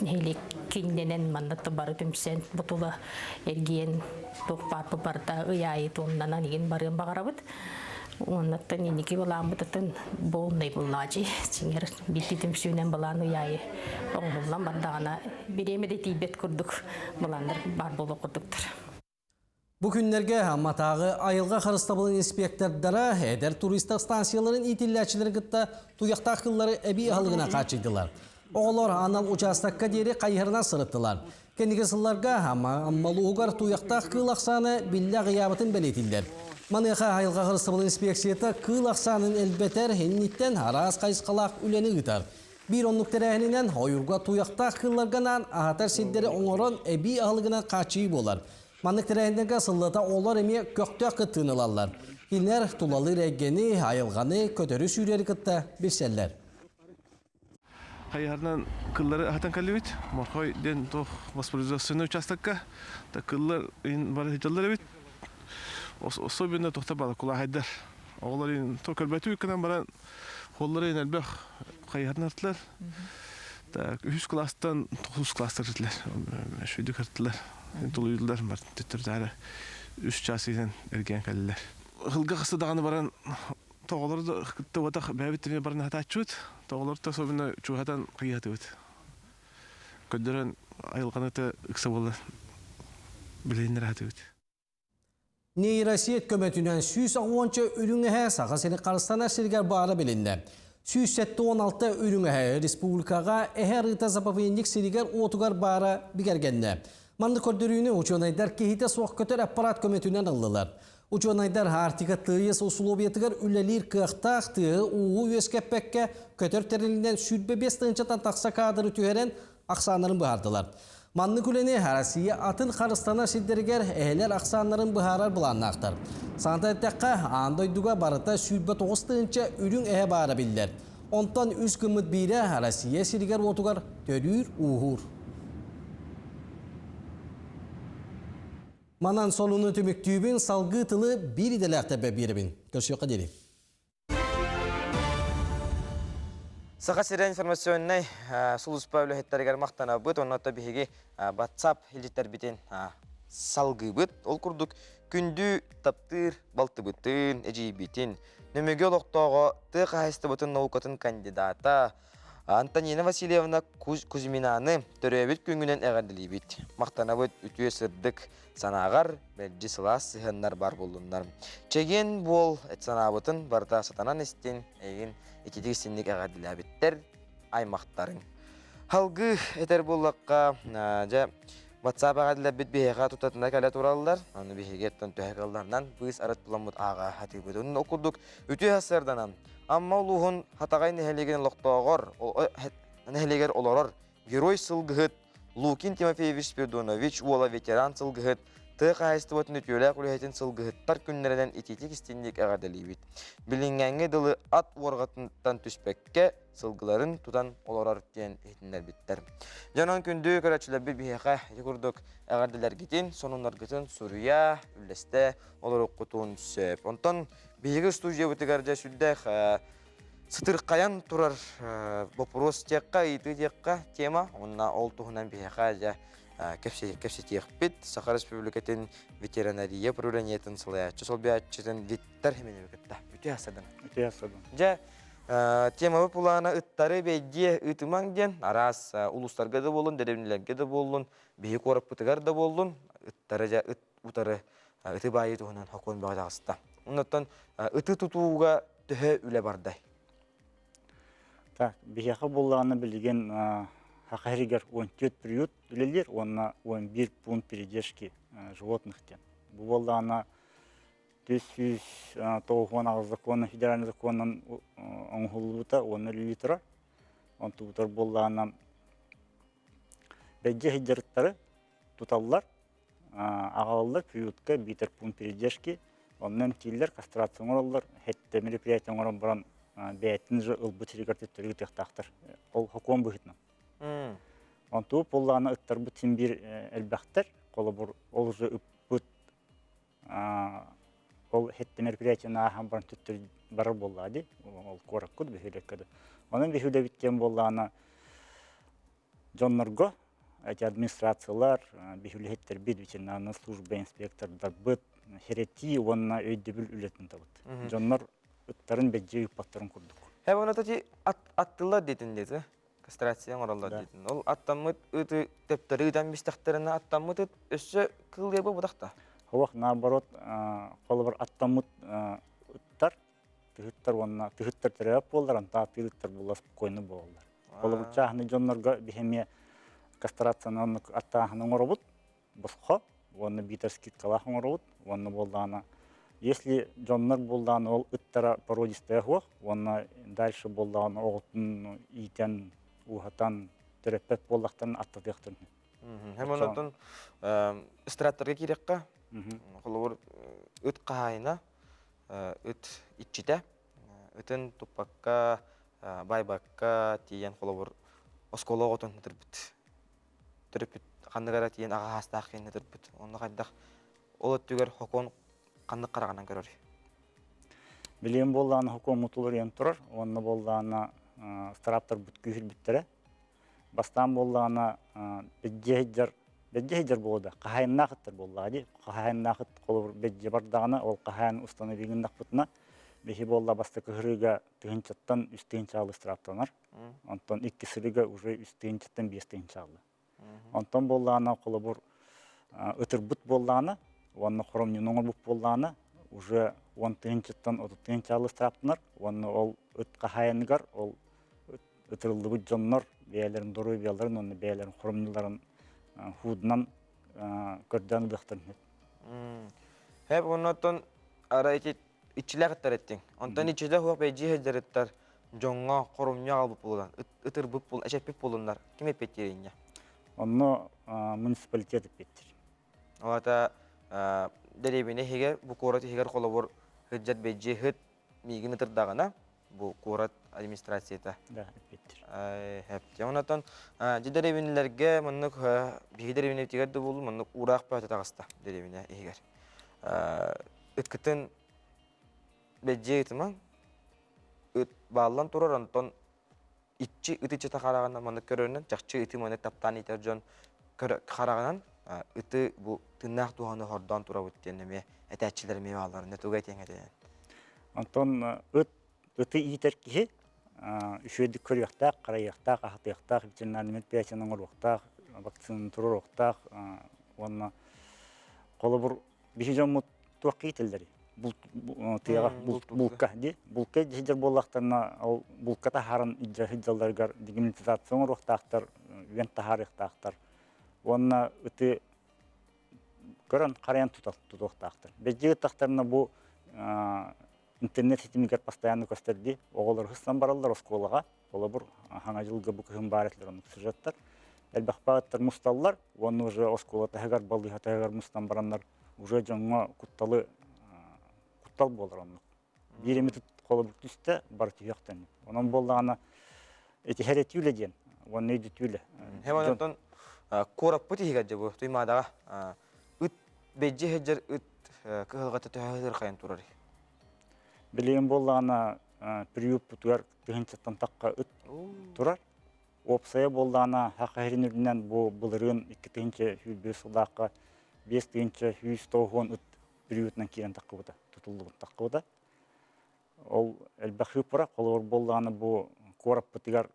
Нэһилиэк киннэнэн манна бары түмсэн бутула эргиэн туох баар барда ый аайы туомнанан игин барыан баҕарабыт. Уоннаттан инники былааммытытын буолнай буллаачы. Чиҥэр биирди түмсүүнэн былаан ый аайы оҥоһуллан бардаҕына бириэмэ да тиийбэт курдук былааннар баар буолуох курдуктар. Бу күннэргэ Амматааҕы айылҕа харыстабылын инспектордара эдэр туристар станцияларын иитиллээччилэрин кытта туйахтаах кыллары эбии аһылыгынан хааччыйдылар. Оҕолор анал учаастакка диэри хайыһарынан сырыттылар. Кэнники сылларга Амма улууһугар туйахтаах кыыл ахсаана биллэ аҕыйаабытын бэлиэтииллэр. Маныаха айылҕа харыстабылын инспекцията кыыл ахсаанын элбэтэр инниттэн араас хайысхалаах үлэни ыытар. Биир оннук тэрээһининэн ойуурга туйахтаах кыылларга анаан аһатар сирдэри оҥорон эбии аһылыгынан хааччыйыы буолар. Маннык тэрээһиннэргэ сыллата оҕолор эмиэ көхтөөх кыттыыны ылаллар. Кинилэр тулалыыр эйгэни, айылҕаны, көтөрү-сүүрэри кытта билсэллэр. Хайыһарынан кыллары аһатан кэллибит. Морхой диэн туох воспроизводственный участокка кыллар бары сылдьаллар эбит. Особенно тухта балакулаахайдар. Оҕолор то көрбөтү гынан баран холлары элбэх хайыһарынан артылар. Так, үһүс класстан тоҕус класстар артылар. Шүйдүк артылар. Тулуйдулар бар төттөртары үс час иһэн эргиэн кэллилэр. Хылга хасты даҕаны баран тоҕолор да кыттыбатах бэйэбит тимир баран хатааччыбыт. Тоҕолор да особенно чугаһатан кыйыһатыбыт. Көрдөрөн айылҕаны да ыкса буолла билиһиннэрэ хатыбыт. Нейросеть көмөтүнэн 110 үрүҥ эһэ Саха сирин харыстанар сиригэр баара билиннэ. 176 үрүҥ эһэ республикаҕа эһэ арыыта заповедник сиригэр-уотугар баара бигэргэннэ. Маннык көрдөрүүнү учуонайдар киһитэ суох көтөр аппарат көмөтүнэн ыллылар. Учуонайдар Арктика тыйыс усулуобуйатыгар үлэлиир кыахтаах тыаһы уугу үөскэппэккэ көтөр тэрилинэн 25 тыһыынчаттан тахса кадры түһэрэн ахсааннарын быһаардылар. Маннык үлэни Россия атын харыстанар сирдэригэр эһэлэр ахсааннарын быһаарар былааннаахтар. Саната эттэххэ, аан дойдуга барыта 29 тыһыынча үрүҥ эһэ баара биллэр. Онтон үс гыммыт биирэ Россия сиригэр-уотугар төрүүр-ууһуур. Манан солуну түмүктүүбүн, салгыы тылы биир идэлээхтэрбэ биэрэбин. Көрсүөххэ диэри. Саха сирэ информационнай сулууспа үлэһиттэригэр махтанабыт, онно биһиги WhatsApp илдьиттэрбитин салгыыбыт. Ол курдук күндү таптыыр балтыбытын, эдьиийбитин, Нөмүгү олохтооҕо тыа хаһаайыстыбатын наукатын кандидата Антонина Васильевна Кузьминаны төрөөбүт күҥҥүнэн эҕэрдэлиибит. Махтанабыт үтүө сырдык санааҕар мэлдьи сылаас сыһыаннар баар буоллуннар. Чэгиэн буол санаабытын барыта сатанан истин, эйигин ититик истинник эҕэрдэлээбиттэр аймахтарыҥ. Халгыы этэр буоллахха, дьэ, WhatsApp эҕэрдэлэрбит биһиэхэ тутатына кэлэ тураллар. Аны биһиги оттон төһө кыалларынан быыс арыт буламмыт ааҕа сатыыбыт. Онно курдук үтүө сарсыарданан Амма улууһун Хатаҕай нэһилиэгин олохтооҕор нэһилиэгэр олорор герой сылгыһыт Лукин Тимофеевич Спиридонович уола ветеран сылгыһыт, тыа хаһаайыстыбатын үтүөлээх үлэһитин сылгыһыттар күннэринэн итиитик истинник эҕэрдэлиибит. Билиҥҥээҥҥи дылы ат уорҕатыттан түспэккэ сылгыларын тутан олорор диэн иһитиннэрбиттэр. Дьонон күндү көрөөччүлэрбит биһиэхэ ити курдук эҕэрдэлэргитин, сонуннаргытын суруйа, үллэстэ олоруккутун сөп. Онтон биһиги студиябытыгар дьэ сүрдээх сытырхайан турар боппуруос диэххэ, ыйытыы диэххэ тема. Уонна ол туһунан биһиэхэ дьэ кэпсэтиэхпит. Саха Республикатын ветеринария управлениетын салайааччы солбуйааччытын Виктор Хименеви кытта. Үтүө асадан. Үтүө асадан. Дьэ, темабыт пулаана ыттары бэйдиэ ыытымаҥ диэн араас улуустарга да буоллун, дэриэбинэлэргэ да буоллун, биһи куораппытыгар да буоллун, ыттары дьэ ыт утары ыты баайыы туһунан хокуон бөҕө таҕыста. Оннуттан ыты тутууга төһө үлэ бардай? Так, биһиэхэ буоллаҕына билигин Саха сиригэр 14 приют үлэлиир уонна 11 пункт передержки животных диэн. Бу буоллаҕына 498 закона федеральный законунан оҥоһуллубута уонна үлэлии турар. Онтубутар буоллаҕына бэйдиэ сылдьарыттары туталлар аҕалаллар приютка биитэр пункт передержки онно эмтииллэр кастрация оҥороллор хэттэ мероприятие оҥорон баран бэйэтин же ылбыт сиригэр төттөрү ыытыахтаахтар ол сокуон быһыытынан онтуу буоллаҕына ыттарбыт син биир элбэхтэр холобур ол уже ыппыт ол хэттэ мероприятиены ааһан баран төттөрү барар буоллаҕа дии ол куоракка да бөһүөлэккэ да онон бөһүөлэбит диэн буоллаҕына Дьоннорго эти администрациялар, биһилэһиттэрбит, ветеринарная служба инспектордарбыт хирэтии уонна өйдөбүл үлэтин табыт. Дьоннор ыттарын бэдьиэ ыыппаттарын курдук. Һэ оны тати аттылар диэтин диэти. Кастрация оҥороллор диэтин. Ол аттаммыт ыты төптөрү ыытан бистэхтэринэ аттаммыт ыт өссө кылыйа буолбатах Ховах наоборот холобур аттаммыт ыттар тыһыттар уонна тыһыттар төрөөп буоллар, антаа тыырыттар буолла спокойно буолаллар. Холобур, чааһынай дьоннорго биһи кастрацияны оннук аттааһын оҥоробут, босхо, уонна биитэр скидкалаах оҥоробут, уонна буоллаҕына, если дьоннор буоллаҕына ол ыттара породистая суох, уонна дальше буоллаҕына оҕотун иитэн, ууһатан, төрөппөт буоллахтарын аттатыахтарын Һэм онотон страттарга киирэххэ, холобур, ыт хаһаайына. ыт иччитэ ытын туппакка, байбакка тиийэн холобур оскуола оҕотун ытырбыт. Төрөппүт ханнык эрэ тиийэн аҕа хаастаах киһини ытырбыт. Онно хайдах ол өттүгэр хокуон ханнык хараҕынан көрөр? Билиэн буоллаҕына хокуон мутулуруйан турар, уонна буоллаҕына страптарбыт күүһүрбүттэрэ. Бастаан буоллаҕына бэдьдьэ сылдьар бэдьдьэ сылдьар буолуо да хаһаайыннаах ыттар буоллаҕа дии. Хаһаайыннаах ыт холобур бэдьдьэ бардаҕына ол хаһаайын установигыннахпытына биһи буолла бастакы сырыыга тыһыынчаттан үс тыһыынчаалы ыстырааптанар. Онтон икки сырыыга уже үс тыһыынчаттан биэс тыһыынчаалы. Онтон буоллаҕына холобур ытырбыт буоллаҕына уонна хоромньуну оҥорбут буоллаҕына уже уон тыһыынчаттан отут тыһыынчаалы ыстырааптанар уонна ол ыт хаһаайыныгар ол ытырыллыбыт дьоннор бэйэлэрин доруобуйаларын уонна бэйэлэрин хоромньуларын хуудунан көрдөөн ылыахтарын сөп. Хэп оннотон арай ити иччилээх ыттар эттиҥ. Онтон иччилээх уох бэйдьии сылдьарыттар дьоҥҥо хорумньу аҕалбыт буолан, ытырбыт буол, эчэппит буолуннар ким эппиэттиир инньэ? Онно муниципалитет эппиэттиир. Ол аата дэриэбинэ иһигэр, бу куорат иһигэр холобур сылдьар бэйдьии ыт миигин ытырдаҕына, бу куорат администрацията. Да, эппиэттиир. Эптиэ. Онотон дьэ дэриэбинэлэргэ маннык биһиги дэриэбинэбитигэр да буоллун маннык уураах бөҕөтө таҕыста дэриэбинэ иһигэр. Ыткытын бэдьиэ ытымаҥ ыт бааллан турар онтон иччи ыт иччитэ хараҕынан маннык көрөрүнэн чахчы ыты маннык таптаан иитэр дьон хараҕынан ыты бу тыыннаах туһаны хордоон турабыт диэн эмиэ этээччилэр эмиэ бааллар не туга этиэҥ этэ Онтон ыт ыты иитэр киһи үчүгэйдик көрүөхтээх, харайыахтаах, аһатыахтаах, ветеринарный мероприятиены оҥоруохтаах, вакцинаны туруоруохтаах уонна холобур биһи дьоммут туохха иитэллэрий? Тыаҕа булка дии. Булка сылдьар буоллахтарына ол булка таһааран илдьэ сылдьалларыгар дегельминтизация оҥоруохтаахтар, үөн таһаарыахтаахтар. Уонна ыты көрөн харайан тутуохтаахтар. Бэдьиэ ыттахтарына бу интернет ситимигэр постоянно көстөр дии. Оҕолор ыстан бараллар оскуолаҕа. Холобур, хаҥа дьылга бу кыһын баар этилэр оннук сюжеттар. Элбэх бааттар мусталлар уонна уже оскуола таһыгар, балыыһа таһыгар мустан бараннар уже дьоҥҥо кутталы куттал буолар оннук. Биир эмит холобур түстэ, бары түһүөхтэн. Онон буоллаҕына ити хэрэтүүлэ диэн уонна өйдөтүүлэ. Хэм онтон куораппыт иһигэр дьэ бу Туймаадаҕа ыт бэдьи сылдьар ыт кыһалҕата төһө ытырхайан турарый? Билигин буоллаҕына приютпутугар тыһыынчаттан тахха ыт турар. Уопсайа буоллаҕына саха сирин үрдүнэн бу былырыын 2025 сыллаахха 5190 ыт приютунан киирэн таххыбыта, тутуллубут таххыбыта. Ол элбэх сыыппара, холобур буоллаҕына бу куораппытыгар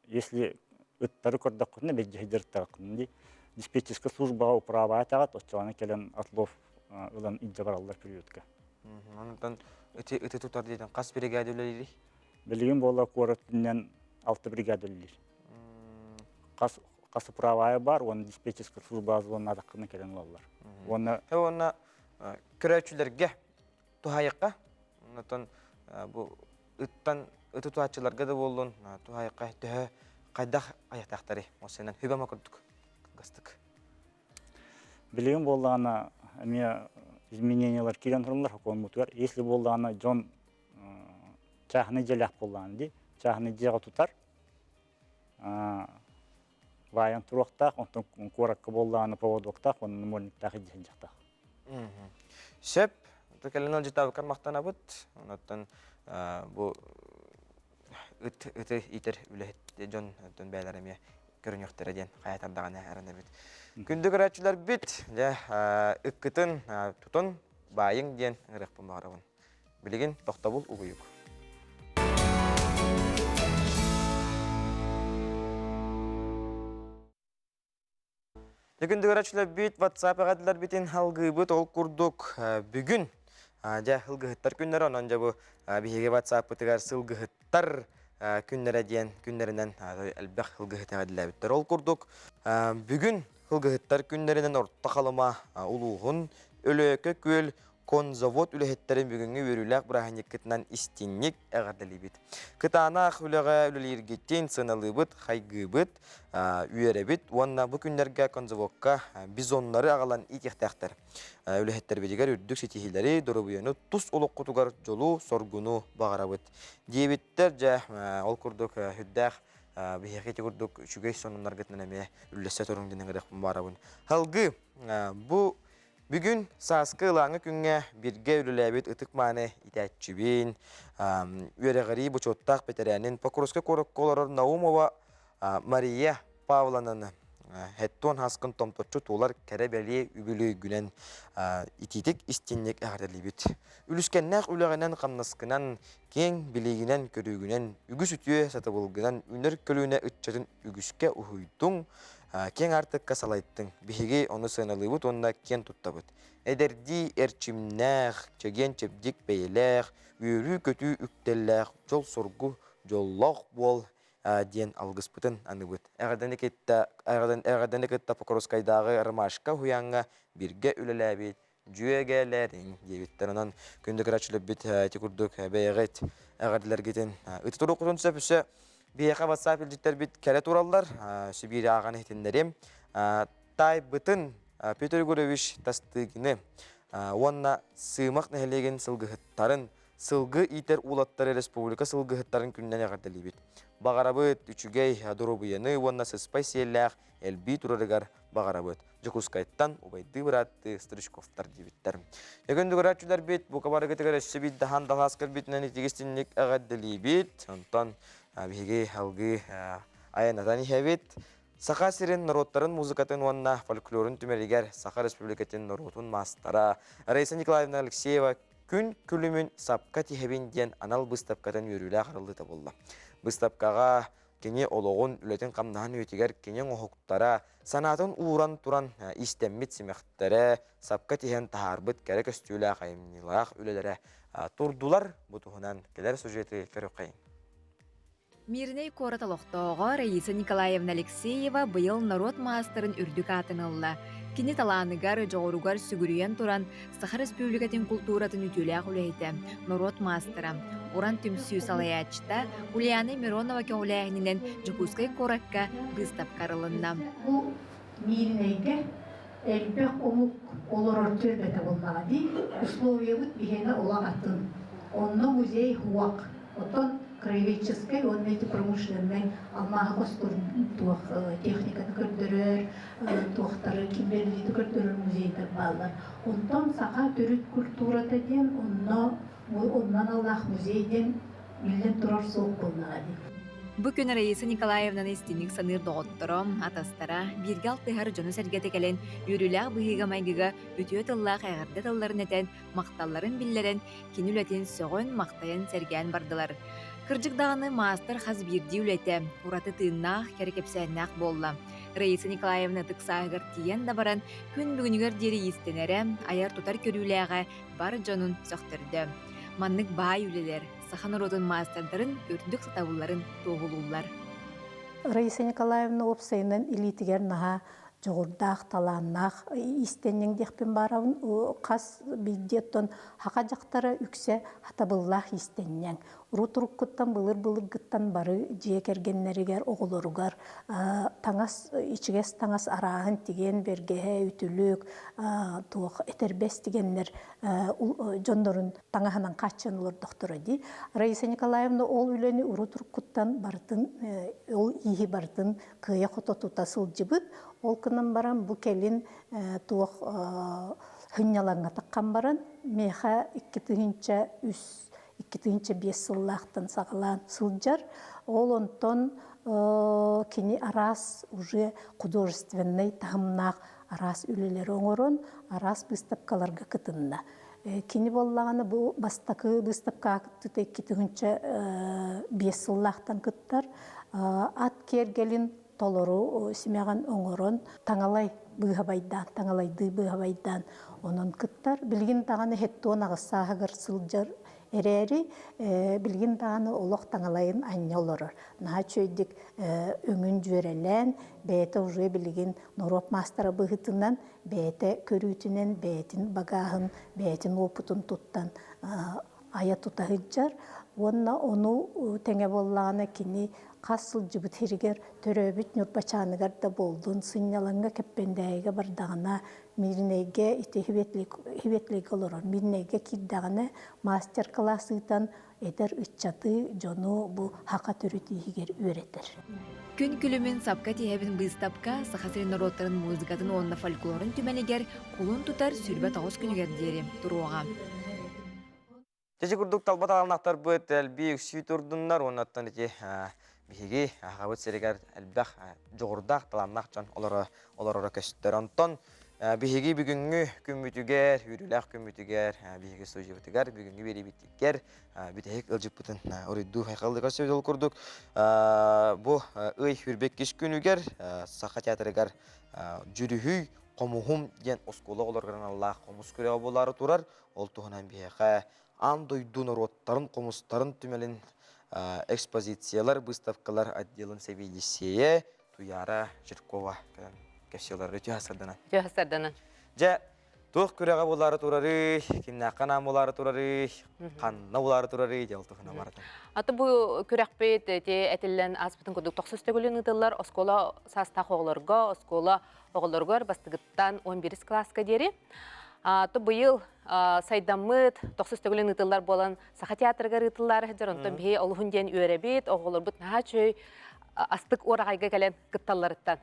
если ыттары көрдөххүтүнэ бэдьэһидэр ыттараххытына дии диспетчерскэй службаҕа управа этэҕит оччоҕуна кэлэн отлов ылан илдьэ бараллар приютка. Онтон ыты ыты тутар диэтин хас бригада үлэлиирий? Билигин буола куорат үрдүнэн алта бригада үлэлиир. Хас хас управая бар уонна диспетчерскэй служба звоннаатаххына кэлэн ылаллар. Уонна уонна көрөөччүлэргэ туһайыкка онтон бу ыттан ыты туһааччыларга да буоллун туһайыкка төһө хайдах айахтаахтарый осенан хүбэма курдук кылгастык Билигин буоллаҕына эмиэ изменениялар киирэн тураллар сокуоммутугар. Если буоллаҕына дьон чааһынай дьиэлээх буоллаҕына дии, чааһынай дьиэҕэ тутар, вайан туруохтаах, онтон куоракка буоллаҕына поводоктаах уонна намордниктаах илдьэ сылдьыахтаах. Сөп. Кэлин ыалдьытаабыккар махтанабыт. Онтон бу ыт ыты иитэр үлэһит дьон онтон бэйэлэрэ эмиэ көрүнүөхтэрэ диэн хайатар даҕаны эрэнэбит. Күндү көрөөччүлэрбит, дьэ ыккытын тутун баайыҥ диэн ыҥырыахпын баҕарабын. Билигин тохтобул угуйук. Бүгүн дыгырачыларбит WhatsApp эҕэрдэлэрбитин алгыыбыт ол курдук бүгүн дьэ сылгыһыттар күннэрэ онон дьэ бу биһиги WhatsApp-пытыгар сылгыһыттар күннэрэ диэн күннэринэн элбэх сылгыһыт эҕэрдэлээбиттэр. Ол курдук бүгүн сылгыһыттар күннэринэн Орто Халыма улууһун Өлөөкө күөл Конзавод үлэһиттэрин бүгүҥҥү үөрүүлээх бырааһынньыккытынан истиҥник эҕэрдэлиибит. Кытаанах үлэҕэ үлэлииргитин сыаналыыбыт, хайгыыбыт, үөрэбит уонна бу күннэргэ конзаводка бизоннары аҕалан иитиэхтээхтэр. Үлэһиттэрбитигэр үрдүк ситиһиилэри, доруобуйаны тус олоххутугар дьолу-соргуну баҕарабыт. Диэбиттэр дьэ, ол курдук үрдээх биһиэхэ ити курдук үчүгэй сонуннаргытынан эмиэ үллэстэ туруҥ диэн ыҥырыахпын баҕарабын. Салгыы бу Бүгүн сааскы ылааҥы күҥҥэ бииргэ үлэлээбит ытык-мааны итээччибин, үөрэҕирии бочуоттаах бэтэрээнин Покровскай куоракка олорор Наумова Мария Павловнаны Хэттуон Хаскын томточчу туолар кэрэ-бэлиэ үбүлүөйгүнэн итиитик истинник эҕэрдэлиибит. Үлүскэннээх үлэҕинэн-хамнаскынан, киэҥ билиигинэн-көрүүгүнэн, үгүс үтүө сатабылгынан үүнэр көлүөнэ ыччатын үгүскэ уһуйдуҥ, киэҥ аартыкка салайдыҥ. Биһиги ону сыаналыыбыт уонна киэн туттабыт. Эдэрдии эрчимнээх, чэгиэн-чэбдик бэйэлээх, үөрүү-көтүү үктэллээх, дьол-соргу дьоллоох буол диэн алгыспытын аныбыт. Эҕэрдэни кытта эҕэрдэни кытта Покровскайдааҕы Ромашка уһуйааҥҥа бииргэ үлэлээбит дьүөгэлэриҥ диэбиттэр. Онон күндү көрөөччүлэрбит ити курдук бэйэҕит эҕэрдэлэргитин ыты туруоххутун сөп өссө биһиэхэ WhatsApp илдьиттэрбит кэлэ тураллар. Сибиир ааҕан иһитиннэрим. Таайбытын Петр Егорович Тастыгины уонна Сыымах нэһилиэгин сылгыһыттарын Сылгы иитэр уолаттары республика сылгыһыттарын күнүнэн эҕэрдэлиибит. Баҕарабыт үчүгэй доруобуйаны уонна сыспай сиэллээх элбии турарыгар баҕарабыт. Дьокуускайтан убайдыы-бырааттыы Стручковтар диэбиттэр. Эгин көрөөччүлэрбит бука барыгытыгар өссө биир даһан далаас кэлбитинэн итигистинник эҕэрдэлиибит. Онтон биһиги алгыы айанатан иһэбит. Саха сирин норуоттарын музыкатын уонна фольклорун түмэлигэр Саха Республикатын норуотун маастара Раиса Николаевна Алексеева Күн күлүмүн сапка тиһэбин диэн анал быыстапкатын үөрүүлээх арыллыыта буолла. Быыстапкаҕа кини олоҕун, үлэтин-хамнаһын үйэтигэр кини оҥоһуктара, санаатын ууран туран истэммит симэхтэрэ, сапка тиһэн таһаарбыт кэрэ көстүүлээх айымньылаах үлэлэрэ турдулар. Бу туһунан кэлэр сюжеты көрүөххэйиҥ. Мирнэй куорат олохтооҕо Раиса Николаевна Алексеева быйыл норуот маастарын үрдүк аатын ылла. Кини талааныгар, дьоҕуругар сүгүрүйэн туран, Саха Республикатын култууратын үтүөлээх үлэһитэ, норуот маастара, Уран түмсүү салайааччыта Ульяна Миронова көҕүлээһининэн Дьокуускай куоракка быыстапка арылынна. Бу Мииринэйгэ элбэх омук олорор түөлбэтэ буоллаҕа дии. Условиябыт биһиэнэ олох атын. Онно музей хуак. Оттон краеведческай уонна эти промышленнай алмааһы хостуур туох техниканы көрдөрөр, туохтары кимберлиты көрдөрөр музейдар бааллар. Онтон саха төрүт культурата диэн онно онно аналлаах музей диэн биллэн турар суох буоллаҕа дии. Бу күн Раиса Николаевнаны истиҥник саныыр доҕотторо, атастара, бииргэ алтыһар дьоно-сэргэтэ кэлэн, үөрүүлээх быһыыга-майгыга үтүө тыллаах эҕэрдэ тылларын этэн, махталларын биллэрэн, кини үлэтин сөҕөн-махтайан сэргээн бардылар. Кырдьык даҕаны маастар хас биирдии үлэтэ ураты тыыннаах, кэрэ кэпсээннээх буолла. Раиса Николаевна ытык сааһыгар тиийэн да баран, күн бүгүнүгэр диэри иистэнэрэ, айар-тутар көрүүлээҕэ бар дьонун сөхтөрдө. Маннык баай үлэлэр саха норуотун маастардарын үрдүк сатабылларын туоһулууллар. Раиса Николаевна уопсайынан илиитигэр наһаа дьоҕурдаах, талааннаах иистэнньэҥ диэхпин баарабын. Хас биирдии оттон саха дьахтара үксэ сатабыллаах иистэнньэҥ. Урут уруккуттан былыр-былыргыттан бары дьиэ кэргэннэригэр, оҕолоругар таҥас, ичигэс таҥас арааһын тигэн, бэргэһэ, үтүлүк, туох этэрбэс тигэннэр дьоннорун таҥаһынан хааччыйан олордохторо дии. Раиса Николаевна ол үлэни урут уруккуттан барытын, ол ииһи барытын кыайа-хото тута сылдьыбыт. Ол гынан баран бу кэлин туох сынньалаҥҥа таххан баран миэхэ 2003 2005 сыллаахтан саҕалаан сылдьар. Ол онтон кини араас уже художественнай таһымнаах араас үлэлэри оҥорон, араас быыстапкаларга кытынна. Кини буоллаҕына бу бастакы быыстапкаҕа кыттыыта 2005 сыллаахтан кыттар. Ат киэргэлин толору симэҕин оҥорон, таҥалай быыһабайдаан, таҥалайдыы быыһабайдаан онон кыттар. Билигин даҕаны 78 сааһыгар сылдьар. Эрээри билигин даҕаны олох таҥалайын анньа олорор. Наһаа үчүгэйдик өҥүн дьүөрэлээн, бэйэтэ уже билигин норуот маастара быһыытынан бэйэтэ көрүүтүнэн, бэйэтин багааһын, бэйэтин уопутун туттан айа тута сылдьар уонна ону тэҥэ буоллаҕына кини хас сылдьыбыт сиригэр төрөөбүт Ньурбачааныгар да буоллун, сынньалаҥҥа Кэппэндээйигэ бардаҕына, Мииринэйгэ ити Хиветлигэ олорор Мииринэйгэ киирдэҕинэ мастер-класс ыытан эдэр ыччаты, дьону бу хака төрүт иһигэр үөрэтэр. Күн күлүмүн сапка тиһэбин быыстапка Саха сирин норуоттарын музыкатын уонна фольклорун түмэлигэр кулун тутар 29 күнүгэр диэри туруоҕа. Ити курдук талба талааннаахтарбыт элбии үксүү турдуннар уонна оттон ити биһиги аҕабыт сиригэр элбэх дьоҕурдаах талааннаах дьон олороро көстөр. Онтон биһиги бүгүҥҥү күммүтүгэр, үөрүүлээх күммүтүгэр, биһиги студиябытыгар, бүгүҥҥү биэриибитигэр бүтэһик ылдьыппытын уруйдуу хайҕаллыга сөбүл курдук бу ый хүрбэккис күнүгэр Саха театрыгар Дьүрүһүй хомуһум диэн оскуола оҕолоругар аналлаах хомус күрэҕэ буолаары турар. Ол туһунан биһиэхэ аан дойду норуоттарын хомустарын түмэлин экспозициялар, выставкалар отделын сэбиэдиссэйэ Туяра Жиркова кэлэн кэпсиэлэр үтүө сарданан. Үтүө сарданан. Дьэ, туох күрэҕэ буолаары турарый, кимнээххэ анаан буолаары турарый, ханна буолаары турарый дьэ ол туһунан барытын. Аты бу күрэхпит ити этиллэн ааспытын курдук тохсус төгүлүн ыытыллар оскуола саастаах оҕолорго, оскуола оҕолоругар бастыгыттан 11 кылааска диэри. То быйыл сайдаммыт тохсус төгүлүн ыытыллар буолан Саха театрыгар ыытыллаары сылдьар, онтон биһи олуһун диэн үөрэбит, оҕолорбут наһаа үчүгэй астык уораҕайга кэлэн кытталларыттан.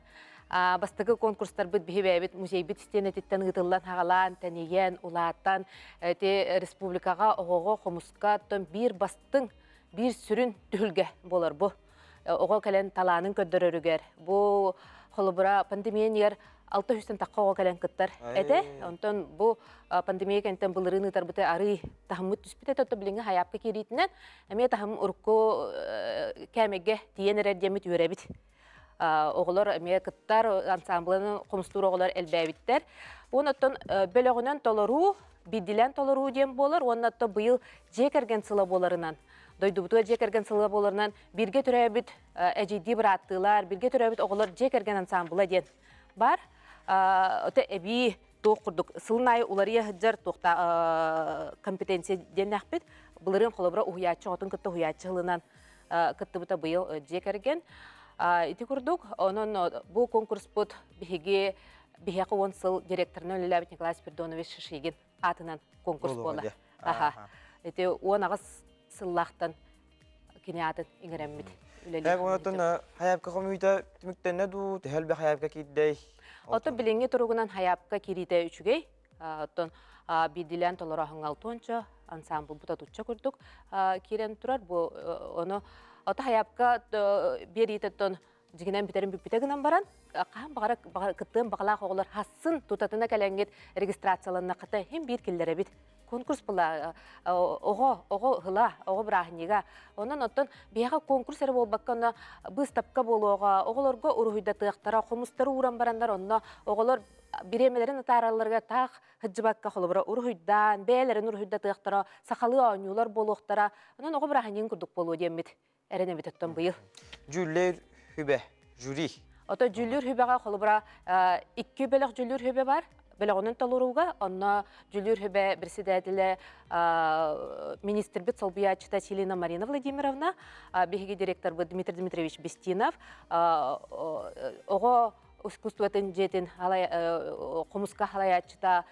Бастакы конкурстарбыт биһи бэйэбит музейбит истиэнэтиттэн ыытыллан хаҕалаан, тэнийэн, улаатан, ити республикаҕа оҕоҕо хомуска оттон биир бастыҥ, биир сүрүн түһүлгэ буолар бу. Оҕо кэлэн талаанын көрдөрөрүгэр бу холобура пандемия иннигэр 600 тахха оҕо кэлэн кыттар этэ. Онтон бу пандемия кэнниттэн былырыын ыытарбыты арый таһыммыт түспүт этэ. Оттон билиҥҥи хайаапка киириитинэн эмиэ таһым урукку кээмэйгэ тиийэн эрэр диэммит үөрэбит. Оҕолор эмиэ кыттар, ансамблыны хомустуур оҕолор элбээбиттэр. Уон оттон бөлөҕүнэн толоруу, биирдилээн толоруу диэн буолар. Уонна оттон быйыл дьиэ кэргэн сыла буоларынан, дойдубутугар дьиэ кэргэн сыла буоларынан бииргэ төрөөбүт эдьиийдии бырааттыылар, бииргэ төрөөбүт оҕолор дьиэ кэргэн ансамбла диэн бар. Ото эбии туох курдук сылын аайы уларыйа сылдьар туохта компетенция диэннээхпит. Былырыын холобура уһуйааччы оҕотун кытта уһуйааччы сылынан кыттыбыта быйыл дьиэ кэргэн. Ити курдук, онон бу конкурспут биһиги биһиэхэ 10 сыл директорынан үлэлээбит Николай Спиридонович Шишигин аатынан конкурс буола. Аха. Ити 18 сыллаахтан кини аатын иҥэрэммит үлэлиир. Онтон хайаапка хомуйда түмүктэннэ дуу, төһө элбэх хайаапка киирдэй? Ото билиҥҥи туругунан хайаапка киириитэ үчүгэй. Оттон биирдилээн толорооһуҥҥа алтуонча, ансамбль бутатучча курдук киирэн турар. Бу ону ото хайаапка биэриитэ дьигинэн бүтэрин бүппүтэ гынан баран, хаһан баҕара кыттыан баҕалаах оҕолор хассын тутатына кэлэҥҥит регистрацияланнаххыта иһин биир киллэрэбит. Конкурс была оҕо оҕо ыла, оҕо бырааһынньыга. Онон оттон биһиэхэ конкурс эрэ буолбакка, онно быыстапка буолуоҕа, оҕолорго уруһуйдатыахтара, хомустары ууран бараннар, онно оҕолор бириэмэлэрин атааралларыгар таах сылдьыбакка холобура уруһуйдаан, бэйэлэрин уруһуйдатыахтара, сахалыы оонньуулар буолуохтара. Онон оҕо бырааһынньыгын курдук буолуо диэммит эрэнэбит оттон быйыл. Дьүүллүүр хүбэ, жюри. Ото дьүүллүүр хүбэҕэ холобура икки бөлөх дьүүллүүр хүбэ бар. Бөлөҕүнэн толорууга онно дьүүллүүр хүбэ председателэ министрбит солбуйааччыта Селина Марина Владимировна, биһиги директорбыт Дмитрий Дмитриевич Бестинов, оҕо искусствотын дьиэтин хомуска халайааччыта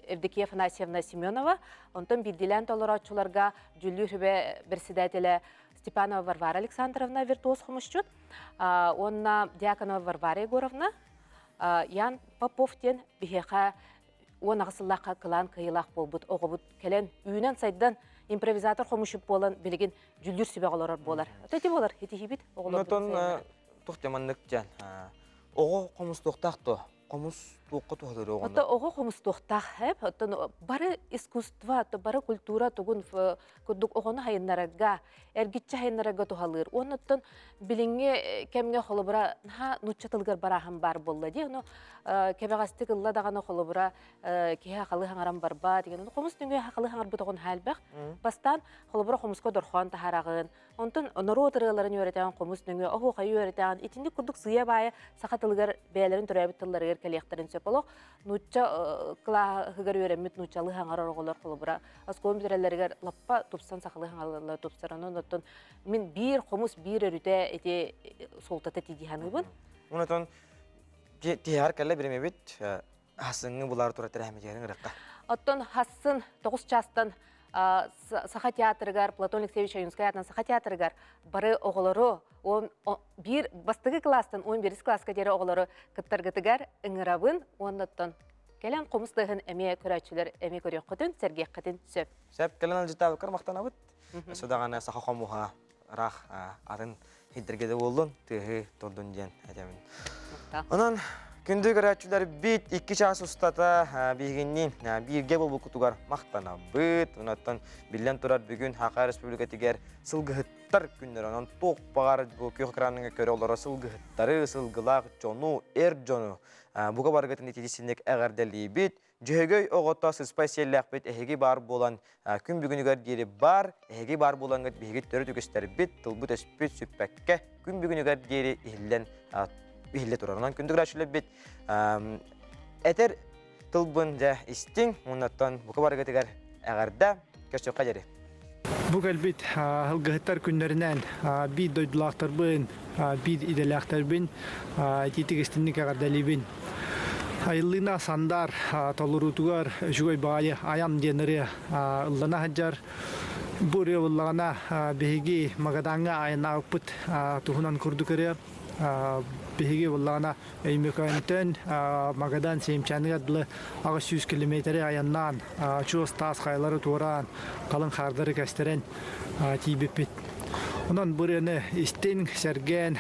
Евдокия Афанасьевна Семенова, онтон биирдиилээн толорооччуларга дьүүллүүр сүбэ председателэ Степанова Варвара Александровна виртуоз хомусчут уонна Дьяконова Варвара Егоровна, Ян Попов диэн биһиэхэ 18 сыллаахха кылаан кыайыылаах буолбут оҕобут кэлэн үүнэн-сайдан импровизатор хомусчут буолан билигин дьүүллүүр сүбэҕэ олорор буолар. Ити буолар итиһибит оҕолорбут. Туох маннык диэн оҕо хомустуохтаах дуо? Хомус. туохха туһалыыр оҕону? Ото оҕо хомустуохтаах эп. Оттон бары искусство, бары культура тугун курдук оҕону хайыннарарга, эргиччи хайыннарарга туһалыыр. Оннуттан билиҥҥи кэмҥэ холобура наһаа нуучча тылыгар барааһын баар буолла дии. Ону кэбэҕэстик ылла даҕаны холобура киһи хахалы хаҥаран барбат деген. Хомус нөҥүө хахалы хаҥарбыт оҕон элбэх. Бастаан холобура хомуска дорхоон таһараҕын, Онтон норуот ырыаларын үөрэтэҕин, хомус нөҥүө оһуохайы үөрэтэҕин, итинник курдук сыыйа-баайа саха тылыгар бэйэлэрин төрөөбүт тылларыгар кэлиэхтэрин сөп. Олох нуучча кылааһыгар үөрэммит нууччалыы хаҥарар оҕолор холобура оскуола бүтэрэллэригэр лаппа тупсан сахалыы хаҥараллар тупсар. Онон оттон мин биир хомус биир өрүтэ ити суолтата тиийдии саныыбын. Онтон тиһэҕэр кэллэ биримэбит Хассыҥҥы булаар турар тэрээһиммитигэр ыҥырыахха. Оттон Хассын 9 чаастан Саха театрыгар, Платон Алексеевич Ойуунскай аатынан Саха театрыгар бары оҕолору биир бастакы кылаастан 11 кылааска диэри оҕолору кыттаргытыгар ыҥырабын уонна оттон кэлэн хомус тыаһын эмиэ көрөөччүлэр эмиэ көрүөххүтүн, сэргиэххитин сөп. Сөп, кэлэн алдьытаабыккар махтанабыт. Өссө даҕаны саха хомуһа ыраах атын хиддэргэ да буоллун, тыаһы турдун диэн этэбин. Онон күндү көрөөччүлэрбит икки чаас устата биһигинниин бииргэ буолбуккутугар махтанабыт. Онон биллэн турар бүгүн Саха Республикатыгар сылгыһыттар күннэрэ. Онон туох баҕар бу күөх экраныҥа көрө олоро сылгыһыттары, сылгылаах дьону, эр дьону бука барыгытын ититисинник эҕэрдэлиибит. Дьөһөгөй оҕото сыспай сиэллээхпит эһиги баар буолан күн бүгүнүгэр диэри баар, эһиги баар буолаҥҥыт биһиги төрүт үгэстэрбит, тылбыт-өспүт сүппэккэ күн бүгүнүгэр диэри иһиллэн иһиллэ турар. Онон күндү көрөөччүлэрбит этэр тылбын дьэ истиҥ, уоннаттан бука барыгытыгар эҕэрдэ, көрсүөххэ диэри. Бу кэлбит сылгыһыттар күннэринэн биир дойдулаахтарбын, биир идэлээхтэрбин итиитик истинник эҕэрдэлиибин. Айыллыына Сандар толоруутугар үчүгэй баҕайы айан диэн ырыа ыллана сылдьар. Бу ырыа ыллаҕына биһиги Магадаҥҥа айаннаабыппыт туһунан курдук ырыа. Биһиги ыллаҕына Өймөкөөнтөн Магадан Сеймчааныгар дылы 800 километри айаннаан, чуос таас хайалары туораан, халыҥ хаардары кэстэрэн тиийбиппит. Онон бу ырыаны истиҥ, сэргээн,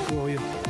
дуоһуйуҥ.